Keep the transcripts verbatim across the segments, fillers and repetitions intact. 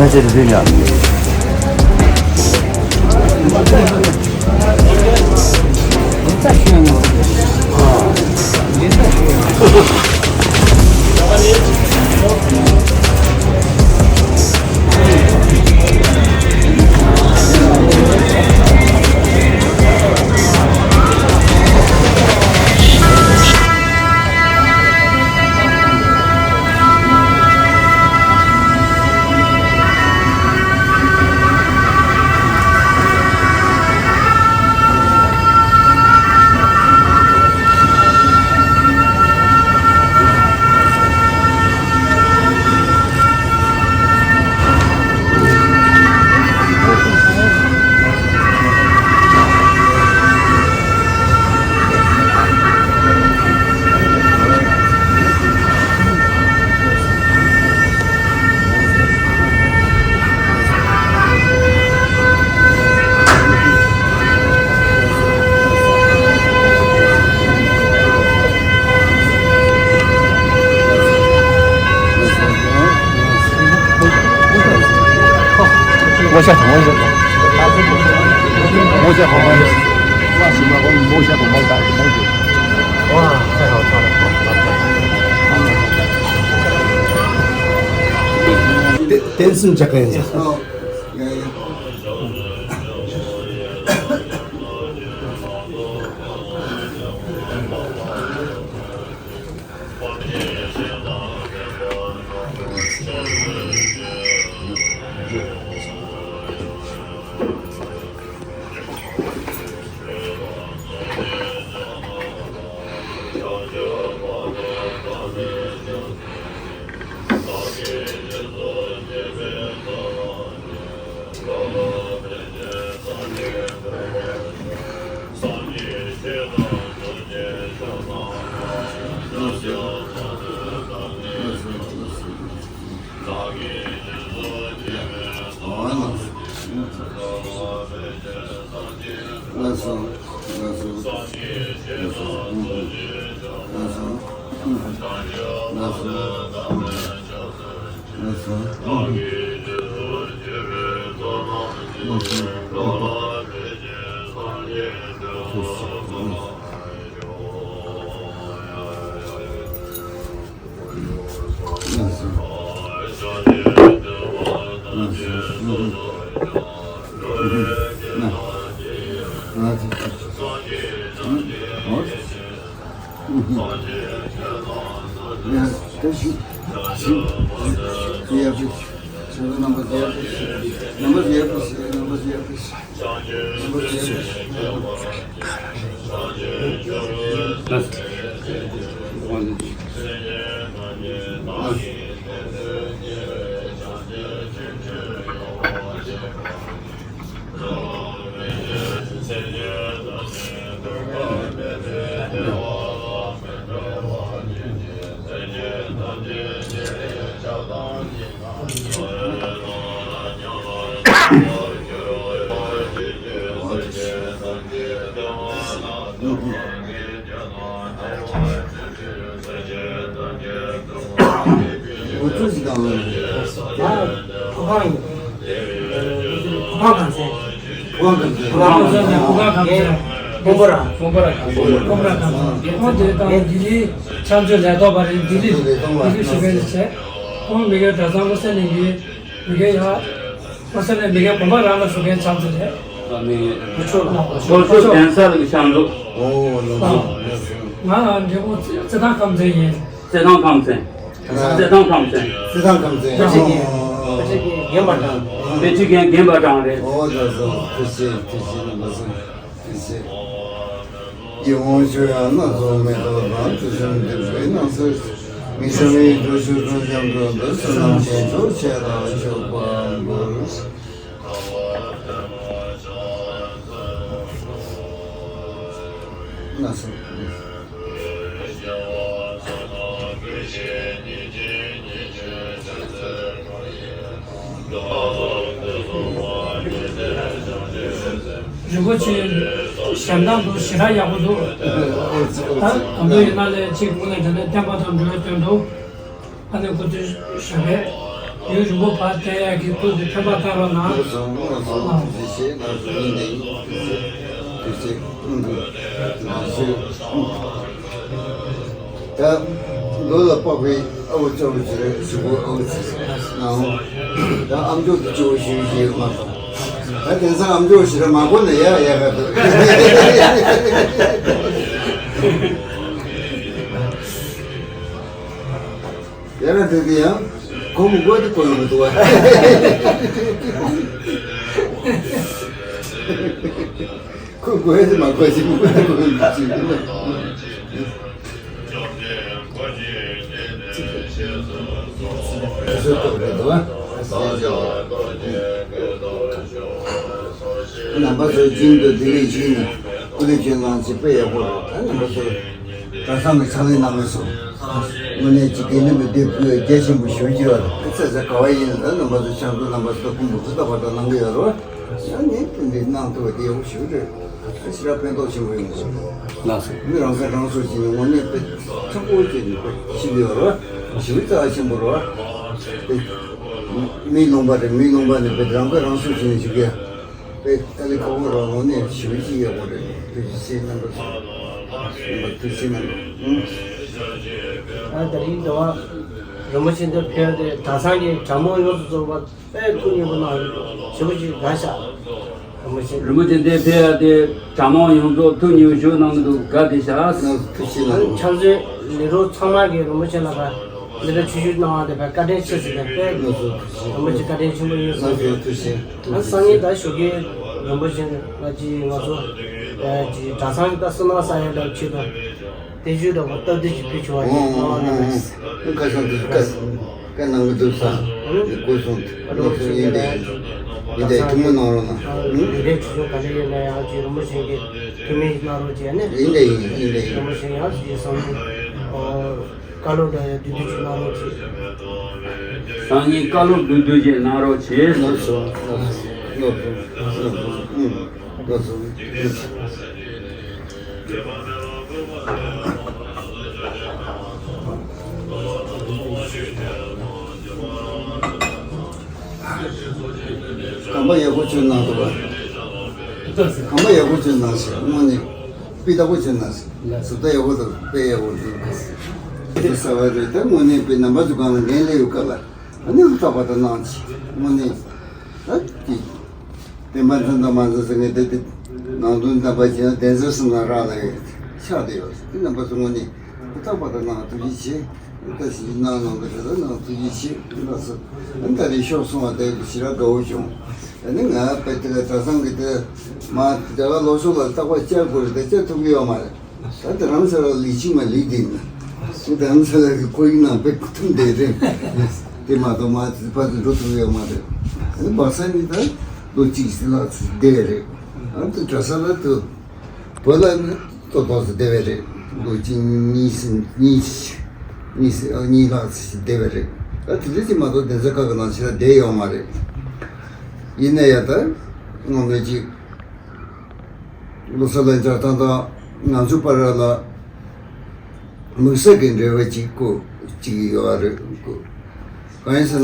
ཚེ་རིང་ཡ། བསྟན་སྲུང་ལྕགས་ཀ་ཡིན། འོ་ཙི་ཞིག་དང་ལོ་ཡིན། ཨ། ཕོ་ཁང་ཡིན། ཕོ་ཁང་གངས་ཅན། ཕོ་ཁང་གངས་ཅན། ཕོ་ཁང་གངས་ཅན། སྤོམ་པོ་ར། སྤོམ་པོ་ར་གངས་ཅན། སྤོམ་པོ་ར་གངས་ཅན། ཁོང་དེ་དང་ལྡི་ལི་ཕྱག་མཛོད་ལས་ཐོག་པ་རེད། ལྡི་ལི་ལྡི་ལི་བཞུགས་མཁན་རེད་བྱས། ཁོང་མི་སྒེར་གྲྭ་ཚང་བློ་གསལ་གླིང་གི་མི་སྒེར་ཡ། ཁོ་ས་ནས་མི་སྒེར་དགོན་པ་རང་ལ་བཞུགས་མཁན་ཆགས་ཚུལ་རེད། ཨ་ནི་ཁོ་ཆོས་ལ་ཁོ་ཆོས་གདན་ས་ལ་ཤང་འདུག་ཨོ་ལགས་སོ། ང་ལ་འབྲས་སྤུངས་རྩེ་ཐང་ཁམས་ཚན་ཡིན། རྩེ་ཐང་ཁམས་ཚན། རྩེ་ཐང་ཁམས་ཚན། རྩེ་ཐང་ཁམས་ཚན། དཔེ་ཆ་རྒན། ཨོ། དཔེ་ཆ་རྒན་རྒན་པ་དང་། དཔེ་ཆ་རྒན་རྒན་པ་དང་རེད། ཨོ་ལགས་སོ། ཐུགས་རྗེ་ཆེ། ཐུགས་རྗེ་ཆེ་རྣམ་པ་ཚོ། ཐུགས་རྗེ་ཆེ། ཡིད་འོང་ཆོས་དབྱངས་སྣ་ཚོགས་མེ་ཏོག་དང་། དུས་གསུམ་འདིར་བཞུགས་སྣང་གསལ། མི་ཕྱུགས་མི་ཡི་འགྲོ་ཕྱིར་འགྲོ་འཆམ་དུ། བསོད་ནམས་ཆེ་མཆོག་ཆེ་རབ་མཆོག་པར་འབུལ། སྣ་ཚོགས། རིན་པོ་ཆེ་ཞལ་གདམས་འདུག་ཞེ་དྲག་ཡག་པོ་འདུག་ད་གང་འདྲ་ཡིན་ན་ལས་གཅིག་དངོས་གནས་དྲང་གནས་བསྟན་པ་དང་འགྲོ་བའི་དོན་དུ་ཨ་ནི་སྐུ་ཚེ་ཞབས་པད་ ཡུན་རིང་པོ་བར་བསྟེན་ཡག་གི་ཐུགས་ཀྱི་འཕེན་པ་བཏང་རོགས་གནང་། ལགས་སོ། ལགས་སོ། ཐུགས་རྗེ་ཆེ། ལགས་སོ། ཡིན་ད་ཡིན། ཐུགས་རྗེ་ཆེ། ཐུགས་རྗེ་ཆེ། ཐུགས་རྗེ་ཆེ། ད་ལོ་ལ་དཔག་པའི་ཨ་བོ་གཙོ་བོ་ཞིག་རེད། གཞུག་གུ་ཨ་བོ་ཞིག་གནང་འོང་། ད་ཨམ་ཅོག་ཏུ་གཙོ་བོ་ཞིག་ཡོད་མ་གཏོགས། ད་དེང་སང་ཨམ་ཅོག་ཞིག་རེད་མ་གོ་ན་ཡག་ཡག་ག་འདུག་ཡག་ག་འདུག་དེ་ཡང་ཁོ་མི་དགོས་དེ་གོ་ཡོང་གི་འདུག་བ། ཁོ་དགོས་དེ་མ་གོ་ཞིག་མི་དགོས་དེ་གོ་ཡོང་གི་འདུག་རྣམ་པ་ཚོའི་རྒྱུན་དུ་བདེ་ལེགས་ཤིག་ནས་སྐུ་ལས་ཀྱི་ནང་ཅི་དཔེ་ཡག་པོ་རེད། ད་རྣམ་པ་ཚོ་གྲྭ་ཚང་གི་ཕྱག་ལས་གནང་བས་སོ། དངོས་གནས་ཀྱི་དགེ་འདུན་པའི་སྡེ་ཁུལ་རྒྱ་ཆེན་པོ་ཞུ་རྒྱུ་བ་ཚེ་ཚེ་ག་བ་ཡིན་ན། ད་རྣམ་པ་ཚོ་ཤང་ཀུ་རྣམ་པ་ཚོ་ཀུན་པོ་ཚོ་ད་བར་དུ་གནང་གི་ཡོད་རོགས། ཡང་ནི་དེ་འདྲའི་གནང་ཐུབ་པ་དེ་ཡག་པོ་ཞིག་རེད། ད་ཕྱི་ར་ཕན་ཐོགས་ཆེན་པོ་ཡོང་དགོས། ལགས་སོ། མི་རང་སེམས་རང་སྲོག་བྱས་ནས་དངོས་གནས་དཔེ་ཚོགས་པོ་བྱས་ནས་དཔེ་ཞིག་ཡོད་རོགས། ཞིག་རྩ་ཆེན་པོ་རོགས། དཔེ་མིའི་ལུང་པ་རེད། མིའི་ལུང་པ་ནས་དཔེ་རང་སྐད་རང་སྲོག་བྱས་ནས་ཞིག་གི་དཔེ་དཀའ་ལས་ཁག་པོ་རོགས། དངོས་གནས་ཞིག་ཅིག་ཡག་པོ་རེད། ཐུགས་རྗེ་ཆེ། རྣམ་པ་ཚོ་རྣམ་པ་ཐུགས་རྗེ་ཆེ་གནང་། ཨ་ད་རིང་འདི་བ་རིན་པོ་ཆེ་འདིར་ཕེབས་ཏེ་གྲྭ་ཚང་གི་གྲྭ་མང་ཡོངས་སུ་རྫོགས་པ་དཔེ་ཐུགས་མཉེས་པོ་གནང་ཡོད། ཞེ་པོ་ཅིག་དགའ་ཤག་རིན་པོ་ཆེ། རིན་པོ་ཆེ་འདིར་ཕེབས་ཏེ་གྲྭ་མང་ཡོངས་རྫོགས་ཐུགས་མཉེས་པོ་ཞུ་གནང་གི་འདུག་དགའ་བདེ་ཤག་ཐུགས་རྗེ་ཆེ་གནང་། ཕྱག་མཛོད་ལས་རོགས་ཚང་མ་གིས་རིན་པོ་ཆེ་ལ་ཕར་འདི་འདྲ་ཆུ་ཞུ་གནང་བ་དེ་ཕར་བཀའ་དྲིན་ཆེ་ཟེར་ནས་དཔེ་རིན་པོ་ཆེ་བཀའ་དྲིན་ཆེན་པོ་ཡིན་ཟེར། ཐུགས་རྗེ་ཆེ། ཨ་སང་ཉིན་ད་ཞོགས་ཀས་རིན་པོ་ཆེ་ལ་ཅིག་ང་ཚོ་ཅིག་གྲྭ་ཚང་གི་ད་བསོད་ནམས་བསགས་ཡ་འདྲ་ཆེད་དུ། བརྟན་བཞུགས་འདྲ་པོ་སྟབས་བདེ་ཅིག་ཕུལ་ཆོག་པ་ཡིན། ཨོ་ཨོ་ཨོ། ཁ་སང་དུས་སྐད་སྐད་གནང་གི་འདུག་ས། ཨ་ནི་སྐུ་གསུང་ཐུགས་སུ་ཡིན་དེ་ཡིན་དེ་ཐུགས་མོ་གནང་རོགས་གནང་། ཡིན་དེ་ཆུ་ཆུང་ག་ལེ་ཡིན་ན་ཡང་ཅིག་རིན་པོ་ཆེ་གི་ཐུགས་སྨོན་གནང་རོགས་བྱས་ནས། ཡིན་དེ་ཡིན་ཡིན་དེ་ཡིན། རིན་པོ་ཆེ་ཡང་ཅིག་སང་ཉིན་བཀའ་སློབ་འདྲ་ཡང་བསྡུས་བསྡུས་ཅིག་གནང་རོགས་བྱས། སང་ཉིན་བཀའ་སློབ་བསྡུས་བསྡུས་ཅིག་གནང་རོགས་བྱས། ལགས་སོ། ལགས་སོ། ལགས་སོ། ལགས་སོ། ཨུ། ལགས་སོ། གོམ་པ་ཡག་པོ་བྱོས་གནང་འདུག་པ། གོམ་པ་ཡག་པོ་བྱོས་གནང་ཞེས་དངོས་གནས་སྤུས་དག་པོ་བྱོས་གནང་ཞེས་ཟུར་ལྟ་ཡག་པོ་དང་དཔེ་ཡག་པོ་འདུག་དེ་གསར་བ་རེད། ད་དངོས་གནས་དཔེ་རྣམ་པ་ཚོ་གང་ལ་འགན་ལས་ཡོད་སྐབས་ལ་ཨ་ནི་ལྟ་བ་དང་གནང་ཞེས་དངོས་གནས་ད་ཀྱི། བསྟན་པ་འཛིན་དང་མ་འཛིན་ཟེར་མཁན་དེ་དེ་ནང་དོན་དམ་པ་བྱས་ན་བདེན་འཛིན་གསུམ་ལ་རག་ལས་ཆགས་བསྡད་ཡོད། དེ་རྣམ་པ་ཚོ་དངོས་གནས་ཧུར་ཐག་པ་དང་གནང་ཐུགས་རྗེ་ཆེ། ད་ཞིག་གནང་གནང་གི་རེད། ད་གནང་ཐུགས་རྗེ་ཆེ། ལགས་སོ། ཨ་ནི་ད་རེས་ཤོག་སོང་བ་དེ་ཞེ་དྲག་དགའ་བོ་བྱུང་། ཨ་ནི་ང་དཔེ་དེ་ག་གྲྭ་ཚང་གི་དེ་མ་དེ་ག་ལོ་ཤོག་ལ་རྟག་པར་བཅར་དགོས་རེད་དེ་བཅར་ཐུབ་ཀྱི་ཡོད་མ་རེད། ད་དེ་རང་ཚོ་ལ་ལི་ཅིག་མ་ལི་དེ་ན། དེ་རང་ཚོ་ལ་གི་ཁོར་ཡུག་ནང་དཔེ་ཐུམ་བསྡད་རེད། དེ་མ་གཏོགས་མ་ཕར་ཚུར་འགྲོ་ཐུབ་ཡོད་མ་རེད། ཨ་ནི་སྦག་ས་ནི་ད་ལོ་གཅིག་ཙམ་ལྷག་ཙམ་བསྡད་རེད། ཨ་ནི་གྲྭ་ས་ལ་དུ་བོད་ལ་ནི་ཏོག་ཏོག་ཙམ་བསྡད་པ་རེད། ལོ་གཅིག་གཉིས་ཙམ་གཉིས་གཉིས་ཙམ་གཉིས་ལྷག་ཙམ་བསྡད་པ་རེད། ད་དེ་འདྲ་ཅིག་མ་གཏོགས་གདན་ས་ཁག་གི་ནང་ཞིག་ལ་བསྡད་ཡོད་མ་རེད། ཡིན་ན་ཡང་ད་སྔོན་མ་ཅིག་ལོ་གསར་ལ་མཇལ་སྟངས་དང་ང་ཚོ་བར་ལ་དམིགས་བསལ་གྱི་འབྲེལ་བ་ཅིག་ཀོ་ཅིག་ཡོད་རེད་ཀོ། གང་ཡིན་ཟེར་ན་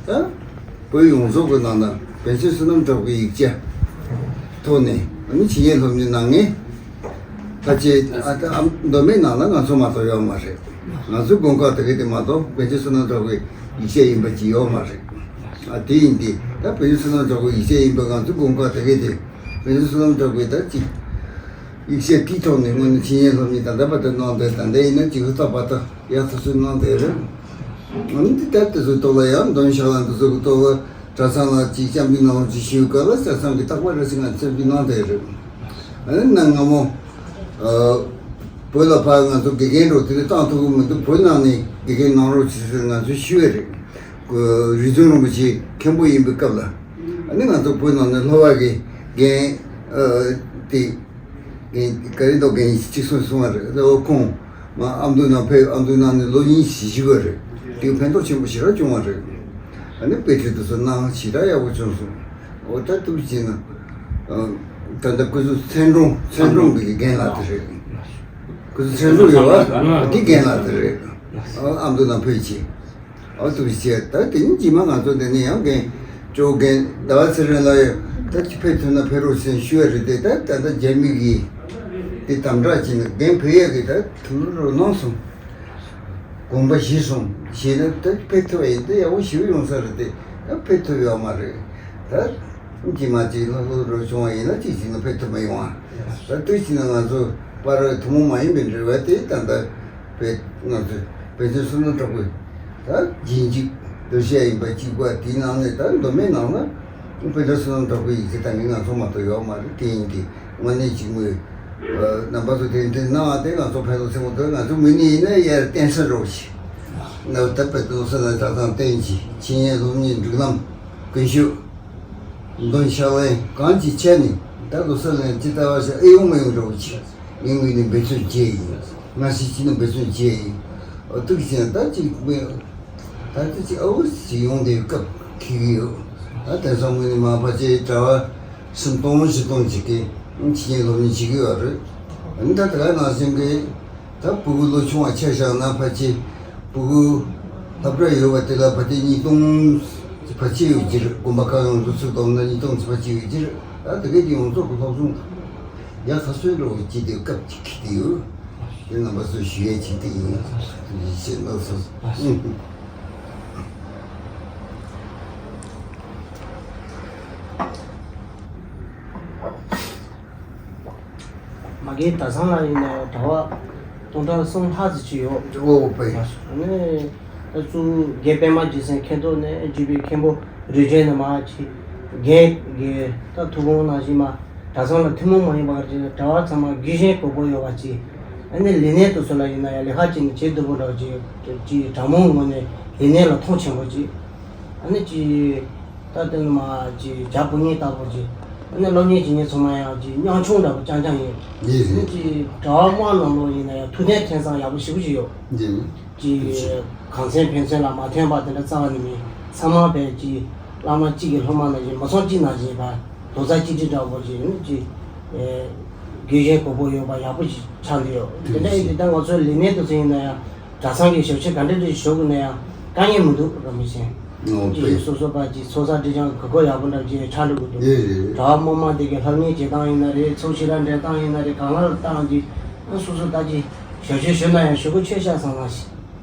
ད་བོད་ཡོངས་རྫོགས་ཀྱི་ནང་ན་པཎ་ཆེན་བསོད་ནམས་གྲགས་པའི་ཡིག་ཆ་ཐོག་ནས་ཨ་ནི་ཇི་སྙེད་སློབ་གཉེར་གནང་མཁན་ཕལ་ཆེར་ཨ་ད་ཨ་མདོ་སྨད་ནང་ལ་ང་ཚོ་མ་གཏོགས་ཡོད་མ་རེད། ང་ཚོའི་དགོན་ཁག་དེ་གའི་དེ་མ་གཏོགས་པཎ་ཆེན་བསོད་ནམས་གྲགས་པའི་ཡིག་ཆ་ཡིན་པ་ཅིག་ཡོད་མ་རེད། ཨ་དེ་ཡིན་དུས་ད་པཎ་ཆེན་བསོད་ནམས་གྲགས་པའི་ཡིག་ཆ་ཡིན་པ་ང་ཚོའི་དགོན་ཁག་དེ་གའི་དེ། དེ་ཚོ་བསོད་ནམས་གྲགས་པའི་ད་ཅིག་ཡིག་ཆ་དེའི་ཐོག་ནས་དངོས་གནས་ཇི་སྙེད་སློབ་གཉེར་ད་ལྟ་བར་དུ་གནང་དོན་ད་ལྟ་ཡིན་ན་ཅིག་ཧུར་ཐག་པ་ཐག་ཡག་ཐག་ཆོད་གནང་བསྡད་རེད། ཨ་ནི་འདི་ལྟར་དེ་ཚོའི་ཐོག་ལ་ཡང་འདོན་ཞག་ལ་འདི་ཚོ་གི་ཐོག་ལ་གྲྭ་ཚང་ལ་ཅིག་སྐྱབས་འཇུག་གནང་རོགས་ཅིག་ཞུས་སྐབས་ལ་གྲྭ་ཚང་གི་རྟག་པར་རེ་ཞིག་ང་སྐྱབས་འཇུག་གནང་བསྡད་རེད། ཨ་ནི་གནའ་སྔ་མོ་བོད་ལ་ཕར་ང་ཚོ་དགེ་རྒན་འགྲོ་དེ་འདྲ་བཏང་ཐུབ་ཀྱི་མི་འདུག་བོད་ནང་ནས་དགེ་རྒན་གནང་རོགས་ཅིག་ཟེར་ང་ཚོས་ཞུས་པ་རེད། རིག་འཛིན་རིན་པོ་ཆེ་མཁན་པོ་ཡིན་པའི་སྐབས་ལ། ཨ་ནི་ང་ཚོ་བོད་ནང་ནས་སློབ་པ་གི་རྒན་ཨ་དེ་རྒན་ག་རེ་འདུག་རྒན་གཅིག་གསུངས་སོང་བ་རེད། ཨོ་ཁོང་མ་ཨ་མདོ་ནང་ཕེབས། ཨ་མདོ་ནང་ནས་ལོ་གཉིས་ཤིག་བཞུགས་པ་རེད། དེ་ཕན་ཐོགས་ཆེན་པོ་ཞེ་དྲག་བྱུང་བ་རེད། ཨ་ནི་དཔེ་ཁྲིད་དེ་ཚོ་གནང་ཞེ་དྲག་ཡག་པོ་བྱུང་སོང་། ཨོ་ད་ཐུགས་རྗེ་ཆེ་ན། ད་ལྟ་སྐུ་ཚེ་ཚན་གྲོང་ཚན་གྲོང་གི་རྒན་ལགས་དེ་རེད། སྐུ་ཚེ་ཚན་གྲོང་ཡོད་པ་དེ་རྒན་ལགས་དེ་རེད། ཨ་མདོ་ནང་ཕེབས་ཀྱི། ཨ་ཐུགས་རྗེ་ཆེ། ད་དེ་ནི་རྗེས་མ་ང་ཚོ་འདི་ནས་ཡང་རྒན་ཇོ་རྒན་ཟླ་བ་ཚེ་རིང་ལགས་ཡོད། ད་ཅི་ཕེབས་ཐུབ་ན་ཕེབས་རོགས་ཞེས་ཞུ་བ་རེད་དེ། ད་ད་ལྟ་རྒྱ་མི་གིས་དེ་དམ་དྲག་བྱས་ནས་རྒན་ཕེབས་ཡས་ཀྱི་ད་ཐུགས་རོགས་གནང་སོང་། དགོངས་པ་བཞེས་སོང་ཞེས་ན་ད་ཕེབས་ཐུབ་པ་ཡིན་ད་ཡག་པོ་ཞེ་པོ་ཡོང་ས་རེད་དེ། ད་ཕེབས་ཐུབ་ཡོད་མ་རེད། ད་ཅི་མ་ཅིག་ལྷག་ལྷུག་རོགས་བྱུང་བ་ཡིན་ན་ཅིག་བྱས་ན་ཕེབས་ཐུབ་མ་ཡོང་བ། ད་དུས་ཕྱིན་ན་ང་ཚོ་བར་ཐུན་མོང་མ་ཡིན་པའི་འབྲེལ་བ་དེ་ད་ལྟ་བས་ང་ཚོས་བོད་དོན་བསོད་ནམས་གྲགས་པའི་ད་རྗེས་འཇུག་འདུ་ཤེས་ཡིན་པ་གཅིག་པ་དེའི་ནང་ནས་ད་མདོ་སྨད་ནང་ན་བོད་དོན་བསོད་ནམས་གྲགས་པའི་ཡིག་ཆ་ད་ངས་ང་ཚོ་མ་གཏོགས་ཡོད་མ་རེད། དེ་ཡིན་དེ་དངོས་གནས་གཅིག་མོས་རྣམ་པ་ཚོ་དེ་འདྲ་གནང་བ་དེ་ང་ཚོ་ཕན་ཐོགས་ཆེན་པོ་འདུག་ང་ཚོ་མི་ནི་ཡིན་ན་ཡར་བརྟན་ས་འགྲོ་ཞིག་ན་ད་བོད་དོན་བསོད་ནམས་གྲགས་དང་བསྟན་གྱི་ཆེད་ཡན་སློབ་གཉེར་སྒྲིག་ལམ་ཀུན་སྤྱོད། འདོན་ཤག་ལེན་གང་ཅི་བྱས་ནས་ད་ལོ་གསར་ལེན་ཅི་ལྟ་བ་ཞིག་ཨེ་ཡོང་མི་ཡོང་འགྲོ་བ་ཅིག་ངའི་ངོས་ནས་འབད་བརྩོན་བྱས་ཡིན། ང་ཞིག་ཅི་ནས་འབད་བརྩོན་བྱས་ཡིན། ཨོ་ཐུགས་རྗེ་ཆེ། ད་ཅིག་མི་ད་ཅི་ཅིག་ཨའུ་ཅིག་ཡོང་དེ་སྐབས་ཁེལ་གི་ཡོད། ད་དེང་སང་ངོས་ནས་མ་ཕལ་ཆེར་གྲྭ་བ་སུམ་སྟོང་བཞི་སྟོང་ཅིག་གིས་ཕྱི་རྒྱལ་སློབ་གཉེར་བྱེད་ཀྱི་ཡོད་རེད། ད་ད་ག་ནང་བཞིན་གྱི། ད་ཕྲུ་གུ་ལོ་ཆུང་བ་ཆ་བཞག་ན་ཕལ་ཆེར་ཕྲུ་གུ་སློབ་གྲྭ་ཡོད་པ་དེ་ལ་ཕལ་ཆེར་ཉིས་སྟོང་ཕལ་ཆེར་ཡོད་ཀྱི་རེད། དགོན་པ་ཁག་ཡོངས་སུ་ཚུད་བསྡོམས་ན་ཉིས་སྟོང་ཕལ་ཆེར་ཡོད་ཀྱི་རེད། ད་དེ་གའི་དེ་ཡོངས་རྫོགས་ཀྱི་སློབ་སྦྱོང་ཡག་ཐག་ཆོད་འགྲོ་བའི་ཅི་དེ་སྐབས་ཅིག་ཁེལ་དེ་ཡོད། དེ་རྣམ་པ་ཚོས་ཞུ་ཡས་ཅིག་དེ་ཡིན། ཡིད་ཆེས་གནང་སོང་། མ་གིའི་གྲྭ་ཚང་ལ་ཡིན་ནའི་གྲྭ་པ་སྟོང་ཕྲག་གསུམ་ལྷག་ཙམ་ཅིག་ཡོད། ཨོ་པེ། ཨ་ནི་ད་གཙོ་བོ་རྒན་པད་མ་རྗེ་བཙུན་མཁན་ཐོག་ནས་བརྒྱུད་པའི་མཁན་པོ་རིགས་ལྡན་ནས་མར་ཅིག་རྒན་རྒན་ད་ཐུགས་དགོངས་ནང་བཞིན་མར་གྲྭ་ཚང་ལ་ཐུན་མོང་མ་ཡིན་པ་ག་ཅིག་གྲྭ་པ་ཚང་མ་དགེ་གཞན་གོ་བོ་ཡོད་པ་ཅིག་ཨ་ནི་ལས་སྣེ་དེ་ཚོ་ལ་ཡིན་ན་ཡང་ལས་ཀ་བྱེད་ནས་བྱེད་སྡོད་པ་འདྲ་བོ་ཅིག་ཅིག་གྲྭ་མོའི་ངོས་ནས་ལས་སྣེ་ལ་མཐོང་ཆེན་པོ་ཅིག་ཨ་ནི་ཅིག་ད་དེ་ནི་མ་ཅིག་བྱ་བུ་གཉིས་ལྟ་བུ་ཅིག་ཨ་ནི་སློབ་གཉེར་བྱེད་མཁན་ཚང་མ་ཡང་ཅིག་ཉམ་ཆུང་འདྲ་བོ་རྐྱང་རྐྱང་ཡོད། ཡིན། ཨ་ནི་ཅིག་གྲྭ་པ་དམངས་ནང་ལོགས་ཡིན་ན་ཡང་ཐུགས་མཐུན་མཐུན་ཚང་ཡག་པོ་ཞེ་པོ་ཅིག་ཡོད། ཡིན། ཅིག་གངས་ཚན་ཕན་ཚུན་ལ་མ་མཐུན་པ་དེ་འདྲ་རྩ་བ་ནས་མེད། ཚང་མ་བས་ཅིག་བླ་མ་གཅིག་གི་སློབ་མ་ནང་བཞིན་མི་ཚང་གཅིག་ནང་བཞིན་པ་རྡོག་རྩ་གཅིག་སྒྲིལ་འདྲ་བོ་ཅིག་ཨ་ནི་ཅིག་དགེ་གཞན་གོ་བོ་ཡོད་པ་ཡག་པོ་ཞིག་ཆགས་འདུག་ཡོད། དེ་འདྲ་ཡིན་དུས་ད་ང་ཚོའི་ལས་སྣེ་དེ་ཚོ་ཡིན་ན་ཡང་གྲྭ་ཚང་གི་ཞབས་ཕྱི་ག་འདྲ་འདྲ་ཞུ་དགོས་ན་ཡང་དཀའ་ངལ་མི་འདུག་ར་མི་ཤེས། ཨོ་ཅི་ཡོད་སོ་སོ་པ་ཅིག་ཚོགས་བསགས་སྒྲིག་སྦྱང་གི་གོ་སྐབས་ཡག་པོ་འདྲ་ཅིག་ཆགས་འགྲོ་གི་འདུག་ཡེ་ཡེ། གྲྭ་པ་སློབ་མ་དེ་གའི་སློབ་གཉེར་བྱེད་སྟངས་ཡིན་ན་རེད། ཚོགས་ཞིང་ར་འགྲན་སྟངས་ཡིན་ན་རེད། གང་ལ་བཏང་ཅིག་ཨ་སོ་སོ་ད་ཅིག་ཞབས་ཕྱི་ཞུ་ན་ཡང་ཞུ་དགོས་ཆེ་ཤག་བསམ་བསམ་ཞིག་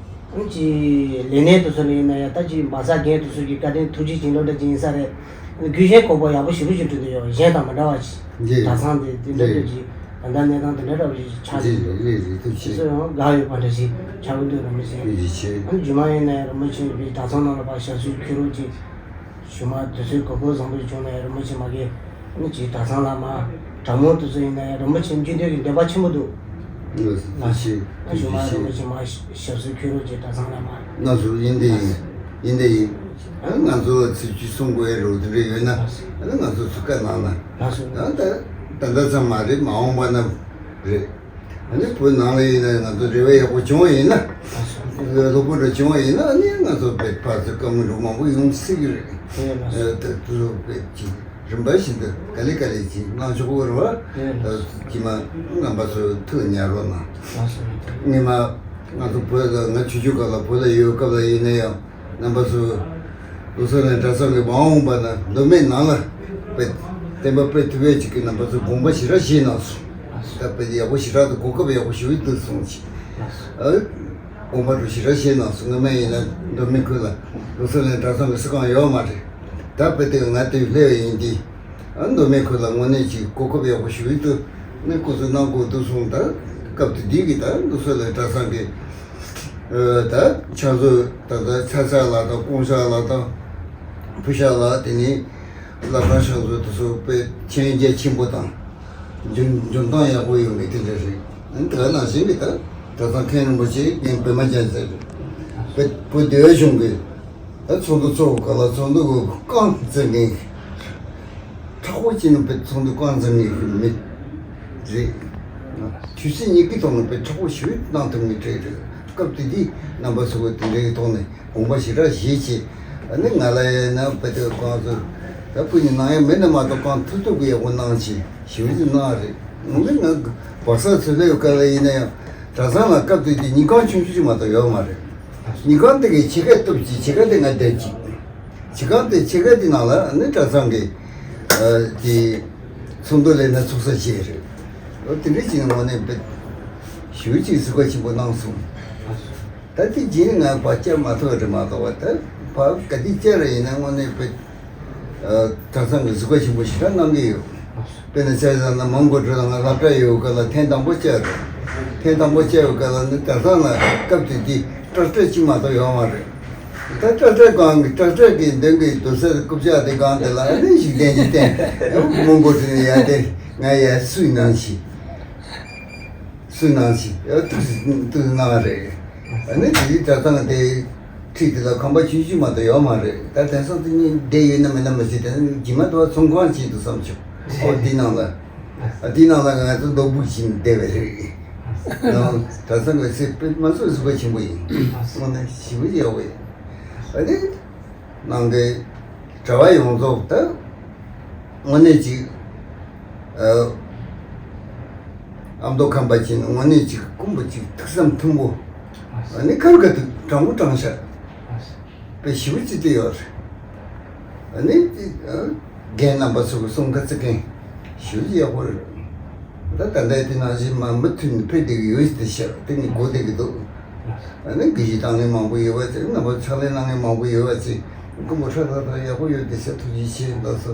ཨ་ཅིག་ལས་སྣེ་དེ་ཚོ་ལ་ཡིན་ན་ཡང་ད་ཅིག་མ་རྩ་རྒན་དེ་ཚོ་གི་བཀའ་དྲིན་ཐུགས་རྗེ་ཆེ་ལོ་འདྲ་ཅིག་ཡིན་ས་རེད། དགེ་གཞན་གོ་བོ་ཡག་པོ་ཞེ་པོ་ཞིག་བསྐྲུན་འདུག་ཡོད། གཞན་དང་མི་འདྲ་བ་ཞིག་ཡེ། གྲྭ་ཚང་དེ་དེ་འདྲ་ཡེ། འདྲ་ཅིག་ད་ལྟ་གནས་སྟངས་དེ་འདྲ་འདྲ་བ་ཞིག་ཆགས་ཡེ་ཡོད། ཡེ་ཡེ། ཐུགས་རྗེ་ཆེ། སོ་སོ་ཡང་དགའ་ཡོད་པ་འདྲ་ཞིག་ཆགས་ཀྱི་འདུག་ར་མི་ཤེས། ཐུགས་རྗེ་ཆེ། ཨ་ནི་རྗེས་མ་ཡིན་ན་ཡང་རིན་པོ་ཆེ་བའི་གྲྭ་ཚང་ནང་ལ་ཕར་ཞབས་སོར་འཁོད་རོགས་ཅིག་ཞུ་མ་དུས་ཚོད་གོ་སྐབས་བཟང་པོ་བྱུང་ན་ཡང་རིན་པོ་ཆེ་མ་གིས་ཨ་ནི་ཅིག་གྲྭ་ཚང་ལ་མ་གྲྭ་མོ་དེ་ཚོ་ཡིན་ན་ཡང་རིན་པོ་ཆེ་མཇུག་འབྲས་ཀྱི་འདོད་པ་ཆེན་པོ་འདུག་ཐུགས་རྗེ་ཆེ། ཨ་ཞུ་མ་ཐུགས་རྗེ་ཆེ། རིན་པོ་ཆེ་མ་ཞབས་སོར་འཁོད་རོགས་ཅིག་གྲྭ་ཚང་ལ་མ། ན་ཟུག་ཡིན་དེ་ཡིན། ཡིན་དེ་ཡིན། ཨ་ང་ཚོ་ལ་ཚིག་གཅིག་གསུང་དགོས་ཡ་རོགས་དེ་འདྲ་ཡོད་ན་ཨ་ང་ཚོ་ཚུགས་ཀ་གནང་ན། ལགས་སོ། ད་ད་ད་ལྟ་ཙམ་མ་རེད། མ་འོངས་པ་ན་རེད། ཨ་ནི་བོད་ནང་ལ་ཡིན་ན་ང་ཚོ་རེ་བ་ཡག་པོ་བྱུང་བ་ཡིན་ན། ལགས་སོ། སློབ་དཔོན་འདྲ་བྱུང་བ་ཡིན་ན་ཨ་ནི་ང་ཚོ་བོད་ཕར་ཚུར་བཀའ་མོལ་འགྲོ་མང་པོ་ཡོང་སྲིད་ཀྱི་རེད། དེ་ལགས་སོ། ཨ་ད་དུ་བོད་ཀྱི་རིམ་པ་བཞིན་དུ་ག་ལེ་ག་ལེ་ཅིག་གནང་ཆོག་གི་རེད་བ། དེ་ལགས་སོ། ཨ་ཇི་མ་རྣམ་པ་ཚོ་ཐུགས་ཉར་རོགས་གནང་། ལགས་སོ། སྔོན་མ་ང་ཚོ་བོད་ལ་ང་ཆུང་ཆུང་སྐབས་ལ་བོད་ལ་ཡོད་སྐབས་ལ་ཡིན་ན་ཡང་། རྣམ་པ་ཚོ། ལོ་གསར་ལ་གྲྭ་ཚང་གི་མ་འོངས་པ་ན་མདོ་སྨད་ནང་ལ་དཔེ་བསྟན་པ་སྤེལ་ཐུབ་པའི་ཅིག་གི་རྣམ་པ་ཚོ་དགོངས་པ་ཞེ་དྲག་བཞེས་གནང་སོང་། ད་དཔེ་ཡག་པོ་ཞེ་དྲག་ཏུ་གོ་སྐབས་ཡག་པོ་ཞེ་པོ་འདུག་སོང་ཅིག་ཨ། དགོངས་པ་རུ་ཞེ་དྲག་བཞེས་གནང་སོང་། སྔོན་མ་ཡིན་ན་མདོ་སྨད་ཁུལ་ལ་ལོ་གསར་ལ་གྲྭ་ཚང་གི་སྲིད་ཁང་ཡོད་མ་རེད། ད་དཔེ་དེ་ང་དེ་སླེབས་པ་ཡིན་དུས། ཨ་མདོ་སྨད་ཁུལ་ལ་དངོས་གནས་ཅིག་གོ་སྐབས་ཡག་པོ་ཞེ་པོ་འདུག་ནས་སྐུ་གཟུགས་གནང་དགོས་འདུག་སོང་། ད་སྐབས་དེ་དུས་ཀྱི་ད་ལོ་གསར་ལ་གྲྭ་ཚང་གི་ད་ཕྱག་མཛོད་ད་ལྟ་ཚ་ཚ་ལགས་དང་སྐོང་ཤག་ལགས་དང་ཕུ་ཤག་ལགས། དེ་ནས་བླ་བྲང་ཕྱག་མཛོད་དེ་ཚོ་དཔེ་མཁྱེན་རྒྱ་ཆེན་པོ་དང་འཇོན་འཇོན་ཐང་ཡག་པོ་ཡོད་མཁན་དེ་འདྲ་རེད། ཨ་ནི་དེ་ག་ནང་བཞིན་གྱི་ད་གྲྭ་ཚང་མཁན་རིན་པོ་ཆེ་རྒན་པད་མ་རྒྱལ་མཚན་རེད། བོད་བོད་སྡེ་བ་གཞུང་གི་ད་ཚོགས་འདུ་ཚོགས་སྐབས་ལ་ཚོགས་འདུ་གི་རྐང་འཛིན་མཁན་མཁྲེགས་པོ་བྱས་ནས་བོད་ཚོགས་འདུ་རྐང་འཛིན་མཁན་གྱི་མི་རེད། དུས་ཚོད་ཉིད་ཀྱི་ཐོག་ནས་དཔེ་མཁྲེགས་པོ་ཞེ་པོ་གནང་ཐུབ་མཁན་གྲས་རེད། སྐབས་དེ་དུས་རྣམ་པ་ཚོ་གིས་དེ་འདྲའི་ཐོག་ནས་དགོངས་པ་ཞེ་དྲག་བཞེས་བྱས། ཨ་ནི་ང་ལ་ཡིན་ན་བོད་དོན་རྐང་ཚོ་ད་ཕུ་ནས་གནང་ཡ་མེད་ན་མ་གཏོགས་རྐང་ཐུབ་ཐུབ་ཀྱི་ཡག་པོ་གནང་བྱས་ཞེ་པོ་ཅིག་གནང་རེད། ངོ་མ་ང་བག་ས་ཚོད་ལས་ཡོད་ག་ལ་ཡིན་ན་ཡང་གྲྭ་ཚང་ལ་སྐབས་དེ་དུས་ཉིན་གུང་ཆུང་ཆུང་ཅིག་མ་གཏོགས་ཡོད་མ་རེད། ཉིན་གང་དེ་གི་ཕྱེད་ཀ་གཏུབ་ཅིག་ཕྱེད་ཀ་དེ་ང་བསྡད་ཅིག་ཕྱེད་ཀ་དེ་ཕྱེད་ཀ་དེ་ནང་ལ་ནི་གྲྭ་ཚང་གི་ཨ་དེ་ཚོགས་འདུ་ལས་ན་ཚོགས་ས་བྱས་རེད། འོ་དེ་འདྲ་ཅིག་ནི་དངོས་གནས་དཔེ་ཞེ་པོ་ཅིག་གཟིགས་པ་ཆེན་པོ་གནང་སོང་། ད་དེ་རྗེས་ནི་ང་ཕར་བཅར་མ་ཐུབ་པ་རེད་མ་གཏོགས་པ་ད་ཕར་ག་དུས་བཅར་ར་ཡིན་ན་དངོས་གནས་དཔེ། གྲྭ་ཚང་གི་གཟིགས་པ་ཆེན་པོ་ཞེ་དྲག་གནང་གི་ཡོད། དཔེར་ན་བྱས་ཙང་ན་མོན་གྷོ་གྲོལ་ལ་ང་སློབ་གྲྭ་ཡོད་སྐབས་ལ་ཐེངས་དང་པོ་བཅར་རེད། ཐེངས་དང་པོ་བཅར་ཡོད་སྐབས་ལ་ནི་གྲྭ་ཚང་ལ་སྐབས་དེ་དུས་སྐྲ་སྤྲད་ཅིག་མ་གཏོགས་ཡོད་མ་རེད། ད་སྐྲ་སྤྲད་སྒང་གི་སྐྲ་སྤྲད་ཀྱི་མདུན་གྱི་རྡོ་སེར་རྐུབ་བཀྱག་དེ་སྒང་དེ་ལ་ཨ་ནི་ཞིག་བསྟན་ཅིག་བསྟན། མོན་གྷོ་དེ་ནས་ཡར་དེ་ང་ཡར་སུས་གནང་ཞིག་སུས་གནང་ཞིག་ཡ་ཏུག་ཏུག་གནང་རེད། ཨ་ནི་དེ་གྲྭ་ཚང་དེ་ཁྲིད་དེ་ལ་ཁང་པ་ཆུང་ཆུང་མ་གཏོགས་ཡོད་མ་རེད། ད་དེང་སང་དེ་གཉིས་བསྡད་ཡོད་ན་མེད་ན་མི་ཤེས། དེ་ནི་རྗེས་མ་དུ་བ་ཚོང་ཁང་ཅིག་འདུག་བསམ་བྱུང་། ཨོ་དེའི་ནང་ལ་ཨ་དེའི་ནང་ལ་ང་ཚོ་རྡོ་སྦུག་བྱིན་བསྡད་པ་རེད། ཡང་གྲྭ་ཚང་གི་སེ་དཔེ་མ་སོ་གཟིགས་པ་ཆེན་པོ་ཡིན། དངོས་གནས་ཞེ་པོ་ཡག་པོ་ཡིན། ཨ་ནི། ནང་གི་གྲྭ་པ་ཡོངས་རྫོགས་ད་དངོས་གནས་ཅིག་ཨ་ཨ་མདོ་ཁམས་པ་ཅིག་དངོས་གནས་ཅིག་དཀོན་པོ་ཅིག་ཐུགས་བསམ་མཐུན་པོ། ཨ་ནི་ཁ་རུ་ཁ་ཐུག་དྲང་པོ་དྲང་བཞག་དཔེ་ཞེ་པོ་ཅིག་བལྟས་ཡོད་རེད། ཨ་ནི་ཅིག་ཨ། རྒན་རྣམ་པ་ཚོ་གི་གསུང་ཁ་ཚིག་མཁན་ཞུ་ཡག་པོ་རེད། ད་ད་ལྟའི་དེ་ནང་བཞིན་མ་མུ་མཐུད་ནས་ཕེབས་བསྡད་ཀྱི་ཡོད་ཟེར་ཏེ་བཤད་དེ་ནི་གོ་བསྡད་ཀྱི་འདུག་ཨ་ནི་དགེ་བཤེས་བཏང་མཁན་མང་པོ་ཡོད་པ་ཚེ་རྣམ་པ་ཕྱག་ལས་གནང་མཁན་མང་པོ་ཡོད་པ་ཚེ་སྐུ་མོ་ཧྲ་ཧྲ་ཧྲ་ཡག་པོ་ཡོད་དེ་ཟེར་ཐུགས་རྗེ་ཆེ་ལགས་སོ།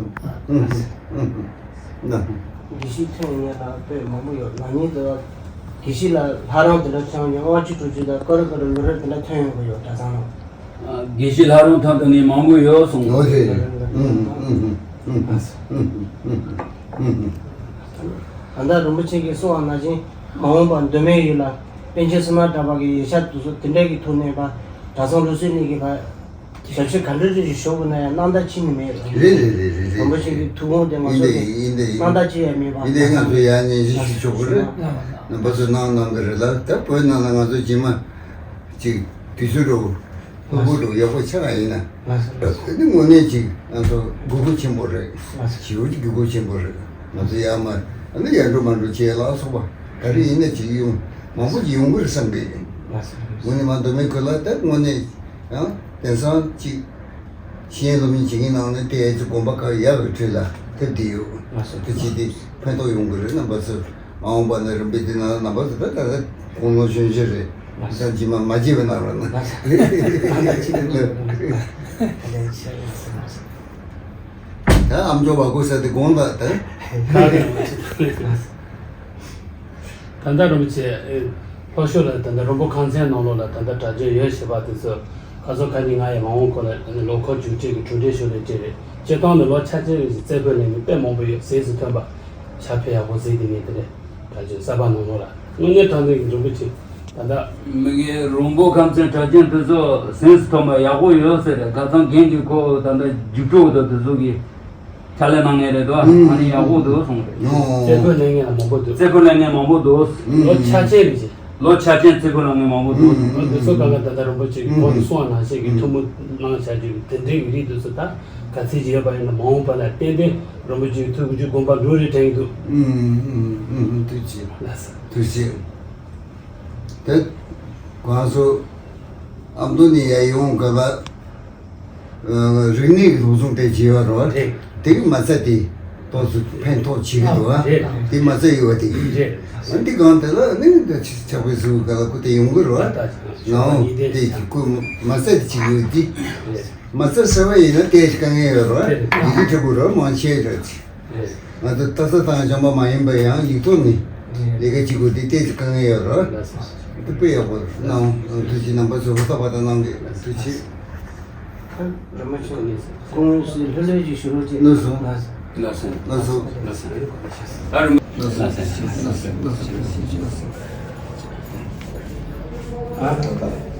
ན། དགེ་བཤེས་ཐོན་མཁན་ལ་དཔེ་མང་པོ་ཡོད། ན་ནིང་དུ་དགེ་བཤེས་ལ་ལྷ་རམས་དེ་འདྲ་ཐོན་མཁན་ཨ་ཅུ་ཀྲུ་ཅུ་དང་ཀ་རུ་ཀ་རུ་ལུ་རེ་དེ་འདྲ་ཐོན་ཡོང་གི་ཡོད་གྲྭ་ཚང་ནང་། དགེ་བཤེས་ལྷ་རམས་ཐོན་ཐུབ་མཁན་མང་པོ་ཡོད་གསུངས། འོ་རེད་རེད། ཨུམ་ཨུམ་ཨུམ་ཨུམ། ད་ལྟ་རིན་པོ་ཆེ་གིས་གསུངས་པ་ནང་བཞིན་མ་འོངས་པར་མདོ་སྨད་ཡུལ་ལ་པཎ་ཆེན་བསོད་ནམས་གྲགས་པ་གི་ཡིག་ཆ་དེ་ཚོ་དེ་འདྲ་གི་ཐོག་ནས་ཕར་གྲྭ་ཚང་སློབ་གསོའི་གནས་ཀྱི་ཕར་ཞབས་ཕྱི་ག་འདྲ་རེ་ཞིག་ཞུ་དགོས་ན་ཡང་སྣང་དག་ཅི་ནས་མེད། རེད་རེད་རེད་རེད་རེད། རིན་པོ་ཆེ་གི་ཐུགས་དགོངས་དེ་ང་ཚོ་ཡིན་གི་ཡིན་དེ་ཡིན། སྣང་དག་ཅི་ཡང་མེད་པ། ཡིན་དེ་ང་ཚོ་ཡང་ཉན་ཞིབ་ཞིག་ཆོག་གི་རེད། རྣམ་པ་ཚོ་གནང་གནང་གི་རེད་ལ། ད་བོད་ནང་ལ་ང་ཚོ་རྗེས་མ་ཅིག་དུས་ཚོད་འགྲོ། ལྷུག་པོ་འགྲོ་ཡག་པོ་ཆགས་ཡིན་ན། དེ་ནི་དངོས་གནས་ཅིག་ང་ཚོ་དགོས་མཁོ་ཆེན་པོ་རེད། ཞེ་པོ་ཅིག་དགོས་མཁོ་ཆེན་པོ་རེད། ང་ཚོ་ཡར་མར་ཨ་ནི་ཡར་འགྲོ་མར་འགྲོ་བྱས་ལ་སོགས་པ་ག་རེ་ཡིན་ན་ཅིག་ཡོང་མང་པོ་ཅིག་ཡོང་གི་རེད་བསམ་གི་ཡིན། དངོས་གནས་མ་མདོ་སྨད་ཁུལ་ལ་ད་དངོས་གནས་ཡང་དེང་སང་ཅིག་ཤེས་ཡོན་སློབ་གཉེར་བྱེད་མཁན་ནང་ནས་དེ་ཨེ་ཙི་དགོན་པ་ཁག་ཡག་གི་ཁྲོད་ལ་ཕེབས་བསྡད་ཡོད། དེ་ཅི་སྟེ་ཕན་ཐོགས་ཡོང་གི་རེད། རྣམ་པ་ཚོ་མ་འོངས་པ་ན་རིམ་པས་དེ་ན་རྣམ་པ་ཚོ་ད་ད་ད་དགུང་ལོ་གཞོན་གཞོན་རེད། ད་རྗེས་མ་མ་བརྗེད་པ་གནང་རོགས་གནང་། ད་ཨ་མཆོག་བ་གོ་ས་དེ་དགོངས་དག་ད། ད་ལྟ་རིན་པོ་ཆེ་ལྷོ་ཕྱོགས་ལ་ད་ལྟ་རོང་པོ་ཁང་ཚན་ནང་ལོགས་ལ་ད་ལྟ་གྲྭ་རྒྱུན་ཡོད་ཞེས་པ་དེ་ཚོ་ཁ་སང་ཁ་ཉིན་ང་ཡི་མ་འོངས་སྐོར་ལ་ལོ་འཁོར་མཇུག་སྒྲིལ་གྱི་གྲུབ་འབྲས་ཞུ་ལས་བཅས་རེད། སྤྱིར་བཏང་ནི་ལོ་ཆ་ཆེན་རེ་ཞིག་རྩེ་ཕུད་ལེན་མཁན་དཔེ་མང་པོ་ཡོད། གཟེངས་སུ་ཐོན་པ་ཞབས་ཕྱི་ཡག་པོ་གཟིགས་དེ་ངས་དེ་ནས་གྲྭ་རྒྱུན་གསར་པ་ནང་ལོགས་ལ་དངོས་གནས་དྲང་གནས་ཀྱི་འགྲོ་གི་ཆེ། ད་ལྟ་མི་གི་རོང་པོ་ཁམས་ཚན་གྲྭ་རྒྱུན་དེ་ཚོ་གཟེངས་སུ་ཐོན་པ་ཡག་པོ་ཡོད་ཟེར་རེད། ཁ་སང་རྒན་གྱིས་ཁོ་ད་ལྟ་རྒྱུགས་སྤྲོད་དང་དེ་ཚོ་གི་ཕྱག་ལས་གནང་མཁན་རེད་དོ། ཨ་ནི་ཡག་པོ་འདུག་གསུངས་རེད། རྩེ་ཕུད་ལེན་མཁན་ལ་མང་པོ་འདུག་རྩེ་ཕུད་ལེན་མཁན་མང་པོ་འདུག་ལོ་ཆ་ཆེན་རེད་ཅེ། ལོ་ཆ་ཆེན་རྩེ་ཕུད་ལེན་མཁན་མང་པོ་འདུག་འདི་ཚོ་གང་ག་ད་ལྟ་རིན་པོ་ཆེ་གིས་གོང་དུ་གསུངས་པ་ནང་བཞིན་གྱི་ཐུགས་སྨོན་གནང་བྱ་རྒྱུ་གི་དེ་འདྲའི་གི་རིགས་འདི་ཚོ་ད་ག་ཚད་ཅིག་ཡོད་པ་ཡིན་ན་མ་འོངས་པ་ལ་ཏན་ཏན་རིན་པོ་ཆེ་གི་ཐུགས་ཀྱི་དགོངས་པ་འགྲུབ་རེ་དྲན་གྱི་འདུག་ཐུགས་རྗེ་ཆེ། ཐུགས་རྗེ་ཆེ། དེ་ཁོང་ཚོ་ཨ་མདོ་ནས་ཡར་ཡོང་སྐབས་ལ། རིག་གནས་ཀྱི་སློབ་སྦྱོང་དེ་བྱས་པ་རེད་བ། རེད། དེ་གི་མ་རྩ་དེ་ཏོག་ཙམ་ཕན་ཐོགས་བྱེད་ཀྱི་འདུག་བ། རེད། དེ་མ་རྩ་ཡོད་པ་དེ་ཡིན། རེད། འདི་གང་དེ་ལ་ནི་འདི་ཕྱག་དཔེ་བཟོ་ག་ལ་ཁུ་དེ་ཡོང་གི་རེད་བ། ད་ད་ནའོ་ཡིན་དེ་དེ་ཁུ་མ་རྩ་དེ་བྱེད་ཀྱི་ཡོད་དེ། རེད། མ་རྩ་གསར་བ་ཡིན་ན་དེ་ཞིག་དཀའ་ངལ་ཡོད་རེད་བ། རེད། ཡི་གེ་འབྲི་དགོས་རེད་བ། མང་ཆེ་རེད། རེད། ང་ཚོ་ལྟ་ས་དང་སྦྱངས་པ་མ་ཡིན་པ་ཡང་ཡིག་ཐོག་ནས་ལས་ཀ་བྱེད་དགོས་དེ་ཏོག་ཙམ་དཀའ་ངལ་ཡོད་རེད། དེ་དཔེ་ཡག་པོ་གནང་། ཐུགས་རྗེ་ཆེ། རྣམ་པ་ཚོ་ཧུར་ཐག་པ་དང་གནང་གི་ཐུགས་རྗེ་ཆེ། རིན་པོ་ཆེ་སྐུ་ངོ་སི་ལྷོད་ལྷོད་ཅིག་ཞུ་རོགས་གྱིས། ལགས་སོ། ལགས་སོ། ལགས་སོ། ལགས་སོ། ལགས་སོ། ད་རིན་པོ་ཆེ། ལགས་སོ། ལགས་སོ། ལགས་སོ། ལགས་སོ། ལགས་སོ། ཨ་ད་ད།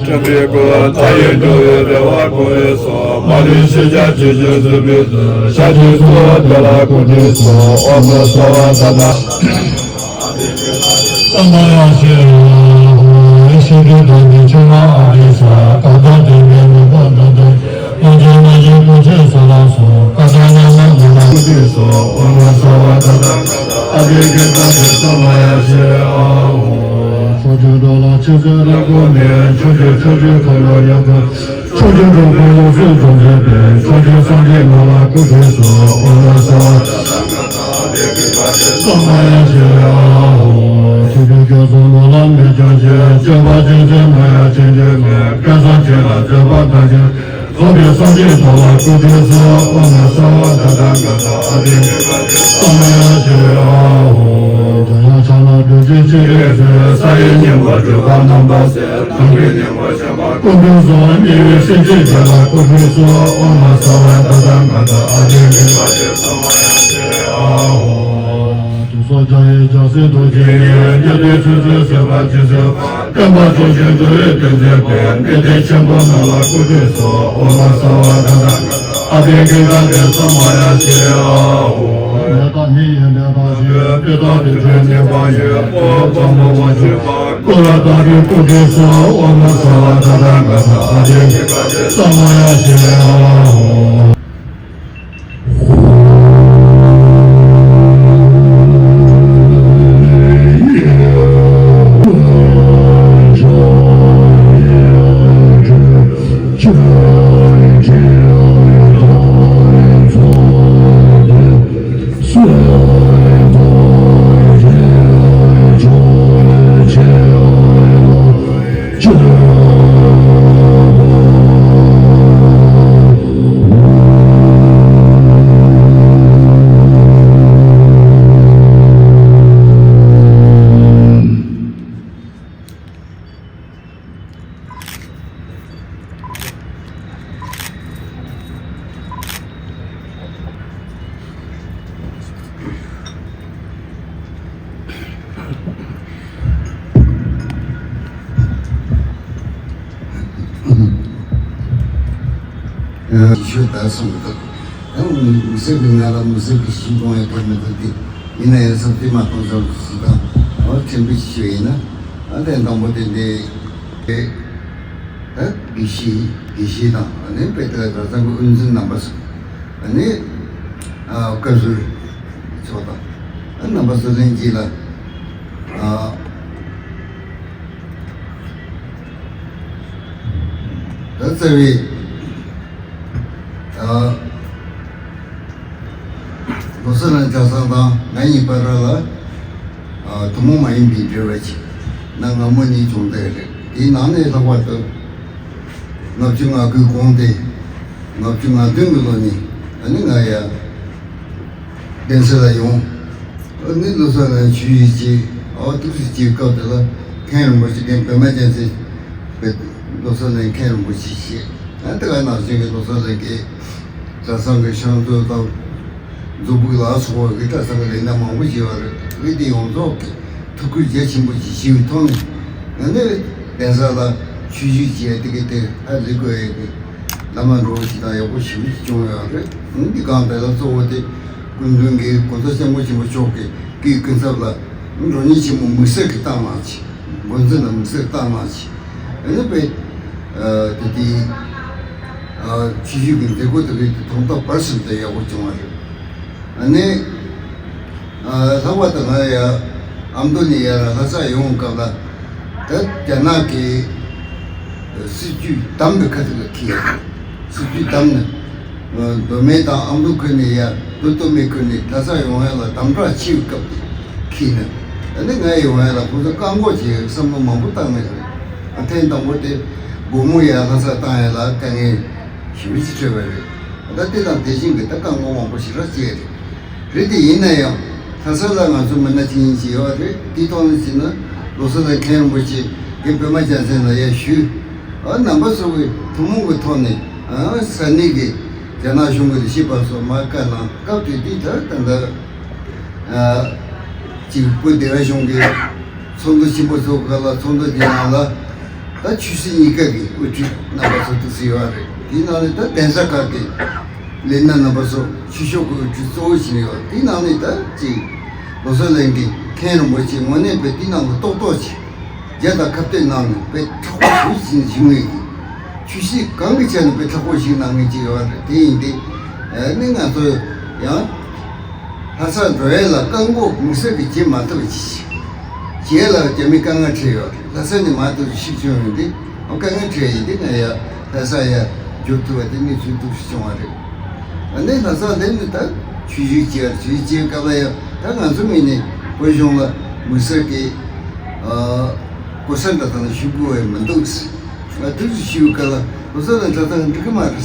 སྐྱབས་རྗེ་སྐུ་མཐའ་ཡས་འགྲོ་བའི་རེ་བ་བསྐོར་བའི་སོགས། མ་ལུས་ཤེས་བྱ་ཇི་བཞིན་གཟིགས་པའི་ཚུལ། ཤཱཀྱའི་ཚུལ་དེ་ལ་བཀུར་སྟི་སོགས། ཨོཾ་ཨཱཿསྭཱ་ཧཱ་ད་ལྟ། ཨོཾ་ཨཱཿསྭཱ་ཧཱ་ཤྲཱི་ཡ་ཧོ། ཤཱཀྱའི་དོན་ནི་ཆེན་མོ་ཨ་རི་ས། ཀ་ཏ་དེ་བའི་ནུས་པ་འགྲོ་དོན། སྔོན་ཆད་མ་གཞི་ཀུན་ཆད་སོ་ལ་སོགས། ཀ་ཏ་ཉ་མ་ནུ་ལ་བཀུར་སྟི་སོགས། ཨོཾ་ཨཱཿསྭཱ་ཧཱ་ད་ལྟ། ཨ་ཏི་ཀི་ཏ་ཏེ་ས་མ་ཡ་ཤྲཱི་ཡ་ཧོ། ཕྱོགས་བཅུའི་འགྲོ་ལ་ཆོས་སྤྱོད་རབ་བསྒོམས་ནས། ཕྱོགས་བཅུའི་ཆོས་སྤྱོད་འཁོར་ལོ་ཡོངས་བསྐོར། ཕྱོགས་བཅུའི་འགྲོ་ཀུན་ལུགས་སྲོལ་འཛིན་མཛད་པའི། ཕྱོགས་བཅུའི་སངས་རྒྱས་ངོ་ལ་བཀུར་སྟི་སོགས། ཨོཾ་ཨཱཿསྭཱ་ཧཱ་ད་ལྟ། ཨ་ཏི་ཀི་ཏ་ཏེ་ས་མ་ཡ་ཤྲཱི་ཡ་ཧོ། ཆོས་སྐུ་སྐྱོབ་གསུམ་ངོ་ལ་མི་སྐྱོ་ཞིང་། སྐྱོབ་པ་ཅན་ཚེ་མ་ཡ་ཆེན་པོའི་མིང་། དཔལ་བཟང་ཆོས་ལ་མཛད་པ་དག་ཅིང་། རྫོགས་པའི་སངས་རྒྱས་ཐོབ་པར་བཀུར་སྟི་སོགས། ཨོཾ་ཨཱཿསྭཱ་ཧཱ་ད་ལྟ་ག་ད་ཨ་ཏི་ཀི་ཏ་ཏེ་ས་མ་ཡ་ཤྲཱི་ཡ་ཧོ། འཇམ་དབྱངས་ཕྱག་ན་རྡོ་རྗེ་འཆང་གིས་གསོལ། ས་ཡི་སྙིང་པོ་སྤྲུལ་པ་རྣམ་པར་གསལ། གྲངས་ཀྱི་སྙིང་པོ་ཆེན་པོ་སྐུ་མདོག་སོགས། ཉེ་བའི་སེམས་ཅན་དེ་ལ་བཀུར་སྟི་སོགས། ཨོཾ་ཨཱཿསྭཱ་ཧཱ་ད་ལྟ་ག་ད་ཨ་ཏི་ཀི་ཏ་ཏེ་ས་མ་ཡ་ཤྲཱི་ཡ་ཧོ། དུག་གསུམ་སྦྱང་བའི་སྦྱང་སྲེག་རྡོ་རྗེ་གིས། ཉེ་དུའི་ཚེ་བསོད་ཟད་པ་ཅི་བསགས་པ། བསྟན་པ་སྲུང་ཞིང་འགྲོ་བའི་དོན་མཛད་པའི། བདེ་དེ་ཆེན་པོ་རྣམས་ལ་བཀུར་སྟི་སོགས། ཨོཾ་ཨཱཿསྭཱ་ཧཱ་ད་ལྟ་ག་ད་ཨ་ཏི་ཀི་ཏ་ཏེ་ས་མ་ཡ་ཤྲཱི་ཡ་ཧོ། ནད་དང་ནད་ཡམས་ནད་དང་གཞན། སྤུ་ལྡང་དུད་འགྲོའི་ནད་དང་གཞན། ཕོ་བ་མོ་བ་ཆོས་པ་ཀུན་ལ་བདག་པོས་བཀུར་སྟི་སོགས། ཨོཾ་ཨཱཿསྭཱ་ཧཱ་ད་ལྟ་ག་ད་ཨ་ཏི་ཀི་ཏ་ཏེ་ས་མ་ཡ་ཤྲཱི་ཡ་ཧོ། ཆོས་ད་གསུངས་འདུག་ཡང་མི་སེར་གྱི་ང་ལ་མི་སེར་གྱི་ཤིང་གོང་ཡང་ཕེབས་མི་ཐུབ་དེ། ཡིན་ན་ཡང་བསམ་དེ་མ་གཏོང་བསམ་ཞིག་དང་། འོ་ཕྲན་བུ་ཞིག་ཡིན་ན། ཨ་དེ་དང་པོ་དེ་འདི། ད་དགེ་བཤེས་དགེ་བཤེས་དང་། ཨ་ནི་དཔེ་ད་གྲྭ་ཚང་གི་དབུ་འཛིན་རྣམ་པ་ཚོ། ཨ་ནི་ཨ་བཀའ་ཟུར་ཚོ་དང་། ཨ་རྣམ་པ་ཚོ་ལྷན་རྒྱས་ལ་ཨ་ད་རྩ་བའི་ཨ། ལོ་གསར་ལ་གྲྭ་ཚང་དང་ང་གཉིས་བར་ལ་ཨ་ཐུན་མོང་མ་ཡིན་པའི་འབྲེལ་བ་ཅིག་གནའ་སྔ་མོ་ནས་བྱུང་བསྡད་རེད། དེའི་ནང་ནས་ལྷག་པར་དུ་ལྔ་བཅུ་ང་དགུའི་གོང་དེ། ལྔ་བཅུ་ང་བདུན་གྱི་ལོ་ནས་ཨ་ནི་ང་ཡ་གདན་ས་ལ་ཡོང་། ཨ་ནི་ལོ་གསར་ལ་ཆོས་ཞུགས་བྱས། ཨ་ཐུགས་སུ་ཆེ་བའི་སྐབས་དེ་ལ་མཁན་རིན་པོ་ཆེ་རྒན་པད་མ་རྒྱལ་མཚན་པའི་ལོ་གསར་ལ་མཁན་རིན་པོ་ཆེ་བྱས། ཨ་དེ་ག་ནང་བཞིན་གྱི་ལོ་གསར་ལ་གི་གྲྭ་ཚང་གི་ཤང་ཚོ་དང་། མཛོ་སྦུག་ལ་སོགས་པའི་གྲྭ་ཚང་གི་ལས་སྣ་མང་པོ་བྱས་པ་རེད། འོན་ཏེ་ཡོངས་རྫོགས་ཀྱི་ཐུགས་ཁུར་རྒྱ་ཆེན་པོ་ཞིག་བཞེས་པའི་ཐོག་ནས། ང་ནི་གདན་ས་ལ་ཆོས་ཞུགས་བྱས་དེ་གི་དེ་ཧ་ལས་དགོས་ཡས་ཀྱི་བླ་མ་འགྲོ་བ་ཞིག་དང་ཡག་པོ་ཞེ་པོ་ཅིག་བྱུང་ཡོད་རེད། འདི་གང་དེ་ལ་གཙོ་བོ་དེ་སྐུ་མདུན་གྱི་གོང་ས་སྐྱབས་མགོན་ཆེན་པོ་མཆོག་གི་སྐུའི་སྐུ་ཚབ་ལ་འགྲོ་མཁན་ཆེན་མོ་དམིགས་བསལ་གྱི་བཏང་གནང་བྱས། འགོ་འཛིན་ལ་དམིགས་བསལ་བཏང་གནང་བྱས། ཨ་ནི་དཔེ་ཨ་དེ་དེའི་ཨ་ཆོས་ཞུགས་ཀྱི་མཛད་སྒོ་དེ་གའི་དོན་དག་བར་གསུམ་དུ་ཡག་པོ་བྱུང་བ་རེད། ཨ་ནི་ཨ་ལྷག་པར་དུ་ང་ཡ་ཨ་མདོ་ནས་ཡར་ལྷ་ས་ཡོང་སྐབས་ལ། ད་རྒྱ་ནག་གི་སྲིད་ཇུས་བདམས་པའི་ཁ་ཐུག་ལ་འཁེལ་ཡོད། སྲིད་ཇུས་བདམས་ནས། མདོ་སྨད་དང་ཨ་མདོ་ཁུལ་ནས་ཡར་མདོ་སྟོད་སྨད་ཁུལ་ནས་ལྷ་ས་ཡོང་ཡ་ལ་དམ་དྲག་ཆེ་བའི་སྐབས་དེ་འཁེལ་ནས། ཨ་ནི་ང་ཡོང་ཡ་ལ་ཁོང་ཚོ་བཀག་འགོག་བྱེད་ཡ་བསམ་བློ་མང་པོ་བཏང་ནས་རེད། ཨ་ཐེངས་དང་པོ་དེ་སྒོར་མོ་ཡར་ལྷ་ས་བཏང་ཡ་ལ་དཀའ་ངལ་ཞེ་པོ་ཅིག་འཕྲད་པ་རེད། ད་དེ་དང་དེ་བཞིན་གྱི་ད་བཀའ་དགོངས་མང་པོ་ཞིག་ར་བཅས་རེད། རེད་དེ་ཡིན་ན་ཡང་ལྷ་ས་ལ་ང་ཚོ་མི་སྣ་ཅི་ཡིན་ཞིག་ཡོད་རེད། དེའི་ཐོག་ནས་བྱས་ན་ལོ་གསར་ལ་མཁན་རིན་པོ་ཆེ་རྒན་པདྨ་རྒྱལ་མཚན་ལ་ཡར་ཞུས། ཨ་རྣམ་པ་ཚོ་གི་ཐུན་མོང་གི་ཐོག་ནས་ཨ་ས་གནས་ཀྱི་རྒྱ་ནག་གཞུང་གི་ལས་བྱེད་པ་ཚོ་མར་བཀའ་གནང་། སྐབས་དེ་དུས་ད་ད་ལྟ་ཨ་ཅིག་བོད་སྡེ་བ་གཞུང་གི་ཚོགས་འདུ་ཆེན་པོ་ཚོགས་སྐབས་ལ་ཚོགས་འདུ་དེ་ནང་ལ་ད་ཆོས་སྲིད་གཉིས་ཀ་གི་དབུ་ཁྲིད་རྣམ་པ་ཚོ་འདུག་སེ་ཡོད་རེད། དེའི་ནང་ནས་ད་གདན་ས་ཁག་གི་ལས་སྣེ་རྣམ་པ་ཚོ་ཆོས་ཕྱོགས་ཀྱི་དབུ་ཁྲིད་གཙོ་བོ་བྱས་ནས་ཡོད། དེའི་ནང་ནས་ད་ཅིག་ལོ་གསར་གླིང་གི་མཁན་རིན་པོ་ཆེ་དངོས་གནས་དཔེ་དེའི་ནང་ལ་ཏོག་ཏོག་ཅིག་རྒྱ་དང་ཁ་གཏད་གནང་ནས་དཔེ་མཁྲེགས་པོ་ཞེ་པོ་ཅིག་བྱུང་ངེས་ཀྱི། ཆོས་སྲིད་གང་གི་ཆ་ནས་དཔེ་མཁྲེགས་པོ་ཞིག་གནང་མཁན་ཅིག་ཡོད་རེད། དེ་ཡིན་ཏེ་ཨ་ནི་ང་ཚོ་ཡང་ལྷ་ས་འགྲོ་ཡས་ལ་རྐང་འགོག་དམིགས་བསལ་གྱི་བྱེད་མ་ཐུབ་པ་ཅིག་བྱེད་ལ་རྒྱ་མི་དཀའ་ངལ་འཕྲད་ཡོད་རེད། ལྷ་ས་ནས་མར་ཐུག་ཤིག་བྱུང་ཡོང་དུས་ཨོ་དཀའ་ངལ་འཕྲད་ཡིན་ཏེ་ང་ཡ་ལྷ་ས་ཡ་འབྱོར་ཐུབ་པ་དེ་གནས་ཚུལ་འདུག་སེ་བྱུང་བ་རེད། ཨ་ནི་ལྷ་ས་སླེབས་ནས་ད་ཆོས་ཞུགས་བྱས་ཆོས་ཞུགས་བྱས་སྐབས་ལ་ཡང་ད་ང་ཚོ་ངོས་ནས་བོད་གཞུང་ལ་དམིགས་བསལ་གྱི་ཨ་གོ་ས་འདྲ་དང་ཞུ་དགོས་པ་མི་འདུག་ང་དུས་སུ་ཞུ་སྐབས་ལ་ལོ་གསར་གླིང་གྲྭ་ཚང་འགྲིག་གི་མ་རེད།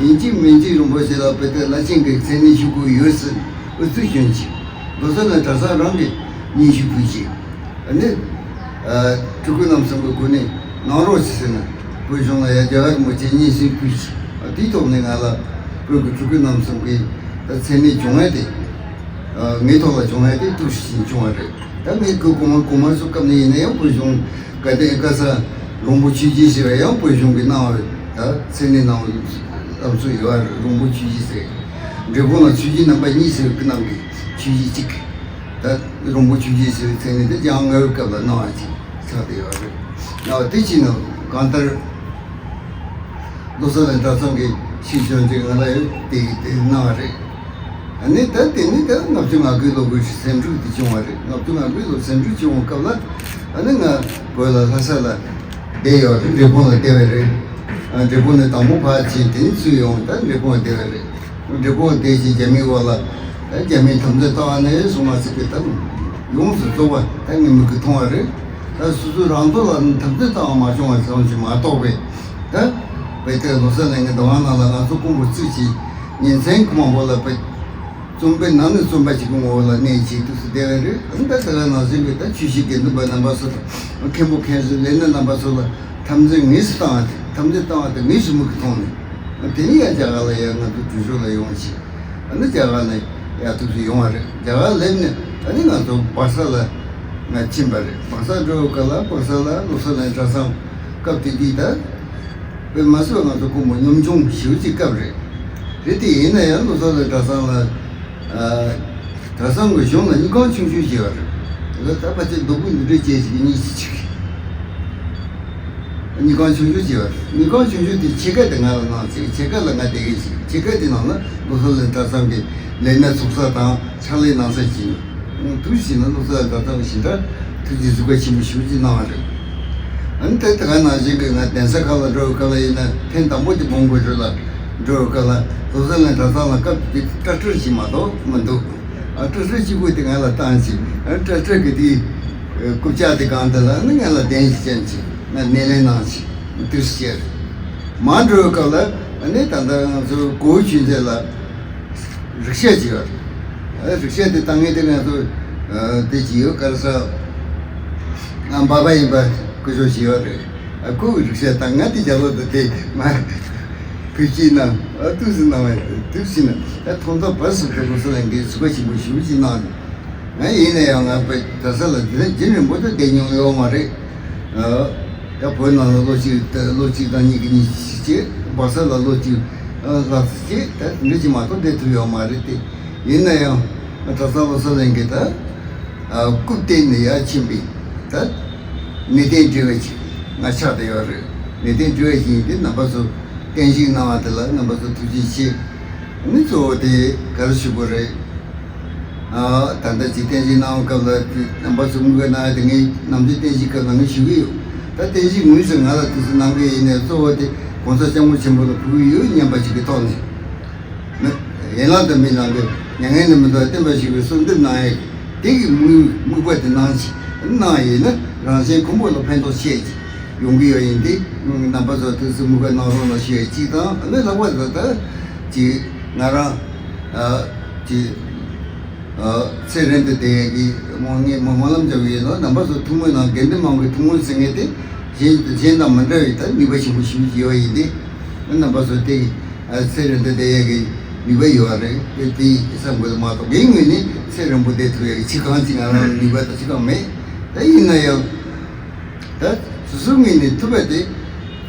ཡིན་གཅིག་མིན་གཅིག་རིན་པོ་ཆེ་ལ་བོད་དོན་བླ་ཆེན་གྱི་མཚན་གནས་ཞུ་དགོས་ཡོད་ཟེར་ཨུ་ཚུགས་བསྐྱོན་ཅིང་ལོ་གསར་གླིང་གྲྭ་ཚང་རང་གིས་སྙན་ཞུ་ཕུལ་ཅིང་། ཨ་ནི། ཨ་སྤྲུལ་སྐུ་རྣམ་གསུམ་གྱི་སྒོ་ནས་གནང་རོགས་ཞེས་ཟེར་ན། བོད་གཞུང་ལ་ཡང་རྒྱལ་བ་རིན་པོ་ཆེ་སྙན་སེང་ཕུལ་ཞིང་། ཨ་དེའི་ཐོག་ནས་ང་ལ་བོད་ཀྱི་སྤྲུལ་སྐུ་རྣམ་གསུམ་གྱི་ད་མཚན་གནས་བྱུང་བ་དེ། ཨ་ངའི་ཐོག་ལ་བྱུང་བ་དེ་ཐུགས་ཤིན་བྱུང་བ་རེད། ད་ངས་སྐུ་གོང་མ་གོང་མ་སོགས་སྐབས་ནས་ཡིན་ན་ཡང་བོད་གཞུང་དགའ་ལྡན་ཨེ་ཀ་ས་རོང་པོ་ཆོས་རྗེ་ཞེས་པ་ཡང་བོད་གཞུང་གིས་གནང་བའི་ད་མཚན་གནས་གནང་བའི་ལམ་སྲོལ་ཡོད་རེད། རོང་པོ་ཆོས་རྗེ་ཟེར། འབྲས་སྤུངས་ལ་ཆོས་རྗེ་རྣམ་པ་གཉིས་ཟེར་བའི་སྐུ་རྣམ་གྱི་ཆོས་རྗེ་གཅིག་ད་རོང་པོ་ཆོས་རྗེ་ཟེར་བའི་མཚན་གནས་དེ་ལྕགས་རྔ་བའི་སྐབས་ལ་གནང་བ་ཅིག་ཆགས་བསྡད་ཡོད་རེད། ཡང་དེ་ཕྱིན་ནས་གང་ལྟར་ལོ་གསར་གླིང་གྲྭ་ཚང་གི་ཤིས་བརྗོད་འདི་ང་ལ་ཡང་དེ་དེ་གནང་བ་རེད། ཨ་ནི་ད་དེ་ནི་ད་ལྔ་བཅུ་ང་དགུའི་ལོ་གི་སེམས་འཁྲུག་དེ་བྱུང་བ་རེད། ལྔ་བཅུ་ང་དགུའི་ལོ་སེམས་འཁྲུག་བྱུང་བའི་སྐབས་ལ་ཨ་ནི་ང་བོད་ལ་ལྷ་ས་ལ་བསྡད་ཡོད་རེད། འབྲས་སྤུངས་ལ་བསྡད་པ་རེད། ཨ་འབྲས་སྤུངས་ནས་དང་པོ་ཕར་ཕྱིན། དེ་ནས་ཚུར་ཡོང་ད་འབྲས་སྤུངས་ལ་བསྡད་པ་རེད། འབྲས་སྤུངས་བསྡད་ཅིང་རྒྱ་མིའི་འོག་ལ་ད་རྒྱ་མིས་འཐབ་འཛིང་བཏང་བ་ནས་བཟུང་མ་ཟད་པའི་ད་ཡོངས་སུ་རྫོགས་པ་ད་ངའི་མིག་གིས་མཐོང་བ་རེད། ད་སོ་སོའི་རང་ཐོག་ལ་འཐབ་འཛིང་བཏང་བ་མ་བྱུང་བ་ཙམ་ཞིག་མ་གཏོགས་པའི་ད་བོད་དེ་ལོ་གསར་གླིང་གི་འདུ་ཁང་ནང་ལ་ང་ཚོ་རྐུན་པོ་བརྩིགས་ཤིང་ཉིན་མཚན་གུང་མང་པོ་ལ་བོད་བཙོན་པའི་ནང་ནས་བཙོན་པ་གཅིག་གི་ངོ་བོ་ལ་གནས་ཀྱི་དུས་སུ་བསྡད་པ་རེད། ཨ་ནི་ད་ད་ག་ནང་བཞིན་གྱི་ད་ཆོས་ཞུ་དགེ་འདུན་པ་རྣམ་པ་ཚོ་དང་མཁན་པོ་མཁན་ཟུར་ལས་སྣེ་རྣམ་པ་ཚོ་ལ་འཐབ་འཛིང་དངོས་སུ་བཏང་བ་དེ་འཐབ་འཛིང་བཏང་བ་དེ་དངོས་སུ་མིག་གིས་མཐོང་ནས། དེ་ནས་ཡང་རྒྱ་གར་ལ་ཡང་ང་ཚོ་གྲོས་ཚོགས་ལ་ཡོང་ཞིང་། ཨ་ནི་རྒྱ་གར་ནས་ཡར་ཐུགས་སུ་ཡོང་བ་རེད། རྒྱ་གར་སླེབས་ནས་ཨ་ནི་ང་ཚོ་སྦག་ས་ལ་ང་ཕྱིན་པ་རེད། སྦག་ས་འགྲོ་བའི་སྐབས་ལ་སྦག་ས་ལ་ལོ་གསར་གླིང་གྲྭ་ཚང་སྐབས་དེ་དུས་ད་དཔེ་མ་སྲིད་པ་ང་ཚོ་སྐུ་མོ་གཉོམ་ཆུང་ཞེ་པོ་ཅིག་སྐབས་རེད། རེད་དེ་ཡིན་ན་ཡང་ལོ་གསར་གླིང་གྲྭ་ཚང་ལ་ཨ་གྲྭ་ཚང་གི་གཞུང་ལ་སྨྱུག་ཁང་ཆུང་ཆུང་ཞིག་ཡོད་རེད། ད་ལྟ་ཕལ་ཆེར་རྡོ་སྦུག་འདི་འདྲ་ཅན་ཞིག་གཉིས་ཤིག་ཅིག་སྨྱུག་ཁང་ཆུང་ཆུང་ཅིག་ཡོད་རེད། སྨྱུག་ཁང་ཆུང་ཆུང་དེའི་ཕྱེད་ཀ་དེ་ང་ལ་གནང་ཅིག་ཕྱེད་ཀ་ལ་ང་བསྡད་མཁན་ཞིག་ཕྱེད་ཀ་དེ་ནང་ལ་ལོ་གསར་གླིང་གྲྭ་ཚང་གི་ལས་སྣེ་ཚུགས་ས་དང་ཕྱག་ལས་གནང་ས་ཞིག་ཡོད། དུས་ཕྱིན་ན་ལོ་གསར་གླིང་གྲྭ་ཚང་གི་ཞེ་དྲག་ཐུགས་རྗེ་གཟིགས་པ་ཆེན་པོ་ཞེ་པོ་ཅིག་གནང་བ་རེད། ཨ་ནི་ད་ད་ག་ནང་བཞིན་གྱི་ང་གདན་ས་ཁག་ལ་འགྲོ་བའི་སྐབས་ལ་ཡིན་ན་ཐེངས་དང་པོ་དེ་བོན་སྒོར་ལ་འགྲོ་བའི་སྐབས་ལ་ལོ་གསར་གླིང་གྲྭ་ཚང་ལ་སྐབས་དེ་སྐྲ་སྤྲུལ་ཞིག་མ་གཏོགས་མི་འདུག་ཨ་སྐྲ་སྤྲུལ་གཅིག་པོ་དེ་ང་ལ་བཏང་ཅིག་ཨ་སྐྲ་སྤྲུལ་གྱི་དེའི་རྐུབ་བཀྱག་དེ་སྒང་དེ་ལ་ནི་ང་ལ་གདན་ཞིག་བཅངས་ཅིག་ང་སྣེ་ལེན་གནང་ཅིག་དུས་སུ་བྱས་རེད། མར་འགྲོ་བའི་སྐབས་ལ་ཨ་ནི་ད་ལྟ་ང་ཚོ་གོ་བོ་ཆོས་མཛད་ལ་རིག་ཤ་ཅིག་ཡོད་རེད། ཨ་རིག་ཤ་དེ་བཏང་མཁན་དེ་ང་ཚོ་ཨ་དེ་ཅིག་ཡོད་ག་རེ་ཟེར། ཨ་འབའ་པ་ཡིན་པ་སྐུ་ཞབས་ཅིག་ཡོད་རེད། ཨ་ཁོ་གི་རིག་ཤ་དང་ང་དེ་རྒྱབ་ལོགས་དུ་དེ་མ་ཕུལ་གྱིས་གནང་། ཨ་ཏུ་སི་གནང་བས་དུ་སི་ན་ཨ་ཐོང་ཐོ་བ་སུ་ཁ་ཁོ་སུ་ལ་འགན་སུ་ཁ་ཆེན་པོ་ཞུ་གྱིས་གནང་། ང་ཡིན་ན་ཡང་ང་པའི་གྲྭ་ས་ལ་འདི་ནས་རྒྱུན་རིང་པོ་དུ་བསྡད་མྱོང་ཡོད་མ་རེད། ཨ་ཡ་བོད་ནང་ལ་ལོ་གཅིག་ལོ་གཅིག་དང་གཉིས་ཀྱི་གཉིས་ཤིག་བྱས། སྦག་ས་ལ་ལོ་གཅིག་ལྷག་ཙམ་བྱས། ད་འདི་ཅིག་མ་གཏོགས་བསྡད་ཐུབ་ཡོད་མ་རེད་དེ། ཡིན་ན་ཡང་ང་གྲྭ་ཚང་སློབ་གསོ་ལེན་གྱི་ད་ཨ་སྐུ་བལྟས་ནས་ཡར་ཕྱིན་པའི་ད་གནས་བརྟན་སྒྲིལ་བ་ཅིག་ང་ཆགས་བསྡད་ཡོད་རེད། གནས་བརྟན་སྒྲིལ་བ་ཞིག་ཡིན་དུས་རྣམ་པ་ཚོ་བརྟན་བཞུགས་གནང་བ་དེ་ལ་རྣམ་པ་ཚོ་ཐུགས་རྗེ་ཆེ། ནི་གཙོ་བོ་དེ་ག་རེ་ཞུ་དགོས་རེད། ཨ་ད་ལྟ་ཅིག་བརྟན་བཞུགས་གནང་བའི་སྐབས་ལ་རྣམ་པ་ཚོ་དངུལ་གནང་ཡ་དེ་ངས་ནམ་རྒྱུན་བརྟན་བཞུགས་སྐབས་ལ་ངས་ཞུ་གི་ཡོད། ད་བརྟན་བཞུགས་དངོས་སུ་ང་ལ་དུས་སུ་གནང་གི་ཡིན་ནའི་གཙོ་བོ་དེ་༸གོང་ས་༸སྐྱབས་མགོན་ཆེན་པོ་ལ་ཕུལ་གི་ཡོད་སྙམ་པ་ཞིག་གི་ཐོག་ནས། ཡན་ལག་དང་མི་ནང་གི་མྱ་ངན་ལས་མི་འདའ་བར་བསྟན་པར་བཞུགས་པའི་གསོལ་འདེབས་གནང་ཡས་དེ་གི་དམིགས་དམིགས་པ་དེ་གནང་ཞིག་གནང་ཡིན་ན་རང་གཞན་ཀུན་པོ་ལ་ཕན་ཐོགས་ཆེ་ཡོང་གི་ཡོད། ཡིན་ཏེ་རྣམ་པ་ཚོ་དུས་སུ་དམིགས་པ་གནང་རོགས་གནང་ཞུ་ཡས་གཅིག་དང་། ཨ་ནི་ལྷག་པར་དུ་ད་ ཅིག་ང་རང་ཨ་ཅིག་ཨ་ཚེ་རིང་དུ་བསྡད་ཡས་ཀྱི་སྨོན་ངེས་སྨོན་ལམ་རྒྱག་གི་ཡིན་ལ། རྣམ་པ་ཚོ་ཐུགས་སྨོན་གནང་། དགེ་འདུན་མང་པོའི་ཐུགས་སྨོན་ཟེར་མཁན་དེ་གཞན་གཞན་དང་མི་འདྲ་བའི་ད་ནུས་པ་ཆེན་པོ་ཞིག་ཡོད་ཡིན་ཏེ། རྣམ་པ་ཚོ་དེ་ཨ་ཚེ་རིང་དུ་བསྡད་ཡས་ཀྱི་ནུས་པ་ཡོད་རེད། དེ་དེ་བསམ་དགོས་མ་གཏོགས་ངའི་ངོས་ནས་ཚེ་རིང་པོ་བསྡད་ཐུབ་ཡས་ཀྱི་ཅི་གང་ཅི་ང་རང་ནུས་པ་དང་ཅི་གང་མེད། ད་ཡིན་ན་ཡང་། ད་སོ་སོའི་ངོས་ནས་ཐུབ་པ་དེ་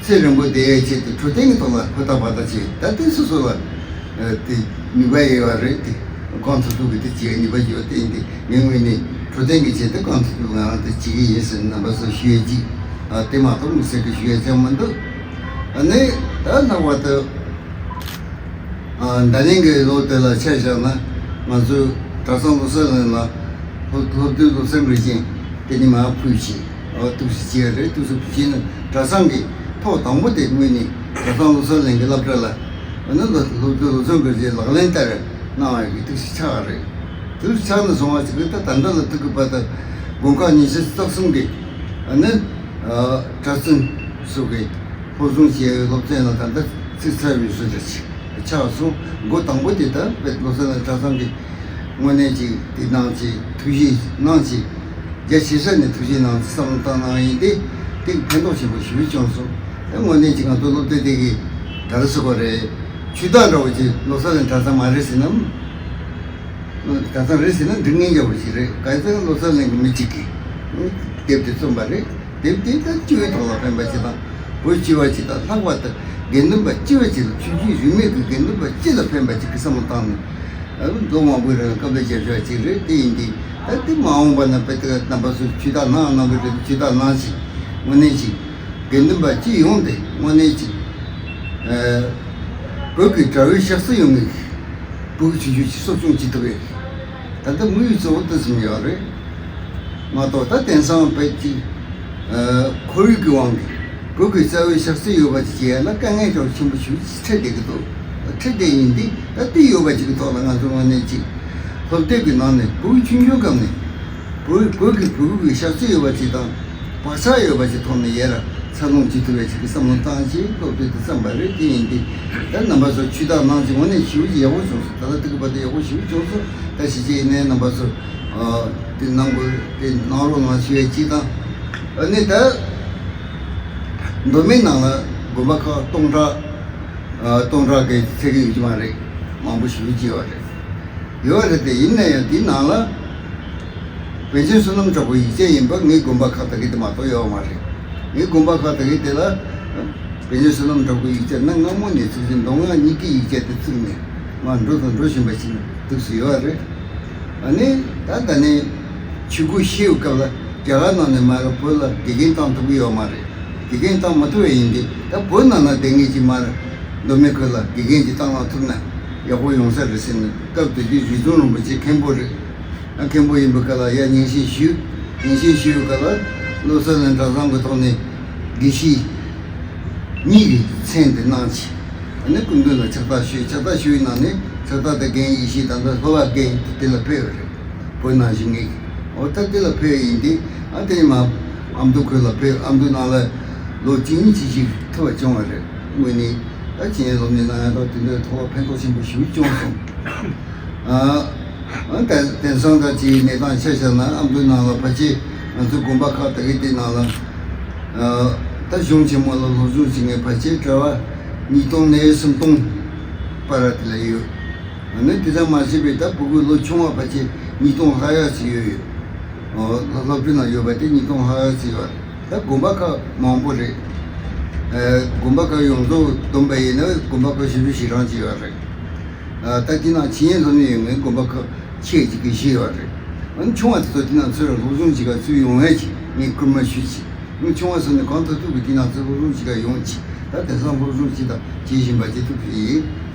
ཚེ་རིང་པོ་བསྡད་ཡའི་ཆེད་དུ་འཕྲོད་བསྟེན་གྱི་ཐོག་ལ་ཧུར་ཐག་འབད་ཐག་བྱེད། ད་དེ་སོ་སོ་ལ་ཨ་དེ་ནུས་པ་ཡོད་པ་རེད། དེ་གང་ཐུབ་ཐུབ་ཀྱིས་དེ་བྱེད་ནུས་པ་ཡོད་དེ་ཡིན་དེ། ངའི་ངོས་ནས་འཕྲོད་བསྟེན་གྱི་ཆེད་དུ་གང་ཐུབ་ཐུབ་ང་རང་དེ་བྱེད་ཀྱི་ཡིན་ཟེར་རྣམ་པ་ཚོར་ཞུ་ཡས་ཅིག་ཨ་དེ་མ་གཏོགས་དམིགས་བསལ་གྱི་ཞུ་ཡས་ཅང་མི་འདུག་ཨ་ནི་ད་ལྷག་པར་དུ། ཨ་ད་ནིང་གི་ལོ་དེ་ལ་ཆ་བཞག་ན། ང་ཚོའི་གྲྭ་ཚང་བློ་གསལ་གླིང་ལ་སློབ་སློབ་སྟོན་སློབ་ཚན་གྱི་རྐྱེན་དེ་ནི་མར་ཕུལ་ཕྱིན། ཨོ་ཐུགས་སུ་བྱས་རེད། ཐུགས་སུ་ཕུལ་ཕྱིན་ནི་གྲྭ་ཚང་གི་ཐོག་དང་པོ་དེ་དངོས་གནས་གྲྭ་ཚང་བློ་གསལ་གླིང་གི་སློབ་གྲྭ་ལ། ཨ་ནི་སློབ་སློབ་སྟོན་སློབ་ཚན་གྱི་རྐྱེན་ལག་ལེན་བསྟར་གནང་བ་གི་ཐུགས་སུ་ཆགས་པ་རེད། ཐུགས་སུ་ཆགས་ནས་སོང་བ་ཅིག་གི་ད་ད་ལྟ་ལ་ཐུག་གི་བར་དུ་དགོན་ཁག་ཉི་ཤུ་རྩ་གསུམ་གི་ཨ་ནི་ཨ་གྲྭ་བཙུན་སོགས་ཀྱི་སློབ་སྦྱོང་བྱས་པའི་སློབ་ཚན་ལ་ད་ལྟ་ཚིག་ཚར་བའི་བཟོ་འདྲ་ཞིག་ཆགས་སོང་། འགོ་དང་པོ་དེ་ད་དཔེ་བློ་གསལ་གླིང་གྲྭ་ཚང་གི་དངོས་གནས་ཀྱི་དེ་གནང་ཅིག་ཐུགས་རྗེ་གནང་ཅིག་རྒྱ་ཆེ་ས་ནས་ཐུགས་རྗེ་གནང་ཅིག་བསམ་བློ་བཏང་གནང་ཡིན་ཏེ། དེ་ཕན་ཐོགས་ཆེན་པོ་ཞེ་པོ་བྱུང་སོང་། ཨེ་དངོས་གནས་ཀྱི་ང་ཚོ་སློབ་དེབ་དེ་གི་ག་རེ་ཟེར་དགོས་རེད། ཆོས་བདག་འདྲ་བོ་ཅིག་བློ་གསལ་གླིང་གྲྭ་ཚང་མ་རེད་ཟེར་ན། གྲྭ་ཚང་རེད་ཟེར་ན་འགྲིག་ངེས་འདྲ་བོ་ཞིག་རེད། ག་ཚོད་བློ་གསལ་གླིང་གི་མི་གཅིག་གིས་དེབ་དེ་རྩོམ་པ་རེད། དེབ་དེ་ད་སྤྱི་བའི་ཐོག་ལ་ཕན་པ་ཅིག་དང་། བོད་སྤྱི་བ་ཅིག་དང་། ལྷག་པར་དུ་དགེ་འདུན་པ་སྤྱི་བ་ཅིག་ལ། ཆོས་བརྒྱུད་རིས་མེད་ཀྱི་དགེ་འདུན་པ་སྤྱི་ལ་ཕན་པ་ཅིག་གི་བསམ་བློ་བཏང་ནས། ཨ་ལོ་མང་པོའི་རིང་ལ་སྐབས་ལ་བརྒྱབ་བཞག་ཅིག་རེད། དེ་ཡིན་དུས་ད་དེ་མ་འོངས་པ་ན་དཔེ་དེ་རྣམ་པ་ཚོས་ཇུས་གཏོགས་གནང་། གནང་གི་རེད། ཇུས་གཏོགས་གནང་ཞིག་དངོས་གནས་ཅིག་དགེ་འདུན་པ་སྤྱི་ཡོངས་དེ་དངོས་གནས་ཅིག་ཨ་བོད་ཀྱི་དྲ་བའི་ཤག་སི་ཡོང་གི། བོད་ཀྱི་ཆོས་བརྒྱུད་ཀྱི་གསོ་སྐྱོང་བྱེད་ཐུབ་པའི་ད་ལྟ་དམིགས་ཡུལ་གཙོ་བོ་དེ་ཙམ་ཡོད་རེད་མ་གཏོགས། ད་དེང་སང་དཔེ་ཅིག་ཨ་ཁོར་ཡུག་གི་དབང་གིས་བོད་ཀྱི་རྩ་བའི་ཤག་སི་ཡོད་པ་ཅིག་བྱེད་ཡ་ལ་དཀའ་ངལ་ཅུང་ཆེན་པོ་ཞིག་འཕྲད་བསྡད་ཀྱི་འདུག་འཕྲད་བསྡད་ཡིན་དུས་ད་དེ་ཡོད་པ་ཅིག་གི་ཐོག་ལ་ང་ཚོ་དངོས་གནས་ཅིག་སློབ་དེབ་ཀྱི་ནང་ནས་བོད་ཀྱི་ཆོས་བརྒྱུད་སྒང་ནས། བོད་བོད་ཀྱི་བོད་ཀྱི་ཤག་སི་ཡོད་པ་ཅིག་དང་། བག་ཆགས་ཡོད་པ་ཅིག་ཐོག་ནས་ཡར་འཚར་ལོངས་བྱེད་ཐུབ་པའི་ཆེད་ཀྱི་བསམ་བློ་བཏང་ཅིག་སློབ་དེབ་དེ་བརྩམས་པ་རེད། དེ་ཡིན་དུས་ད་རྣམ་པ་ཚོ་ཇུས་གཏོགས་གནང་ཅིག་དངོས་གནས་ཞེ་པོ་ཅིག་ཡག་པོ་བྱུང་སོང་། ད་ལྟ་དེ་གི་བར་དུ་ཡག་པོ་ཞེ་པོ་བྱུང་སོང་། ད་གཞིས་བྱེས་ཡིན་ནའི་རྣམ་པ་ཚོ་ཨ་དེ་གནང་དགོས། དེ་གནང་རོགས་གནང་ཞུ་ཡས་གཅིག་དང་། ཨ་ནི་ད་མདོ་སྨད་ནང་ལ་དགོན་པ་ཁག་སྟོང་ཕྲག་ཨ་སྟོང་ཕྲག་གི་ཚད་ཀྱི་ཡོད་ཀྱི་མ་རེད། མང་པོ་ཞེ་པོ་ཅིག་ཡོད་རེད། ཡོད་རེད་དེ། ཡིན་ན་ཡང་དེའི་ནང་ལ་པཎ་ཆེན་བསོད་ནམས་གྲགས་པའི་ཡིག་ཆ་ཡིན་པ་ངའི་དགོན་པ་ཁག་དེ་གའི་དེ་མ་གཏོགས་ཡོད་མ་རེད། ངའི་དགོན་པ་ཁག་དེ་གའི་དེ་ལ་པཎ་ཆེན་བསོད་ནམས་གྲགས་པའི་ཡིག་ཆ་གནའ་སྔ་མོ་ནས་བཙུགས་ཏེ་མདོ་སྔགས་གཉིས་ཀའི་ཡིག་ཆ་དེ་བཙུགས་ནས་མར་འགྲོ་དང་འགྲོ་བཞིན་པ་ཞིག་འདུག་སེ་ཡོད་རེད། ཨ་ནི་ད་ད་ནི་ཆོས་སྒོ་ཕྱེ་བའི་སྐབས་ལ་རྒྱ་གར་ནང་ནས་མར་བོད་ལ་དགེ་རྒན་བཏང་ཐུབ་ཀྱི་ཡོད་མ་རེད། དགེ་རྒན་བཏང་མ་ཐུབ་པ་ཡིན་དུས་ད་བོད་ནང་ན་བསྡད་མཁན་གྱི་མར་མདོ་སྨད་ཁུལ་ལ་དགེ་རྒན་ཅིག་བཏང་གནང་ཐུབ་ན་ཡག་པོ་ཡོང་ས་རེད་ཟེར་ནས། སྐབས་དེ་དུས་རིག་འཛིན་རིན་པོ་ཆེ་མཁན་པོ་རེད། ཨ་མཁན་པོ་ཡིན་པའི་སྐབས་ལ་ཡར་སྙན་ཞུ་ཞུས། སྙན་ཞུ་ཞུས་པའི་སྐབས་ལ་བློ་གསལ་གླིང་གྲྭ་ཚང་གི་ཐོག་ནས་དགེ་བཤེས་གཉིས་ཀྱི་མཚན་དེ་གནང་བྱས། ཨ་ནི་སྐུ་མདུན་ལ་ཕྱག་རྟགས་ཞུས། ཕྱག་རྟགས་ཞུས་ནང་ནས་ཕྱག་རྟགས་དེ་རྒན་ཡེ་ཤེས་དང་། ད་སློབ་པ་རྒན་དེ་ལ་ཕེབས་པ་རེད། བོད་ནང་བཞུགས་མཁན་གྱི། འོ་ད་དེ་ལ་ཕེབས་ཡིན་དུས་ཨ་དེ་ནས་མར་ཨ་མདོ་ཁུལ་ལ་ཕེབས། ཨ་མདོ་ནང་ལ་ལོ་གཅིག་གཉིས་ཅིག་ཞིག་ཐུབ་པ་བྱུང་བ་རེད། དངོས་གནས་ད་ཇི་སྙེད་སློབ་གཉེར་གནང་ཡ་དང་དེ་འདྲའི་ཐོག་ལ་ཕན་ཐོགས་ཆེན་པོ་ཞེ་པོ་བྱུང་སོང་། ཨ་ཨ་དེང་དེང་སང་ད་ཅིག་གནས་སྟངས་ཆ་བཞག་ན། ཨ་མདོ་ནང་ལ་ཕལ་ཆེར་ང་ཚོའི་དགོན་པ་ཁག་དེ་གའི་དེ་ནང་ལ་ཨ་ད་གཞུང་ཆེན་མོ་ལ་སློབ་སྦྱོང་བྱེད་མཁན་ཕལ་ཆེར་གྲྭ་པ་ཉིས་སྟོང་ནས་སུམ་སྟོང་བར་དེ་ལ་ཡོད། ཨ་ནི་དེ་ཙམ་མ་ཟད་པའི་ད་ཕྲུ་གུ་ལོ་ཆུང་བ་ཕལ་ཆེར་ཉིས་སྟོང་ལྷག་ཡག་ཅིག་ཡོད་ཡོད། ཨོ་སློབ་གྲྭའི་ནང་ཡོད་པ་དེ་ཉིས་སྟོང་ལྷག་ཡག་ཅིག་ཡོད་རེད། ད་དགོན་པ་ཁག་མང་པོ་རེད། ཨེ་དགོན་པ་ཁག་ཡོངས་རྫོགས་བསྡོམས་པ་ཡིན་ན་དགོན་པ་ཁག་བཞི་བཅུ་ཞེ་གྲངས་ཅིག་ཡོད་རེད། ཨ་ད་དེ་ནང་ཇི་སྙེད་སློབ་གཉེར་ཡོད་མཁན་དགོན་པ་ཁག་ཁྱད་ཅིག་གི་བཞི་ཡོད་རེད། ཨ་ནི་ཆུང་བ་དེ་ཚོ་དེ་ནང་ཚུར་སློབ་སྦྱོང་བྱེད་ག་ཚུར་ཡོང་ཡག་ཅིག་ངས་སྐུལ་མ་ཞུ་ཅིག་ཨ་ནི་ཆུང་བ་ཚོ་ནི་གང་ཐུབ་ཐུབ་ཀྱིས་དེ་ནང་ཚུར་སློབ་སྦྱོང་བྱེད་ག་ཡོང་ཅིག་ད་དེང་སང་སློབ་སྦྱོང་བྱེད་དང་བྱེད་བཞིན་པ་བྱེད་ཐུབ་ཀྱི་ཡིན།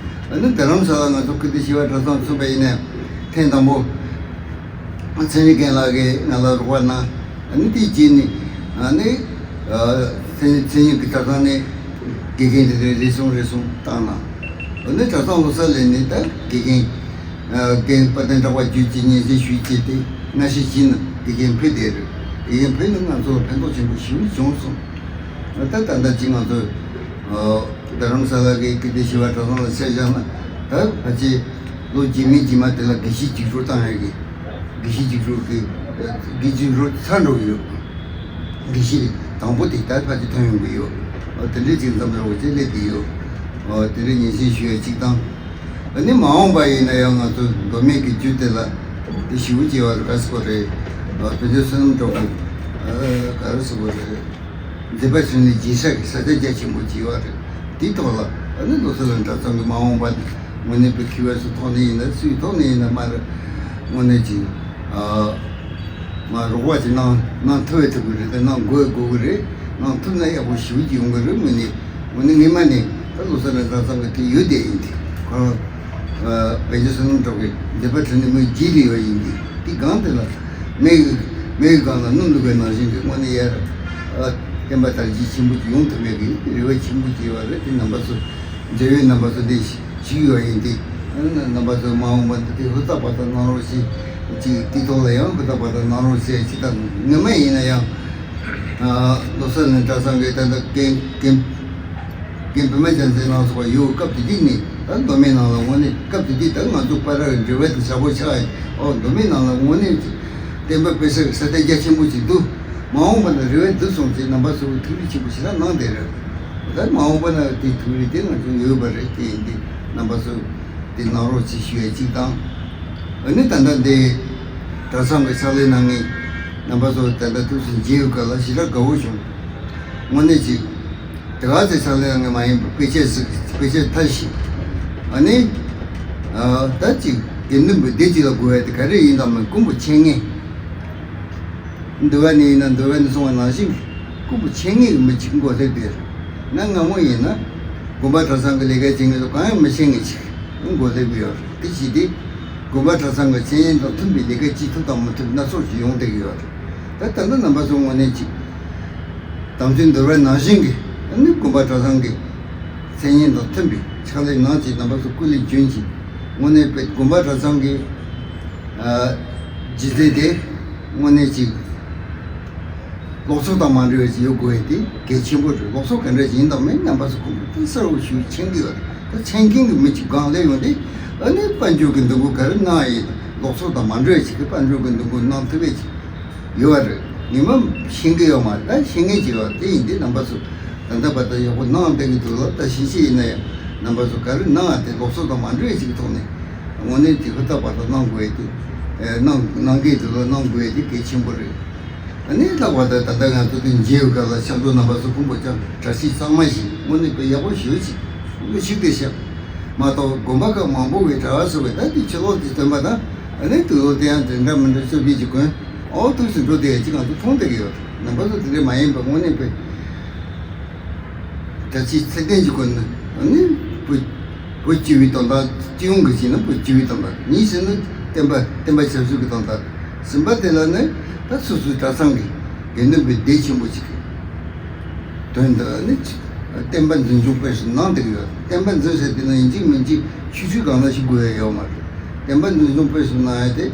ཨ་ནི་རྡ་རམ་ས་ལ་ང་ཚོ་ཀིརྟི་ཤེས་པ་གྲྭ་ཚང་ཚུགས་པ་ཡིན་ནའི་ཐེངས་དང་པོ་མཚན་ཉིད་རྒན་ལགས་ཀྱིས་ང་ལ་རོགས་པ་གནང་། ཨ་ནི་དེའི་རྗེས་ནས་ཨ་ནི་ཨ་མཚན་མཚན་ཉིད་ཀྱི་གྲྭ་ཚང་ནས་དགེ་རྒན་དེ་འདྲའི་རེ་ཟུང་རེ་ཟུང་བཏང་གནང་། ཨ་ནི་གྲྭ་ཚང་བློ་གསལ་གླིང་ནས་ད་དགེ་རྒན་ཨ་རྒན་དཔལ་ལྡན་གྲགས་པ་བརྒྱུད་ཀྱིས་སྙན་སེང་ཞུས་བྱས་ཏེ་སྔ་ཕྱི་གཅིག་ནས་དགེ་རྒན་ཕེབས་བསྡད་རེད། དགེ་རྒན་ཕེབས་ནས་ང་ཚོ་ལ་ཕན་ཐོགས་ཆེན་པོ་ཞེ་པོ་བྱུང་སོང་། ད་ད་ལྟ་ཅིག་ང་ཚོ་ཨ་རྡ་རམ་ས་ལ་གི་ཀིརྟི་ཤེས་པ་གྲྭ་ཚང་ལ་ཆ་བཞག་ན་ ད་ཕལ་ཆེར་ལོ་རྗེས་མའི་རྗེས་མ་དེ་ལ་དགེ་བཤེས་རྒྱུགས་སྤྲོད་བཏང་ཡག་གི། དགེ་བཤེས་རྒྱུགས་སྤྲོད་ཀྱི། དགེ་རྒྱུགས་སྤྲོད་ཚར་འགྲོ་གི་ཡོད། དགེ་བཤེས་དང་པོ་དེ་ད་ཕལ་ཆེར་ཐོན་ཡོང་གི་ཡོད། དེ་འདྲའི་ཅིག་འཛོམས་རོགས་ཅེས་སླེབས་ཀྱི་ཡོད། དེ་འདྲའི་ཉན་ཤེས་ཞུ་ཡ་གཅིག་དང་། ཨ་ནི་མ་འོངས་པ་ཡིན་ན་ཡང་ང་ཚོ་མདོ་སྨད་ཀྱི་རྒྱུད་དེ་ལ་དེ་ཞེ་པོ་ཅིག་ཡོད་རེད། ག་ཟེར་དགོས་རེད། བོད་ཇོ་བསོད་ནམས་གྲགས་པའི་ག་རེ་ཟེར་དགོས་རེད། མཛད་པ་འཕྲིན་ལས་རྒྱས་བཤད་ཀྱི་ས་ཆ་རྒྱ་ཆེན་པོ་ཅིག་ཡོད་རེད། དེའི་ཐོག་ལ་ཨ་ནི་བློ་གསལ་གྲྭ་ཚང་གི་མ་འོངས་པ་དངོས་གནས་པའི་ཁི་ཝེ་སི་ཐོག་ནས་ཡིན་ན་སུའི་ཐོག་ནས་ཡིན་ན་མ་རེད། དངོས་གནས་ཅིག་ང་རོགས་པ་ཅིག་གནང་གནང་ཐུབ་པའི་ཐུབ་ཀྱི་རེད། དེ་གནང་དགོས་དགོས་ཀྱི་རེད། གནང་ཐུབ་ན་ཡག་པོ་ཞེ་པོ་ཅིག་ཡོང་གི་རེད། དངོས་གནས་དངོས་གནས་སྔོན་མ་ནས་ད་བློ་གསལ་གྲྭ་ཚང་གི་དེ་ཡོད་བསྡད་ཡིན། དེ་ཁོ་རང་བོད་ཇོ་བསོད་ནམས་གྲགས་པའི་མཛད་པ་འཕྲིན་ལས་མོས་བརྗེད་དེ་ཡོད་ཡིན། དེ་དེ་སྒང་དེ་ལ་མེ་གི་མེ་གི་སྒང་ལ་སྣུམ་བླུགས་པའི་ནང་བཞིན་དུ་དངོས་གནས་ཡར་ཨ་བསྟན་པ་དར་རྒྱས་ཆེན་པོ་ཅིག་ཡོང་ཐུབ་མེད་ཀྱི་རེ་བ་ཆེན་པོ་ཅིག་ཡོད་རེད། དེ་རྣམ་པ་ཚོ་མཛད་ཡོད་རྣམ་པ་ཚོ་འདི་ཞིག་ཡོད་ཡིན། དེ་རྣམ་པ་ཚོ་མ་འོངས་པ་འདི་དེ་ཧུར་ཐག་པ་ཐག་གནང་རོགས་ཞེས་ཅིག་དེ་ཐོག་ལ་ཡང་ཧུར་ཐག་པ་ཐག་གནང་རོགས་ཞེས་ཅིག་དང་། ངོ་མ་ཡིན་ན་ཡང་ཨ་བློ་གསལ་གྲྭ་ཚང་གི་ད་ལྟ་རྒན་རྒན་རྒན་བི་མ་ཅན་ཚེ་ནང་སོགས་ཡོད། སྐབས་དེ་དུས་ནས་ད་མདོ་སྨད་ནང་ལ་དངོས་གནས་སྐབས་དེ་དུས་ད་ང་ཚོ་བར་འབྲེལ་བ་དེ་ཞེ་པོ་ཆགས་ཡིན། ཨོ་མདོ་སྨད་ནང་ལ་དངོས་གནས་བསྟན་པ་སྤེལ་ས་གི་ས་ཆ་རྒྱ་ཆེན་པོ་ཅིག་འདུག་མ་འོངས་པ་ན་རེ་བ་འདུག་སོང་ཅིག་རྣམ་པ་ཚོ་ཐུགས་རེ་ཆེན་པོ་ཞེ་དྲག་གནང་བསྡད་རེད། ད་མ་འོངས་པ་ན་དེ་ཐུགས་རེ་དེ་ང་ཚོ་ཡོད་པ་རེད། དེ་ཡིན་དུས་རྣམ་པ་ཚོ་དེ་གནང་རོགས་ཅིག་ཞུ་ཡ་གཅིག་དང་། ཨ་ནི་ད་ལྟ་འདི་གྲྭ་ཚང་གི་ཕྱག་ལས་གནང་མཁན་རྣམ་པ་ཚོ་ད་ལྟ་ཐུགས་སུ་མཇལ་ཡོད་སྐབས་ལ་ཞེ་དྲག་དགའ་བོ་བྱུང་། དངོས་གནས་ཅིག་དེ་ག་ཚོད་ཕྱག་ལས་གནང་མཁན་མ་ཡིན་པར་དཔེ་ཆ་ཟིག་དཔེ་ཆ་ཐ་ཞིག་ཨ་ནི་ད་ཅིག་དགེ་འདུན་པའི་སྡེ་གཅིག་ལ་དགོས་ཡ་དེ་ག་རེ་ཡིན་དང་མིན་ཀུན་པོ་མཁྱེན་མཁན། འདུལ་བ་ནས་ཡིན་ན་འདུལ་བ་ནས་གསུངས་པ་ནང་བཞིན་ཀུན་པོ་མཁྱེན་མཁན་གྱི་མི་གཅིག་མགོ་སླེབས་དེ་རེད། ན་སྔ་མོ་ཡིན་ན་དགོན་པ་གྲྭ་ཚང་གི་ལས་ཀ་བྱེད་མཁན་ཚོ་གང་ཡང་མི་མཁྱེན་མཁན་ཅིག་མགོ་སླེབས་ཀྱི་ཡོད་རེད། དེ་བྱས་ཏེ་དགོན་པ་གྲྭ་ཚང་གི་མཁྱེན་ཡོན་དང་མཐུན་པའི་ལས་ཀ་བྱེད་ཐུབ་དང་མི་ཐུབ་སྣ་ཚོགས་ཤིག་ཡོང་བསྡད་ཀྱི་ཡོད་རེད། ད་ད་ལྟ་རྣམ་པ་ཚོ་དངོས་གནས་ཅིག་དམ་ཆོས་འདུལ་བ་ནང་བཞིན་གྱི་ཨ་ནི་དགོན་པ་གྲྭ་ཚང་གི་མཁྱེན་ཡོན་དང་མཐུན་པའི་ཕྱག་ལས་གནང་ཅིག་རྣམ་པ་ཚོ་སྐུ་ལས་བྱོན་ཅིག་དངོས་གནས་དཔེ་དགོན་པ་གྲྭ་ཚང་གི་ཨ་རྒྱུ་མཚན་དེ་དངོས་གནས་ཅིག་ལོག་སོ་དང་མ་འདྲ་བའི་ཅིག་ཡོད་དགོས་ཡ་དེ་གལ་ཆེན་པོ་རེད། ལོག་སོ་ག་འདྲ་ཅིག་ཡིན་དང་མིན་རྣམ་པ་ཚོ་ཁོང་ཚོ་གསལ་བོ་ཞུ་མཁྱེན་གྱི་ཡོད་རེད། ད་མཁྱེན་མཁན་གྱི་མི་གཅིག་སྒང་སླེབས་ཡོང་དུས་ཨ་ནི་དཔལ་འབྱོར་གྱི་འདུ་འགོད་ག་རེ་གནང་ཡ་ཡིན། ལོག་སོ་དང་མ་འདྲ་བའི་ཅིག་གི་དཔལ་འབྱོར་གྱི་འདུ་འགོད་གནང་ཐུབ་པའི་ཅིག་ཡོད་པ་རེད། ངས་མ་ཤེས་ཀྱི་ཡོད་མ་རེད། ད་ཤེས་མཁན་ཅིག་ཡོད་རེད། དེ་ཡིན་དུས་རྣམ་པ་ཚོ་ད་ལྟ་བར་དུ་ཡག་པོ་གནང་བསྡད་ཀྱི་འདུག་ལ། ད་ཕྱིན་ཆད་ཡིན་ན་ཡང་རྣམ་པ་ཚོ་ག་རེ་གནང་ཡ་དེ་ལོག་སོ་དང་མ་འདྲ་བའི་ཅིག་གི་ཐོག་ནས་དངོས་གནས་དེ་ཧུར་ཐག་པ་ཐག་གནང་དགོས་ཡ་དེ་གནང་གནང་གི་འདུག་ལ། གནང་དགོས་ཡ་དེ་གལ་ཆེན་པོ་རེད། ཨ་ནི་ལྷག་པར་དུ་ད་ལྟ་ང་ཚོ་དེ་མཇལ་ཡོད་སྐབས་ལ་ཤར་ཕྱོགས་རྣམ་པ་ཚོ་ཕུང་པོ་ཅང་གྲྭ་ཤག་གཙང་མ་ཞིག་དངོས་གནས་དཔེ་ཡག་པོ་ཞེ་པོ་ཅིག་བློ་ཞིག་བདེ་ཤག་མ་གཏོགས་དགོན་པ་ཁག་མང་པོ་གི་གྲྭ་བ་ཚོ་གི་ད་དེ་ཕྱི་ལོགས་དེ་སྟོན་པ་དང་ཨ་ནི་དུག་ལོག་དེ་ཡང་དེ་འདྲ་མི་འདྲ་བཅོ་བརྒྱད་ཀྱི་གོན་ཨོ་ཐུགས་སུ་འགྲོ་དེ་ཅིག་ང་ཚོ་མཐོང་བསྡད་ཀྱི་ཡོད། རྣམ་པ་ཚོ་དེ་འདྲ་མ་ཡིན་པ་དངོས་གནས་དཔེ། གྲྭ་ཆས་ཚད་ལྡན་གྱི་སྒོ་ནས་ནི་བོད་བོད་སྤྱི་པའི་དོན་དག་སྤྱི་ཡོངས་ཀྱི་བྱས་ན་བོད་སྤྱི་པའི་དོན་དག་གཉིས་ཟེར་ན་བསྟན་པ་བསྟན་པ་ཆབ་སྲིད་ཀྱི་དོན་དག་གསུམ་པ་དེ་ལ་ནི་ད་སོ་སོའི་གྲྭ་ཚང་གི་དགེ་འདུན་པའི་སྡེ་ཆེན་པོ་གཅིག་གི་དོན་དུ་ནི་བསྟན་པ་འཛིན་སྐྱོང་སྤེལ་གསུམ་གནང་བསྡད་ཀྱི་ཡོད། བསྟན་པ་འཛིན་ཟེར་དེ་ནི་ཡིན་གཅིག་མིན་གཅིག་ཆོས་ཁྲིད་གང་ན་ཞིག་དགོས་ཡ་ཡོད་མ་རེད། བསྟན་པ་འཛིན་སྐྱོང་སྤེལ་གསུམ་གནང་ཡ་དེ་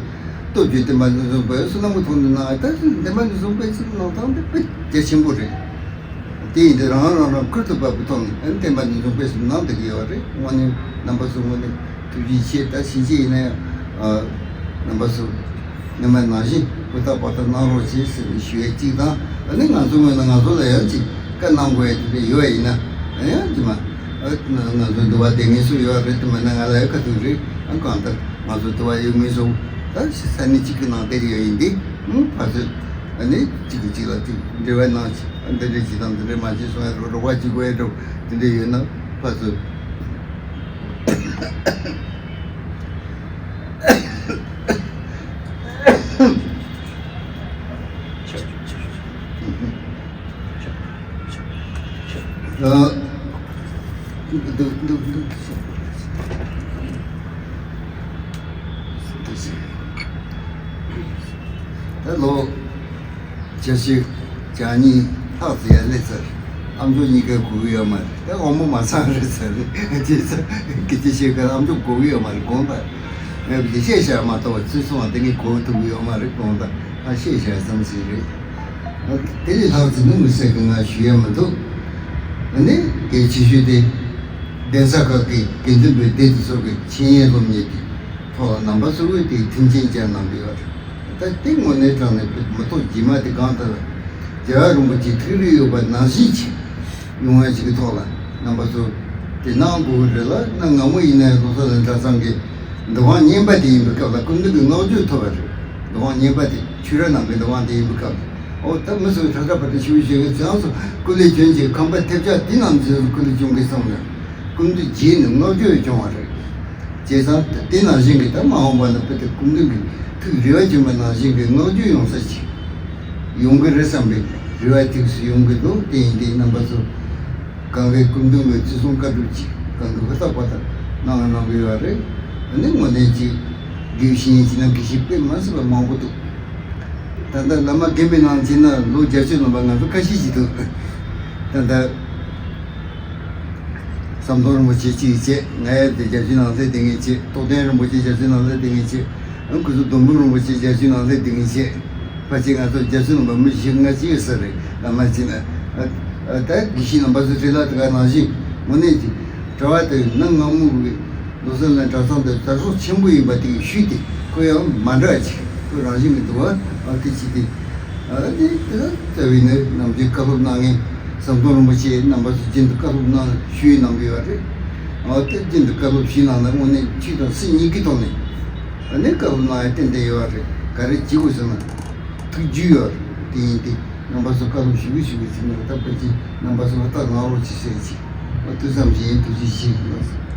སྟོབས་ཀྱིས་བསྟན་པ་འཛིན་སྐྱོང་སྤེལ་བསོད་ནམས་ཀྱི་ཐོག་ནས་གནང་ཡ་ད་བསྟན་པ་འཛིན་སྐྱོང་སྤེལ་གསུམ་གནང་སྟངས་དེ་དཔེ་རྒྱ་ཆེན་པོ་རེད། དེ་ཡིན་དུས་རང་རང་རང་ཁུར་དུ་བབས་པའི་ཐོག་ནས་ཨ་ནི་བསྟན་པ་འདི་ཚོ་དཔེ་སྲིད་གནང་བསྡད་ཀྱི་ཡོད་རེད། དངོས་གནས་རྣམ་པ་ཚོ་དངོས་གནས་ཐུགས་རྗེ་ཆེ། ད་ཕྱིན་ཆད་ཡིན་ན་ཡང་ཨ་རྣམ་པ་ཚོ་སྔོན་མ་ནང་བཞིན་ཧུར་ཐག་པ་ཐག་གནང་རོགས་བྱེད་ཟེར་ནས་ཞུ་ཡས་གཅིག་དང་། ཨ་ནི་ང་ཚོ་ངོས་ནས་ང་ཚོ་ལ་ཡང་ཅིག་བཀའ་གནང་དགོས་ཡས་དེ་འདྲ་ཡོད་པ་ཡིན་ན་ཨ་ཡང་ཅིག་མ་ཨ་ང་ཚོ་འདུལ་བ་འདེབས་མཁན་སུ་ཡོད་རེད། དེ་མིན་ན་ང་ལ་ཡང་ཁ་ཐུག་རེད། ཨ་གང་ལྟར་ང་ཚོ་འདུལ་བ་ཡོད་མཁན་སུ་ད་ས་གནས་གཅིག་གི་ནང་བསྡད་ཀྱི་ཡོད་ཡིན་དེ་ཨ་ཕར་ཚུར་ཨ་ནི་གཅིག་གིས་གཅིག་ལ་ཅིག་འབྲེལ་བ་གནང་ཅིག་ཨ་འདི་འདྲ་བྱེད་དང་འདི་འདྲ་མ་བྱེད་གསུང་ཡ་འགྲོ། རོགས་པ་གཅིག་དགོས་ཡ་འགྲོ། འདི་འདྲ་ཡོད་ན་ཕར་ཚུར། ཨ། འདུག་འདུག་འདུག་ད་ལོ་བཅུ་གཅིག་བཅུ་གཉིས་ལྷག་ཙམ་ཡར་སླེབས་ཚར། ཨ་མཆོག་གཉིས་ཀ་གོ་གི་ཡོད་མ་རེད། ད་དབང་པོ་མ་ཚང་རེད་ཟེར་རེད། བྱས་ཙང་སྐད་ཆ་བཤད་སྐབས་ཨ་མཆོག་གོ་གི་ཡོད་མ་རེད། དགོངས་དག་ངས་བཤད་བཤད་མ་གཏོགས་ཚུལ་སོང་བ་དེ་ངས་གོ་ཐུབ་ཀྱི་ཡོད་མ་རེད། དགོངས་དག་ཨ་བཤད་བཤད་ཙམ་ཞིག་རེད། དེ་ལས་ལྷག་ཙམ་ནི་མི་སྲིད་ཀྱི་ང་ཞུ་ཡ་མི་འདུག་ཨ་ནི་གལ་ཆེ་ཤོས་དེ་ གདན་ས་ཁག་གི་དགེ་འདུན་པའི་སྡེ་དེ་ཚོ་གི་འཆད་ཉན་སློབ་གཉེར་དེ་ཐོག་ལ་རྣམ་པ་ཚོ་གིས་དེ་མཐུན་རྐྱེན་ཅན་གནང་གི་ཡོད་རེད། ད་དེ་དངོས་གནས་དྲང་གནས་མི་ཐོག་རྗེས་མ་དེ་གང་ལྟར་རྒྱལ་བ་རིན་པོ་ཆེ་ཐུགས་རེ་ཡོད་པ་ནང་བཞིན་ཅིག་ཡོང་བ་ཞིག་གི་ཐོག་ལ་རྣམ་པ་ཚོ་དེ་གནང་དགོས་ཀྱི་རེད་ལ། གནའ་སྔ་མོ་ཡིན་ན་ཡང་ལོ་གསར་གླིང་གྲྭ་ཚང་གི་འདུ་ཁང་རྙིང་པ་དེ་ཡིན་པའི་སྐབས་ལ་སྐུ་མདུན་གྱི་བསྔགས་བརྗོད་ཐོབ་པ་རེད། འདུ་ཁང་རྙིང་པ་དེ་ཆོས་ར་ནང་གི་འདུ་ཁང་དེ་ཡིན་པའི་སྐབས་ལ། ཨོ་ད་མི་ཚོས་ཁྲ་ཁྲ་པ་ཏི་ཤུ་ཤུ་ཞིག་གི་ཚེ་ཡང་སུ་སྐུ་ལས་བྱོན་ཅིག་ཁང་པ་ཐེབས་ཆག་དེ་ནང་ཚེ་སུ་སྐུ་ལས་བྱོན་གི་བསམ་ནས་སྐུ་མདུན་རྗེས་ནས་བསྔགས་བརྗོད་བྱུང་བ་རེད། བྱས་ཙང་དེ་ནང་བཞིན་གྱི་ད་མ་འོངས་པ་ན་བུ་དེ་སྐུ་མདུན་གྱི་ཐུགས་རེ་བ་བྱོན་པ་ནང་བཞིན་གྱི་བསྔགས་བརྗོད་ཡོང་ས་ཅིག་ཡོང་གི་རེད་བསམ་པའི་རེ་བ་ཐུགས་སུ་ཡོང་གི་འདུག་དེ་ཡིན་དུས་རྣམ་པ་ཚོ་གང་གའི་སྐུ་མདུན་གྱི་ཚེ་གཟུངས་བཀའ་སྒྲུབ་ཅིག་གང་གི་ཧུར་ཐག་པ་དང་གནང་གནང་གི་ཡོད་རེད། ཨ་ནི་དངོས་གནས་ཅིག་དགེ་བཤེས་ཡིན་ཅིག་ན་དགེ་བཤེས་དཔེ་མ་སྲིད་པ་མང་པོ་འདུག་ད་ལྟ་བླ་མ་རྒན་པའི་ནང་བྱས་ན་ལོ་བརྒྱད་ཅུ་ལོན་པ་ང་ཚོ་ཁ་ཤས་ཤིག་འདུག་ད་ལྟ་ཟམ་གདོང་རིན་པོ་ཆེ་གཅིག་བྱས། ང་ཡང་དེ་བརྒྱད་ཅུ་ནང་སླེབས་བསྡད་མཁན་བྱས། རྟོགས་ལྡན་རིན་པོ་ཆེ་བརྒྱད་ཅུ་ནང་སླེབས་བསྡད་མཁན་བྱས། ཨང་ཁུ་ཚུར་སྡོང་པོ་རིན་པོ་ཆེ་བརྒྱད་ཅུ་ནང་སླེབས་བསྡད་མཁན་བྱས། ཕལ་ཆེར་ང་ཚོ་བརྒྱད་ཅུ་ལོན་པ་མི་བཞི་ལྔ་ཅིག་ཡོད་ས་རེད། བླ་མ་བྱས་ན། ཨ་ཨ་ད་དགེ་བཤེས་རྣམ་པ་ཚོ་བྲེལ་ལ་དེ་ག་ནང་བཞིན་དངོས་གནས་ཀྱི་གྲྭ་བ་དེ་གནའ་སྔ་མོ་གི་ལོ་གསར་གླིང་གྲྭ་ཚང་དེ་དར་སྲོལ་ཆེན་པོ་ཡིན་པ་དེ་གི་ཤུལ་དེ་ཁོ་ཡང་མ་འདྲ་ཅིག་ཁོ་རང་བཞིན་གྱི་འདུག་བ། ཨ་དེ་ཅི་སྟེ། ཨ་དེ་དེ་རྩ་བའི་ནི་ནམ་རྒྱུན་བཀའ་སློབ་གནང་མཁན་ཟམ་གདོང་རིན་པོ་ཆེ་རྣམ་པ་ཚོ་རྒྱུན་དུ་བཀའ་སློབ་གནང་ཞུས་གནང་གི་ཡོད་རེད། ཨ་དེ་རྒྱུན་དུ་བཀའ་སློབ་ཞུས་གནང་ན་དངོས་གནས་ཆོས་དང་སེམས་གཉིས་ཀྱི་ཐོག་ནས་ཨ་ནི་བཀའ་སློབ་གནང་ཡ་ཏན་ཏན་ཡོད་རེད། ག་རེ་བྱེད་དགོས་ཟེར་ན་ཐུགས་རྒྱུས་ཡོད་རེད། དེ་ཡིན་ཏེ། རྣམ་པ་ཚོ་བཀའ་སློབ་ཞུ་གི་ཞུ་གི་ཅིག་ནང་ད་ཕལ་ཆེར་རྣམ་པ་ཚོ་ལ་ལྟ་གནང་རོགས་ཅིག་ཟེར་ཅིག་ཨ་ཐུགས་བསམ་བཞེས་ཐུགས་རྗེ་ཆེ་ཞུ་གི་ཡོད།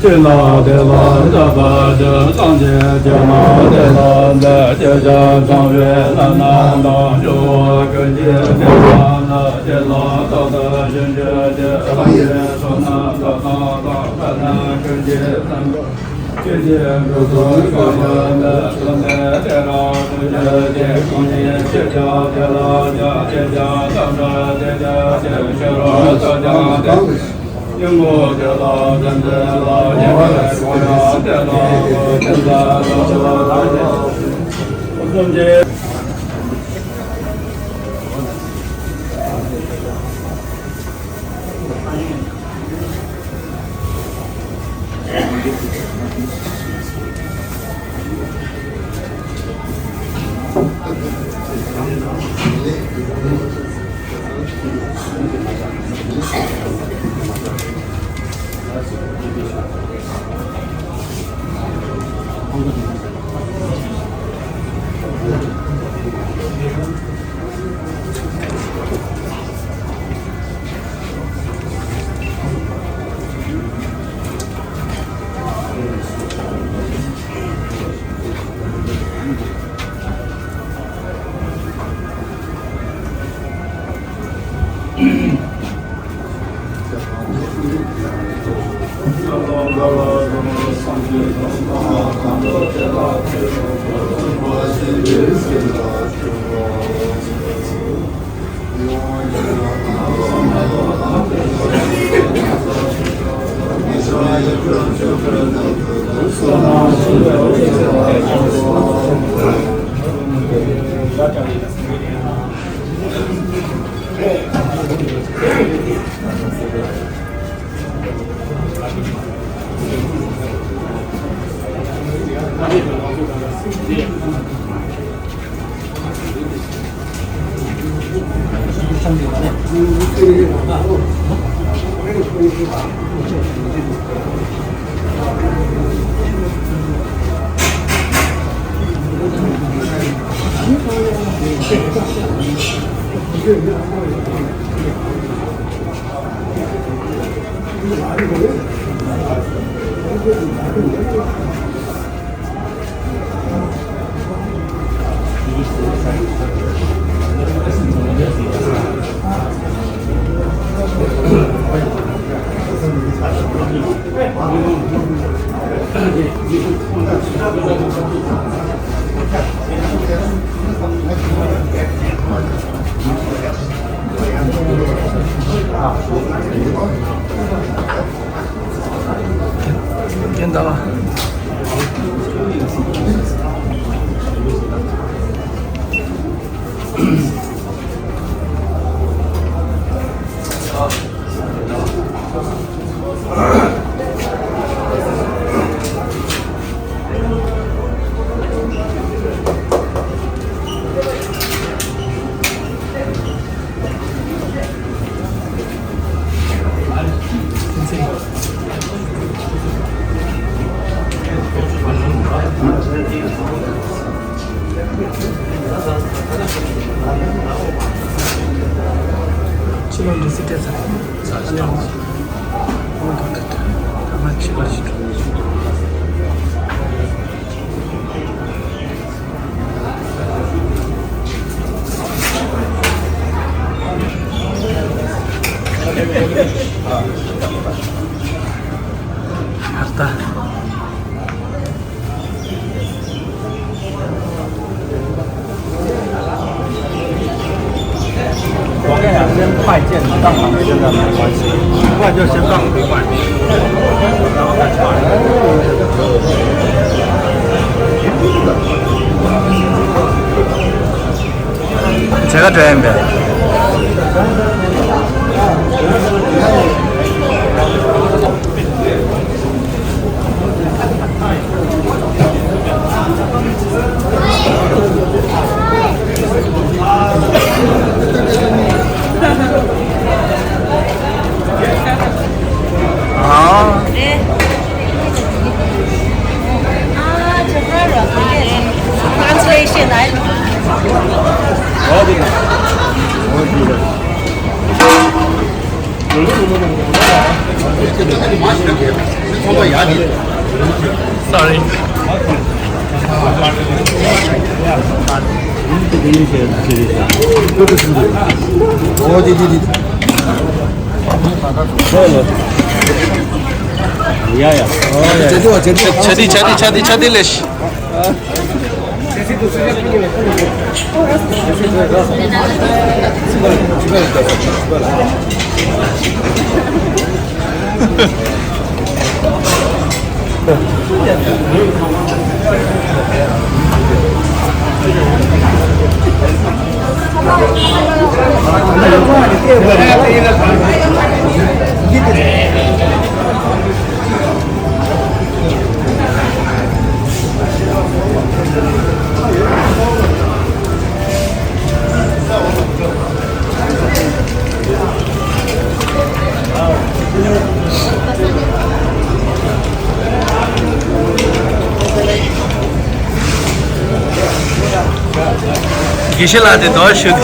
ཅི་ལ་དེ་ལ་འདི་པ་ཅི་སངས་རྒྱས་ཅི་ལ་དེ་ལ་འདི་ཅི་བྱ་ཚངས་པའི་ལྷ་རྣམས་དང་ཇོ་བོ་ཀུན་གྱི་དེ་ལ་ན་ཅི་ལ་ཏག་ཏག་ཞིང་གི་ཅི་སངས་རྒྱས་ཚོགས་རྣམས་དང་དང་དང་ལྷ་རྣམས་ཀུན་གྱི་རྣམ་པ། རྒན་ད་ལ། ཕྱི་ལོགས་འགྲོ་སྲིད་སྤྲད་ཚར། ཨ་ནི་ང་ང་ཕྱི་ལོགས་ཤིག་འགྲོ། ཨ་ལྟ། 我跟你讲，先快件，你干嘛？现在没关系，快就先干五块，然后再快。བྱེད་ག་འགྲོ་ཡིན་པས། ཨ། Translation, I Sorry. ཡ་ཡ། ཆ་དི་ཆ་དི་ཆ་དི་ཆ་དི་ལེ་ཤི། དགེ་བཤེས་ལགས་དེ་དོ་ཞུ་དེ།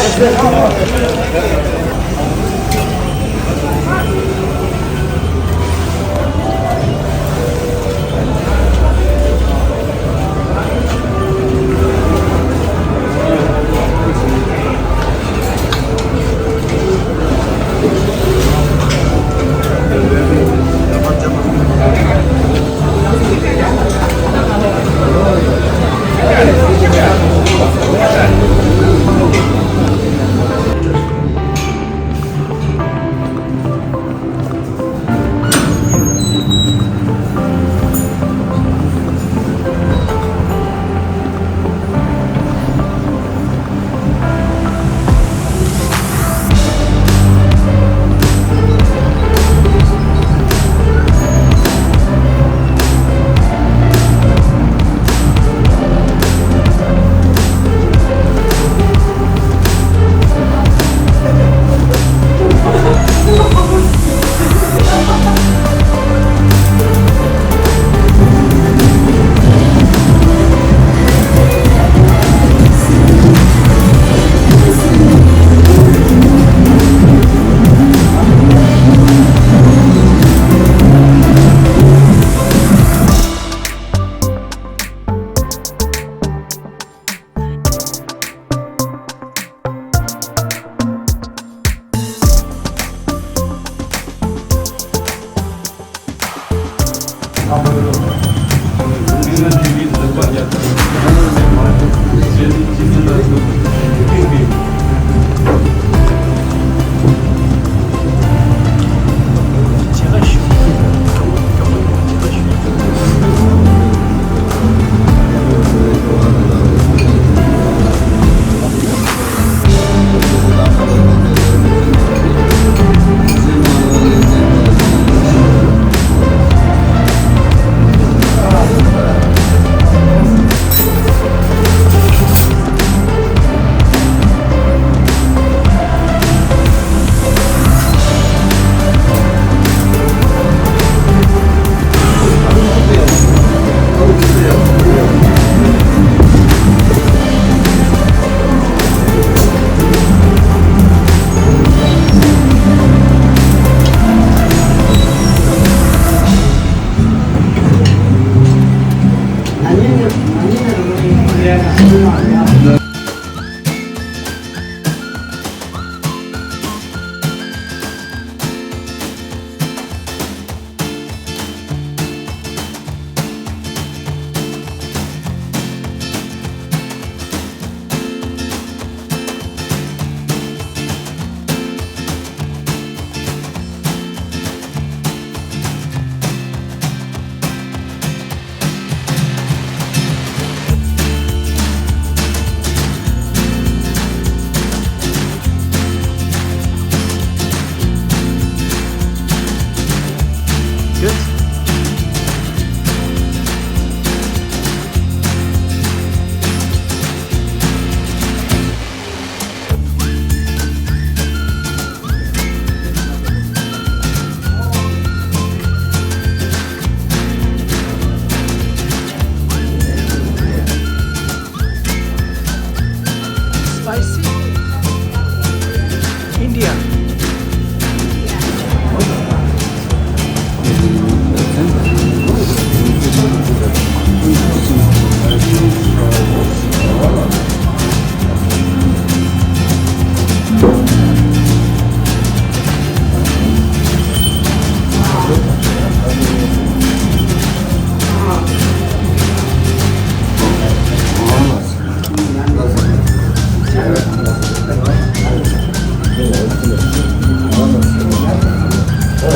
དེ་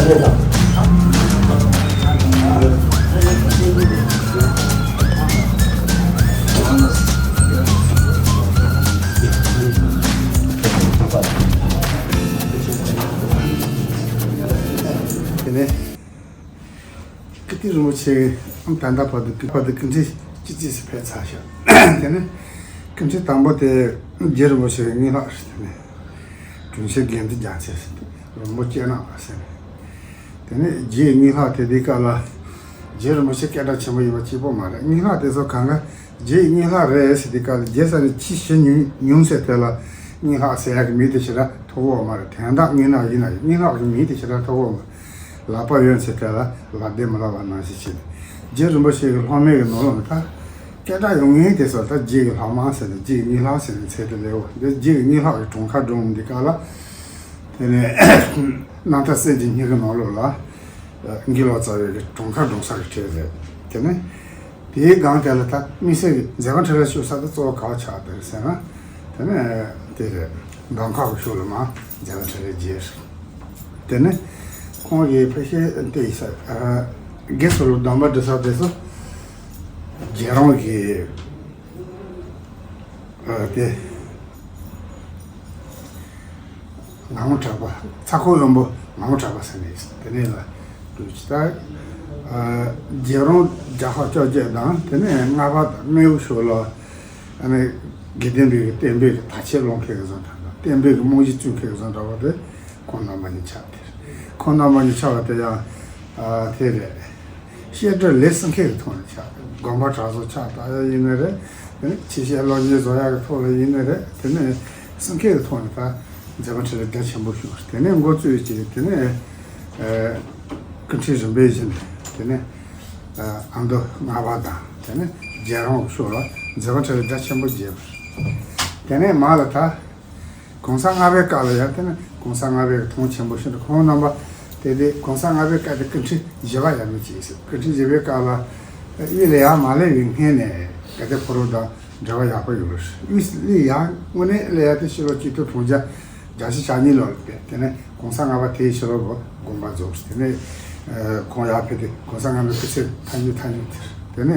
ནས་ཀིརྟི་རིན་པོ་ཆེ་ཨམ་ད་ལྟ་བར་དུ་ཀི་བར་དུ་ཀི་ཁྲི་བཅུ་གཅིག་ཙམ་ཕེབས་ཚར་ཤག་དེ་ནས་ཀི་ཁྲི་དང་པོ་དེ་རྗེ་རིན་པོ་ཆེ་གི་སྔགས་ལྷག་རེད། དེ་ནས་དྲུང་ཆེན་དགེ་འདུན་རྒྱལ་མཚན་ཟེར་ཏེ་རོང་པོ་སྤྱན་ནག་པ་ཟེར་ནས། དེ་ནས་རྗེ་ཡི་སྔགས་ལྷག་དེ་དུས་སྐབས་ལ་རྗེ་རིན་པོ་ཆེ་སྐད་གྲགས་ཆེན་པོ་ཡིན་པ་གཅིག་པོ་མ་རེད། སྔགས་ལྷག་དེ་ཚོ་གང་ག་རྗེ་ཡི་སྔགས་ལྷག་རེད་ཟེར་དུས་སྐབས་ལ་རྗེ་ས་ནས་ཆེས་ཞེ་ཉུང་ཉུང་ཟེར་དེ་ལ་སྔགས་ལྷག་ཟེར་ཡག་གི་མིང་དེ་ཞེ་དྲག་ཐོབ་ཡོད་མ་རེད། དོན་དག་སྔགས་ལྷག་ཡིན་ན་ཡང་སྔགས་ལྷག་གི་མིང་དེ་ཞེ་དྲག་ཐོབ་ཡོད་མ་རེད། ལག་པ་གཡོན་ཟེར་དེ་ལ་ལག་ལྡན་མི་ལག་པ་ནང་བཞིན་བྱས་ནས་རྗེ་རིན་པོ་ཆེ་གི་སློབ་མའི་གི་ནང་ལོགས་ནས་ད་སྐད་གྲགས་ཡོང་མཁན་དེ་ཚོ་ད་རྗེ་གི་ལྷག་མ་ཟེར་ནས་རྗེ་གི་སྔགས་ལྷག་ཟེར་ནས་ཚད་དེ་ལེའོ། འདི་རྗེ་གི་སྔགས་ལྷག་གི་གྲངས་ཁ་སྒྲོམ་འདི་ག་ལ། དེ་ནས་རྣམ་ཐར་གསལ་བྱེད་གཉིས་ཀྱི་ནང་ལོགས་ལ་དགེ་ལོག་རྩ་བའི་གི་གྲངས་ཁ་སྒྲོམ་ས་གི་གྲས་རེད། དེ་ནས་དེའི་སྒང་དེ་ལ་ད་དམིགས་བསལ་གྱི་མཛད་པ་འཕྲིན་ལས་ཤོད་ས་དེ་གཙོ་བོ་ག་བ་ཆགས་བསྡད་རེད་ཟེར་ན། དེ་ནས་དེ་རེད། གདམ་ཁ་གི་ཕྱོགས་ལ་མ་མཛད་པ་འཕྲིན་ལས་རྗེ་རེད། དེ་ནས་ཁོང་གི་ཕལ་ཆེར་དེ་ཡིན་ས་དགེ་སོགས་ལ་གདམས་པ་འདྲི་ས་དེ་ཚོ་རྗེ་རང་གི་ཨ་དེ། ངག་དབང་གྲགས་པ། ཚ་ཁོ་བློན་པོ་ངག་དབང་གྲགས་པ་ཟེར་ནས་དེ་ནས་ལ་འདུག་ཅི་ལྟར། ཨ་རྗེ་རང་རྒྱལ་ཁབ་བཅོ་བརྒྱད་དང་དེ་ནས་ལྔ་པ་དང་སྨད་ཕྱོགས་ལ་ཨ་ནི་དགེ་ལྡན་པའི་བསྟན་པའི་དར་ཆ་སློང་མཁན་གྱི་བཟོ་འདྲ་དང་བསྟན་པའི་གི་རྨང་གཞི་བཙུགས་མཁན་གྱི་བཟོ་འདྲ་བ་དེ་ཁོང་རྣམ་པ་གཉིས་ཆགས་ཏེ། ཁོང་རྣམ་པ་གཉིས་ཆགས་པ་དེ་ཡང་ཨ་དེ་རེད། བཤད་སྒྲུབ་ལས་གསུང་མཁན་གྱི་ཐོག་ནས་ཆགས། དགོན་པ་གྲྭ་ཚང་ཕྱག་བཏབ་ཡ་ཡིན་ནི་རེད། དེ་ནས་ཆོས་བཤད་བློ་སྦྱོང་བཟོ་ཡ་གི་ཐོག་ལ་ཡིན་ནི་རེད། དེ་ནས་གསུང་མཁན་གྱི་ཐོག་ནས་ད་མཛད་པ་འཕྲིན་ལས་རྒྱ་ཆེན་པོ་བྱུང་། དེ་ནས་འགོ་བཙུགས་ཀྱིས་དེ་ནས་ཨ་ཀུན་ཁྲིད་རིམ་པས་བཞིན་དེ་ནས་ཨ་ཨ་མདོ་ལྔ་པ་དང་དེ་ནས་རྒྱལ་རོང་ཕྱོགས་ལ་མཛད་པ་འཕྲིན་ལས་རྒྱ་ཆེན་པོ་རྒྱས་པ་རེད། དེ་ནས་མར་ལ་ད། གོང་ས་ལྔ་པའི་སྐབས་ལ་ཡང་དེ་ནི་གོང་ས་ལྔ་པའི་གི་མཐོང་ཆེན་པོ་ཞིག་འདུག་ཁོང་རྣམ་པ་དེ་དུས་གོང་ས་ལྔ་པའི་སྐབས་དེ་ཀུན་ཁྲིད་བཞི་པ་ཡར་མི་གཅིག་ཟེར། ཀུན་ཁྲིད་བཞི་པའི་སྐབས་ལ་དབུས་ལ་ཡར་མ་སླེབས་པའི་སྔོན་ནས་ག་དེ་ཕོ་རོ་དང་འབྲེལ་བ་ཡག་པོ་ཡོད་རེད། དབུས་ལ་ཡར་དངོས་གནས་སླེབས་ཡ་དེ་ཕྱི་ལོ་གཅིག་སྟོང་དྲུག་བརྒྱ་བརྒྱད་ཅུ་གྱ་གཉིས་ལོ་ལ་བལྟས། དེ་ནས་གོང་ས་ལྔ་པ་དེའི་ཕྱི་ལོ་གོ་དགོངས་པ་རྫོགས། དེ་ནས་ཁོང་ཡར་ཕེབས་ཏེ་གོང་ས་ལྔ་པའི་སྐུ་ཚེ་ཐག་ཉེ་ཐག་ཉེ་དེར་དེ་ནས་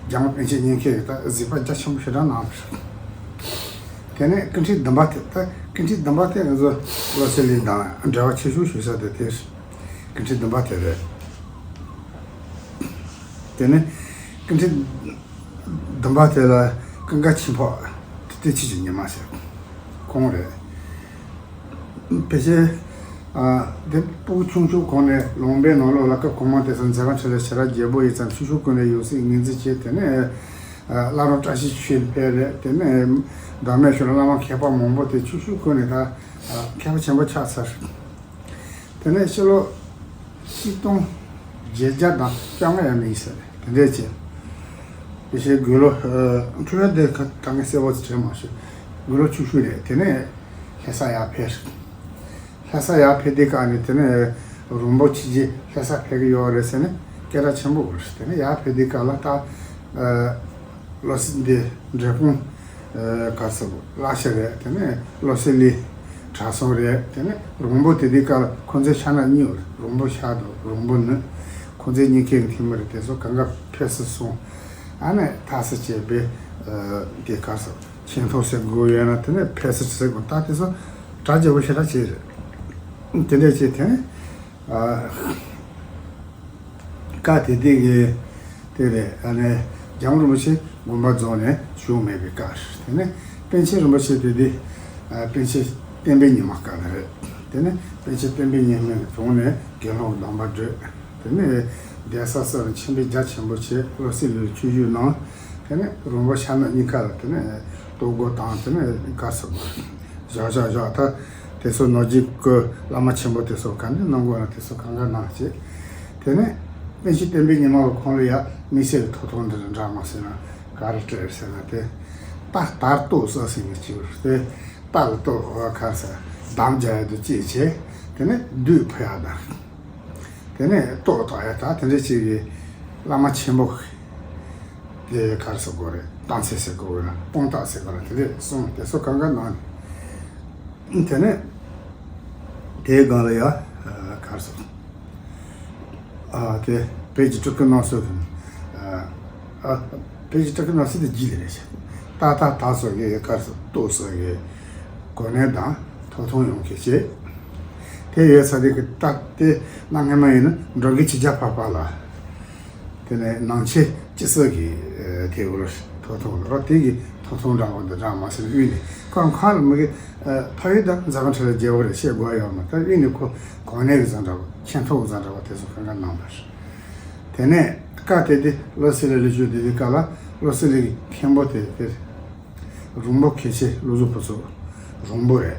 རྒྱལ་དབང་པཎ་ཆེན་ཉིན་མཁན་གྱིས་ད་གཟིགས་པ་རྒྱ་ཆེན་པོ་ཞེ་དྲག་གནང་བ་རེད། དེ་ནས་ཀུན་ཁྲིད་བདུན་པ་དེ་ད་ཀུན་ཁྲིད་བདུན་པ་དེ་ང་ཚོ་བློ་གསལ་གླིང་དང་འབྲེལ་བ་ཆེ་ཤོས་ཞུ་ས་དེ་དེ་རེད། ཀུན་ཁྲིད་བདུན་པ་དེ་རེད། དེ་ནས་ཀུན་ཁྲིད་བདུན་པ་དེ་ལ་ཀུན་དགའ་ཆོས་འཕགས་དེ་དེ་ཆོས་ཀྱི་ཉི་མ་ཟེར། ཁོང་རེད། ཕལ་ཆེར་ཨ་དེ་སྤུ་གུ་ཆུང་ཆུང་གོང་ནས་ལུང་པའི་ནང་ལོགས་ལ་སྐབས་གོང་མ་དེ་ཚོ་མཛད་པ་འཕྲིན་ལས་ཞེ་དྲག་རྒྱས་པོ་ཡིན་ཙང་ཆུང་ཆུང་གོང་ནས་ཡང་སྲིད་ངོས་འཛིན་བྱས། དེ་ནས་ཨ་བླ་རུང་བཀྲ་ཤིས་ཆོས་ཕེབས་རེད། དེ་ནས་མདོ་སྨད་ཕྱོགས་ལ་བླ་མ་མཁས་པ་མང་པོ་དེ་ཆུང་ཆུང་གོང་ནས་ད་ཨ་མཁས་པ་ཆེན་པོ་ཆགས་ཚར། དེ་ནས་ཕྱི་ལོ་ཆིག་སྟོང་བརྒྱད་བརྒྱ་དང་བཅོ་ལྔ་ཡང་མིན་ཟེར་དེ་འདྲས་བྱས། དེ་བཞིན་དགུང་ལོ་ཨ་འཁྲུལ་བ་དེ་ག་ད་ངས་གསལ་པོ་དྲན་མ་སོང་། དགུང་ལོ་ཆུང་ཤོས་རེད། དེ་ནས་ལྷ་ས་ཡར་ཕེབས། ལྷ་ས་ཡར་ཕེབས་དུས་སྐབས་ནས་དེ་ནས་རོང་པོ་ཆོས་རྗེ་ལྷ་ས་ཕེབས་ཀྱི་ཡོད་རེད་ཟེར་ནས་སྐད་གྲགས་ཆེན་པོ་རེད། དེ་ནས་ཡར་ཕེབས་དུས་སྐབས་ལ་ད་ཨ་བློ་གསལ་འདི་འབྲས་སྤུངས་ཨ་ག་ཟེར་བླ་ཤ་རེད། དེ་ནས་བློ་གསལ་གླིང་གྲྭ་ཚང་རེད། དེ་ནས་རོང་པོ་དེ་དུས་སྐབས་ལ་ཁོང་ཚོའི་ཤ་ནག་གཉིས་ཡོད་རེད། རོང་པོ་ཤ་དང་རོང་པོ་ནུབ། ཁོང་ཚོའི་གཉིས་ཀའི་འཐུས་མི་རེད། དེ་ཚོ་གང་ག་ཕེབས་སུ་སོང་། ཨ་ནི་ཐག་སི་བྱས་པའི་ཨ་དེ་ག་ཟེར་ཆེ་མཐོང་ཟེར་དགོས་ཡོད་ན་དེ་ནས་ཕེབས་སུ་ཟེར་དགོས། ད་དེ་ཚོ་གྲ་རྒྱས་པོ་ཞེ་དྲག་བྱས་རེད། དེ་འདྲས་བྱས་དེ་ནས་ཨ་སྐབས་དེ་དུས་ཀྱི་དེ་རེད། ཨ་ནི་རྒྱལ་དབང་རིན་པོ་ཆེ་དགོངས་པ་རྫོགས་ནས་བཞུགས་མེད་པའི་སྐབས་རེད། དེ་ནས་པཎ་ཆེན་རིན་པོ་ཆེ་དེ་དུས་ཨ་པཎ་ཆེན་བསྟན་པའི་ཉི་མ་སྐབས་ལ་རེད། དེ་ནས་པཎ་ཆེན་བསྟན་པའི་ཉི་མའི་དྲུང་ནས་དགེ་སློང་གི་གདམས་པ་བགྲོད། དེ་ནས་གདན་ས་སོགས་ལ་མཆོད་འབུལ་རྒྱ་ཆེན་པོ་བྱས། བློ་གསལ་གླིང་ལ་ཆོས་ཞུགས་གནང་། དེ་ནས་རོང་པོ་ཤ་ནག་གཉིས་ཀ་ལ་དེ་ནས་གཏོར་རྒོལ་བཏང་། དེ་ནས་ག་ཟེར་དགོས་རེད། བཞག་བཞག་བཞག་ད་དེ་ཚོ་ནོར་རྗེ་སྐུ་བླ་མ་ཆེན་པོ་དེ་ཚོ་ག་འདྲ་གནང་དགོས་ན་དེ་ཚོ་གང་ག་གནང་བྱས། དེ་ནས་པཎ་ཆེན་བསྟན་པའི་ཉི་མ་ལ་ཁོང་ལ་ཡ་དམིགས་བསལ་གྱི་ཐོབ་ཐང་འདི་འདྲ་མ་ཟེར་ན་ག་རེ་སྤྲད་ཟེར་ན། དེ་རྟ་དར་ཏོག་ཙམ་ཟེར་མཁན་ཅིག་ཡོད་རེད། དེ་རྟ་ལ་ཏོག་ག་རེ་ཟེར་འདམ་རྒྱག་ཡ་དེ་བྱས་བྱས། དེ་ནས་བདུད་ཕུད་ཡ་དང་། དེ་ནས་ལྟོ་བཏགས་ཡ་དང་དེ་འདྲ་ཅིག་གི་བླ་མ་ཆེན་པོ་དེ་ག་རེ་ཟེར་དགོས་རེད། རྟགས་མཚན་ཟེར་དགོས་རེད་ན་དཔང་རྟགས་ཟེར་དགོས་རེད། དེ་འདྲ་གསུངས། དེ་ཚོ་གང་ག་གནང་ནས། དེ་ནས་དེའི་སྒང་ལ་ཡ་ག་རེ་ཟེར། ཨ་དེ་བོད་ཀྱི་སྤྲུལ་སྐུ་རྣམ་གསུམ་གྱི། ཨ་བོད་ཀྱི་སྤྲུལ་སྐུ་རྣམ་གསུམ་དེ་རྒྱུད་ལ་རེད་ཤག་ཏག་ཏག་ཏག་སོགས་ཀྱི་དཀར་སོགས་སྟོད་སོགས་ཀྱི་གོ་གནས་དང་ཐོབ་ཐང་ཡོང་གི་བྱས། དེ་ཡོད་ས་དེ་གི་ད་དེ་གནའ་སྔ་མ་ཡིན་ན་འབྲོག་དགེ་ཆོས་རྒྱལ་འཕགས་པ་ལ། དེ་ནས་ནང་ཆེན་སྤྱི་སྲིད་ཀྱི་ཨ་དེ་འོག་ལ་ཐོབ་ཐང་ལ་རོ། དེ་གི་ཐོབ་ཐང་འདྲ་བོ་འདི་འདྲ་མ་ཟེར་དབུས་ནས་ཁོ་ཁ་ལ་མི་གི་ཨ་ཕ་ཡུལ་དང་འཛམ་བུ་གླིང་ལ་རྒྱལ་བོ་རེད་བཤད་དགོས་ཡོད་མ་རེད། དབུས་ནས་ཁོ་གོ་གནས་ཀྱི་བཟང་འདྲ་བོ་ཆེ་མཐོ་གི་བཟང་འདྲ་བོ་དེ་ཚོ་གང་ག་གནང་བ་རེད། དེ་ནས་སྐབས་དེ་དེ་བློ་གསལ་གླིང་ལ་བཞུགས་དེ་དུས་སྐབས་ལ་བློ་གསལ་གླིང་གི་མཁན་པོ་དེ་དེ་རོང་པོ་མཁན་ཆེན་བློ་བཟང་ཕུན་ཚོགས་རོང་པོ་རེད།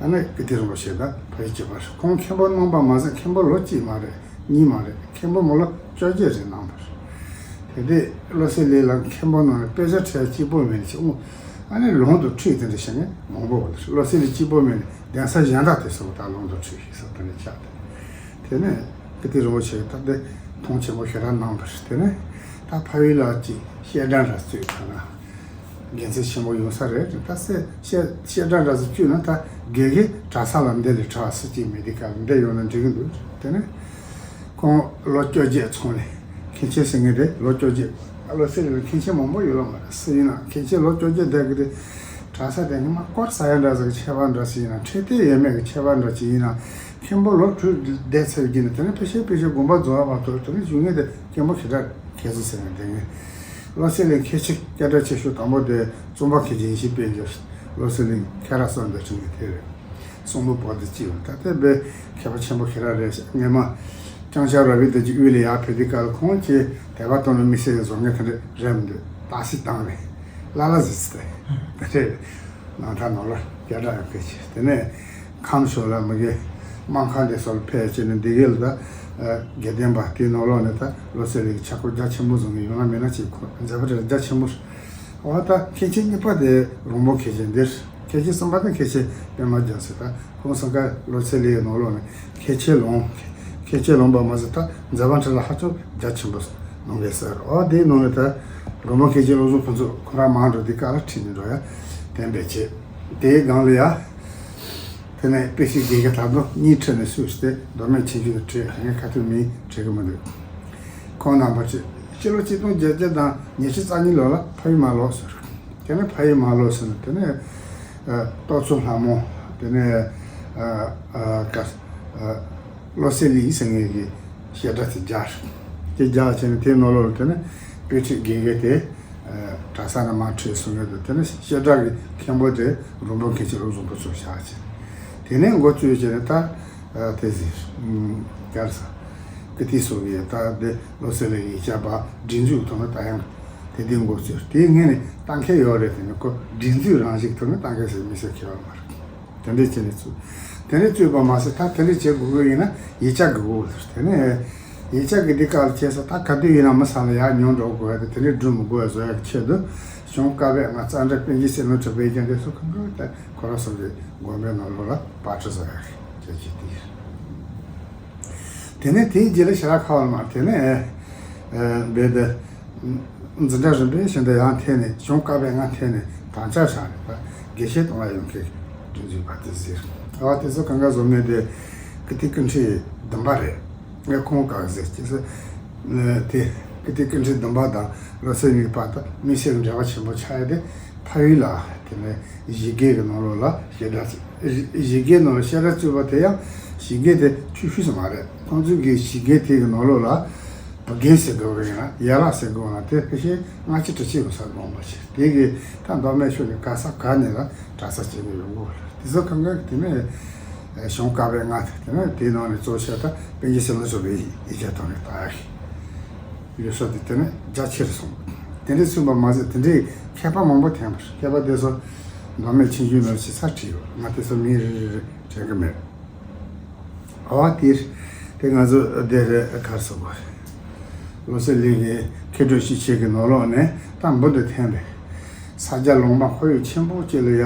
ཨ་ནི་ཀིརྟི་རིན་པོ་ཆེ་དང་ཕ་ཡུལ་གཅིག་པ་རེད། ཁོང་མཁན་པོ་གནང་པ་མ་ཟད་མཁན་པོ་ལོ་གཅིག་མ་རེད། གཉིས་མ་རེད། མཁན་པོ་མི་ལོ་བཅོ་བརྒྱད་རེ་གནང་བ་རེད། དེ་དུས་བློ་གསལ་གླིང་ལ་མཁན་པོ་གནང་ནས་དཔེ་ཆ་ཁྲིད་གཅིག་པོ་མེད་ནས་ཅིག་འོང་། ཨ་ནི་ལུང་དུ་ཁྲིད་དེ་འདྲ་བྱས་ནས་མང་པོ་བ་རེད། བློ་གསལ་གླིང་གཅིག་པོ་མེད་ནས་གདན་ས་གཞན་དག་དེ་ཚོ་ད་ལུང་དུ་ཁྲིད་ཞེས་སོགས་དེ་འདྲ་ཆགས་ཏེ། དེ་ནས་ཀིརྟི་རིན་པོ་ཆེ་གིས་ད་དེ་མཐོང་ཆེན་པོ་ཞེ་དྲག་གནང་བ་རེད། དེ་ནས་ད་ཕ་ཡུལ་ལ་ཅིག་བཤད་གྲྭ་འདྲ་བཙུགས་ཐུབ་ན་དགེ་མཚན་ཆེན་པོ་ཡོང་ས་རེད། ད་སེ་བཤད་བཤད་གྲྭ་འདྲ་ཚོ་བཙུགས་ན་ད་དགེ་རྒན་གྲྭ་ས་ལ་འདི་ལས་གྲྭ་བ་སུ་གཅིག་མེད་དུས་སྐབས་འདི་ཡོང་ན་འགྲིག་གི་འདུག་དེ་ནས་ཁོང་ལོ་བཅོ་བརྒྱད་ཚུན་ལས་མཁན་ཆེན་ཟེར་མཁན་དེ་ལོ་བཅོ་བརྒྱད། བློ་གསལ་གླིང་ལ་མཁན་ཆེན་མང་པོ་ཡོད་ལ་མ་རེད། སུ་ཡིན་ན་མཁན་ཆེན་ལོ་བཅོ་བརྒྱད་བསྡད་གི་དེ་གྲྭ་ས་དེ་སྔ་མ་དཀོར་ཟ་ཡ་འདྲ་ཟིག་གི་ཁྱད་པར་འདྲ་ཞིག་ཡིན་ན་འཕྲོད་བསྟེན་ཡས་མས་གི་ཁྱད་པར་འདྲ་ཅིག་ཡིན་ན་མཁན་པོ་ལོ་དྲུག་བསྡད་ཚར་གི་ནས་དེ་ནས་ཕལ་ཆེར་ཕལ་ཆེར་དགོངས་པ་རྫོགས་པ་མ་གཏོགས་དེ་ནས་བཞུགས་མཁན་དེ་མཁན་པོ་ཞེ་དྲག་མཁས་སོ་ཟེར་ནས་བསྡད་མཁན། བློ་གསལ་གླིང་མཁན་ཆེན་སྐད་གྲགས་ཆེ་ཤོས་དང་པོ་དེ་བཙུན་པ་མཁན་ཆེན་ཡེ་ཤེས་དཔལ་འབྱོར། བློ་གསལ་གླིང་ཁ་རག་གསོལ་འདེབས་ཁྲིམས་ཀྱི་དེ་རེད། གསུང་འབུམ་པོ་ཏི་གཅིག་ཡོད། ད་ལྟའི་དཔེ་མཁས་པ་ཆེན་པོ་ཞེ་དྲག་རེད་ཤག་སྔོན་མ་ལྕང་སྐྱ་ར་བའི་དུ་ཅིག་དབུས་ལ་ཡར་ཕེབས་དུས་སྐབས་ལ་ཁོང་ཅིག་དད་པ་གཏོང་ནས་མི་སེར་བཟོ་མཁན་དེ་འདྲ་རེད་མི་འདུག་སྟག་གཟིག་དང་ནས་ལ་ལ་ཟིག་ཟིག་དེ་དེ་རེད། ནང་ཐག་ནང་ལོ་སྐད་གྲགས་ཡང་ཕེབས་ཆེ། དེ་ནས་ཁམས་ཕྱོགས་ལ་མི་དགེ་སྨར་ཁམས་དེ་སོགས་ལ་ཕེབས་ཆེ་ནས་འདི་གའི་ལ་ད་དགེ་ལྡན་པ་དེའི་ནང་ལོགས་ནས་ད་བློ་གསལ་གླིང་གི་ཕྱག་སྐོར་རྒྱ་ཆེན་པོ་བཟུང་གི་ཡོང་ན་མེད་ན་ཅིག་ཁོ་མཛད་པ་རེ་རྒྱ་ཆེན་པོ་རེད། འོ་ད་མཁན་ཆེན་གཉིས་པ་དེ་རོང་པོ་མཁན་ཆེན་འདིར། མཁན་ཆེན་གསུམ་པ་དེ་མཁན་ཆེན་པད་མ་རྒྱལ་མཚན། ད་ཁོང་གསུམ་ཀ་བློ་གསལ་གླིང་གི་ནང་ལོགས་ནས་མཁན་ཆེན་ལོངས། མཁན་ཆེན་ལོངས་པ་མ་ཟད་ད་མཛད་པ་འཕྲིན་ལས་ཧ་ཅང་རྒྱ་ཆེན་པོ་གནང་གི་ཟེར། འོ་དེའི་ནང་ནས་ད་རོང་པོ་མཁན་ཆེན་བློ་བཟང་ཕུན་ཚོགས་ཁོ་རང་མར་འགྲོ་དུས་སྐབས་ལ་ཁྲིད་ནས་འགྲོ་ཡ་དེ་འདྲ་བྱས། དེའི་སྒང་ལ་ཡ། དེ་ནས་དཔེ་ཆའི་དགེ་རྒན་ད་དུང་གཉིས་ཁྲིད་ནས་སུས་ཏེ་མདོ་སྨད་ཆོས་འབྱུང་གི་ཁྲིད་ངས་ཁ་ཐུག་མིང་བྲི་གི་མི་འདུག་ཁོང་རྣམ་པ་ཚོས་སྤྱི་ལོ་ཆིག་སྟོང་བརྒྱད་བརྒྱ་དང་ཉི་ཤུ་རྩ་གཉིས་ལོ་ལ་ཕ་ཡུལ་མར་ལོག་ཟེར། དེ་ནས་ཕ་ཡུལ་མར་ལོག་ཟེར་ནས་དེ་ནས་ཨ་རྟོགས་ཚོགས་ལྷ་མོ། དེ་ནས་ཨ་ཨ་ཀ་ཨ་བློ་གསལ་གླིང་ཟེར་མཁན་གྱི་བཤད་གྲྭ་དེ་རྒྱག་དེ་རྒྱག་བྱས་ནས་དེའི་ནང་ལོགས་ལ་དེ་ནས་དཔེ་ཁྲིད་དགེ་རྒན་དེ་ཨ་གྲྭ་ས་ནས་མར་ཁྲིད་སོང་ཡོད་དེ། དེ་ནས་བཤད་གྲྭ་གི་མཁན་པོ་དེ་རོང་པོ་མཁན་ཆེན་བློ་བཟང་ཕུན་ཚོགས་བཞག་བྱས། དེ་ནས་འགོ་བཙུགས་བྱས་ནས་ད། ཨ་དེ་ཟེར། ཨུམ། ག་རེ་ཟ། ཀིརྟི་སོགས་ཀྱི་ད་དེ་བློ་གསལ་གླིང་གི་ཡིག་ཆ་པ་སྒྲིག་འཛུགས་ཐོག་ནས་ད་ཡང་དེ་འདྲའི་འགོ་བཙུགས། དེའི་སྔོན་ནས་ལྟ་མཁན་ཡོད་རེད། དེ་ནི་ཁོ་སྒྲིག་འཛུགས་རང་བཞིན་ཐོག་ནས་ལྟ་མཁན་ཟེར་མི་ཟེར་ཁྱད་པར་མ་རེད། དེ་འདྲས་བྱས་ནས་བཙུགས། དེ་འདྲས་བཙུགས་པ་མ་ཟད་ད་དེ་འདྲས་བྱེད་དགོས་ཀྱི་ཡིན་ན་ཡིག་ཆ་དགོས་ཀྱི་ཡོད་རེད། དེ་ནས་ཡིག་ཆ་གི་འདི་ག་ལ་བྱས་ས་ད་ག་དུས་ཡིན་ན་མི་ཚང་ལ་ཡར་ཉོ་འགྲོ་དགོས་ཡ་དེ་དེ་འདྲས་འགྲུལ་མི་དགོས་ཡ་བཟོ་ཡ་གི་ཆེད་དུ་གཞུང་བཀའ་པོད་ལྔ་རྩ་འགྲེལ་པཎ་ཆེན་བསོད་ནམས་གྲགས་པའི་རྒྱན་དེ་ཚོ་གང་ག་ད། ཁོ་རང་ཚོ་གི་དགོན་པའི་ནང་ལོགས་ལ་པར་སྐྲུན་བཟོ་ཡག་གི་བྱས་རྗེས་དེ་ཡིན། དེ་ནས་དེའི་རྗེས་ལ་ཞེ་དྲག་ཁ་བ་མ་དེ་ནས་ཨ་རྦད་དེ་འཛིན་གྲྭ་རིམ་པས་ཤིན་ཏུ་ཡང་འཐེན་ནས་གཞུང་བཀའ་པོད་ལྔ་འཐེན་ནས་དམ་བཅའ་བཞག་ནས་ད་དགེ་བཤེས་གཏོང་བ་ཡོང་མཁན་སྒྲིག་འཛུགས་པ་དེ་ཟེར། ཨ་དེ་ཚོ་གང་ག་བཟོ་མཁན་དེ་ཀིརྟི་ཀུན་ཁྲིད་བདུན་པ་རེད། ངས་ཁོང་ག་ཟེར་ཅི་ཟེར། དེ་ཀིརྟི་ཀུན་ཁྲིད་བདུན་པ་དང་བློ་གསལ་གཉིས་པ་དང་མི་སེར་གྱི་འབྲེལ་བ་ཆེན་པོ་ཆགས་ཡ་དེ་ཕ་ཡུལ་ལ་དེ་ནས་གཞིས་སྒེར་གྱི་ནང་ལོགས་ལ་བཤད་གྲྭ་བཙུགས། གཞིས་སྒེར་ནང་ལ་བཤད་གྲྭ་བཙུགས་པ་དེ་ཡང་གཞིས་སྒེར་དེ་ཆུང་ཤོས་ཙམ་མ་རེད། ཁོང་ཚོའི་གི་གཞིས་སྒེར་དེ་གི་ནང་ལོགས་ལ་བུ་རྒན་ཟེར་དགོས་རེད་ན་ཡན་ལག་ཟེར་དགོས་ན་དེ་ཕལ་ཆེར་ལྔ་བཅུ་དྲུག་ཅུ་ཡོད་ས་དགོངས་པ་བྱས། དེ་གི་ད་མདོ་སྨད་ཕྱོགས་ནས་ག་ས་ག་ནས་ལ་གྲྭ་ས་བྱེད་ཀྱི་ཡོང་གི་རེད། དེ་ཚོ་གང་ག་གི་དེ་ནས་གཞུང་བཀའ་པོད་ལྔ་དེ་ནས་དེའི་ནང་ནས་གཙོ་ཆེ་ད་པཎ་ཆེན་བསོད་ནམས་གྲགས་པའི་ཡིག་ཆ་ཐོག་ནས་ལྟ་ཡ་ཡོད་ས་དེ་དེ་ནས་རྒྱ་ཆེར་སོང་། དེ་འདྲས་ཚུད་པ་མ་ཟད་དེ་འདྲའི་མཁས་པ་མང་པོ་འཐེན་པ་རེད། མཁས་པ་དེ་ཚོ་མདོ་སྨད་ཆོས་འབྱུང་ནང་ཞིག་ཚར་བྲིས་ཡོད། ང་དེ་ཚོ་མིང་རེ་རེ་རེ་དྲན་གི་མེད། ཨོ་དེ་དེ་ང་ཚོ་དེ་རེད་གར་སོང་བ་རེད། བློ་གསལ་གླིང་གི་མཁས་གྲུབ་ཞིག་ཆེ་གི་ནང་ལོགས་ནས་ད་འབུམ་དུ་ཐོན་པའི་ས་སྐྱ་ལུང་པ་ཁོར་ཡུག་ཆེན་པོ་ཅིག་ལ་ཡ་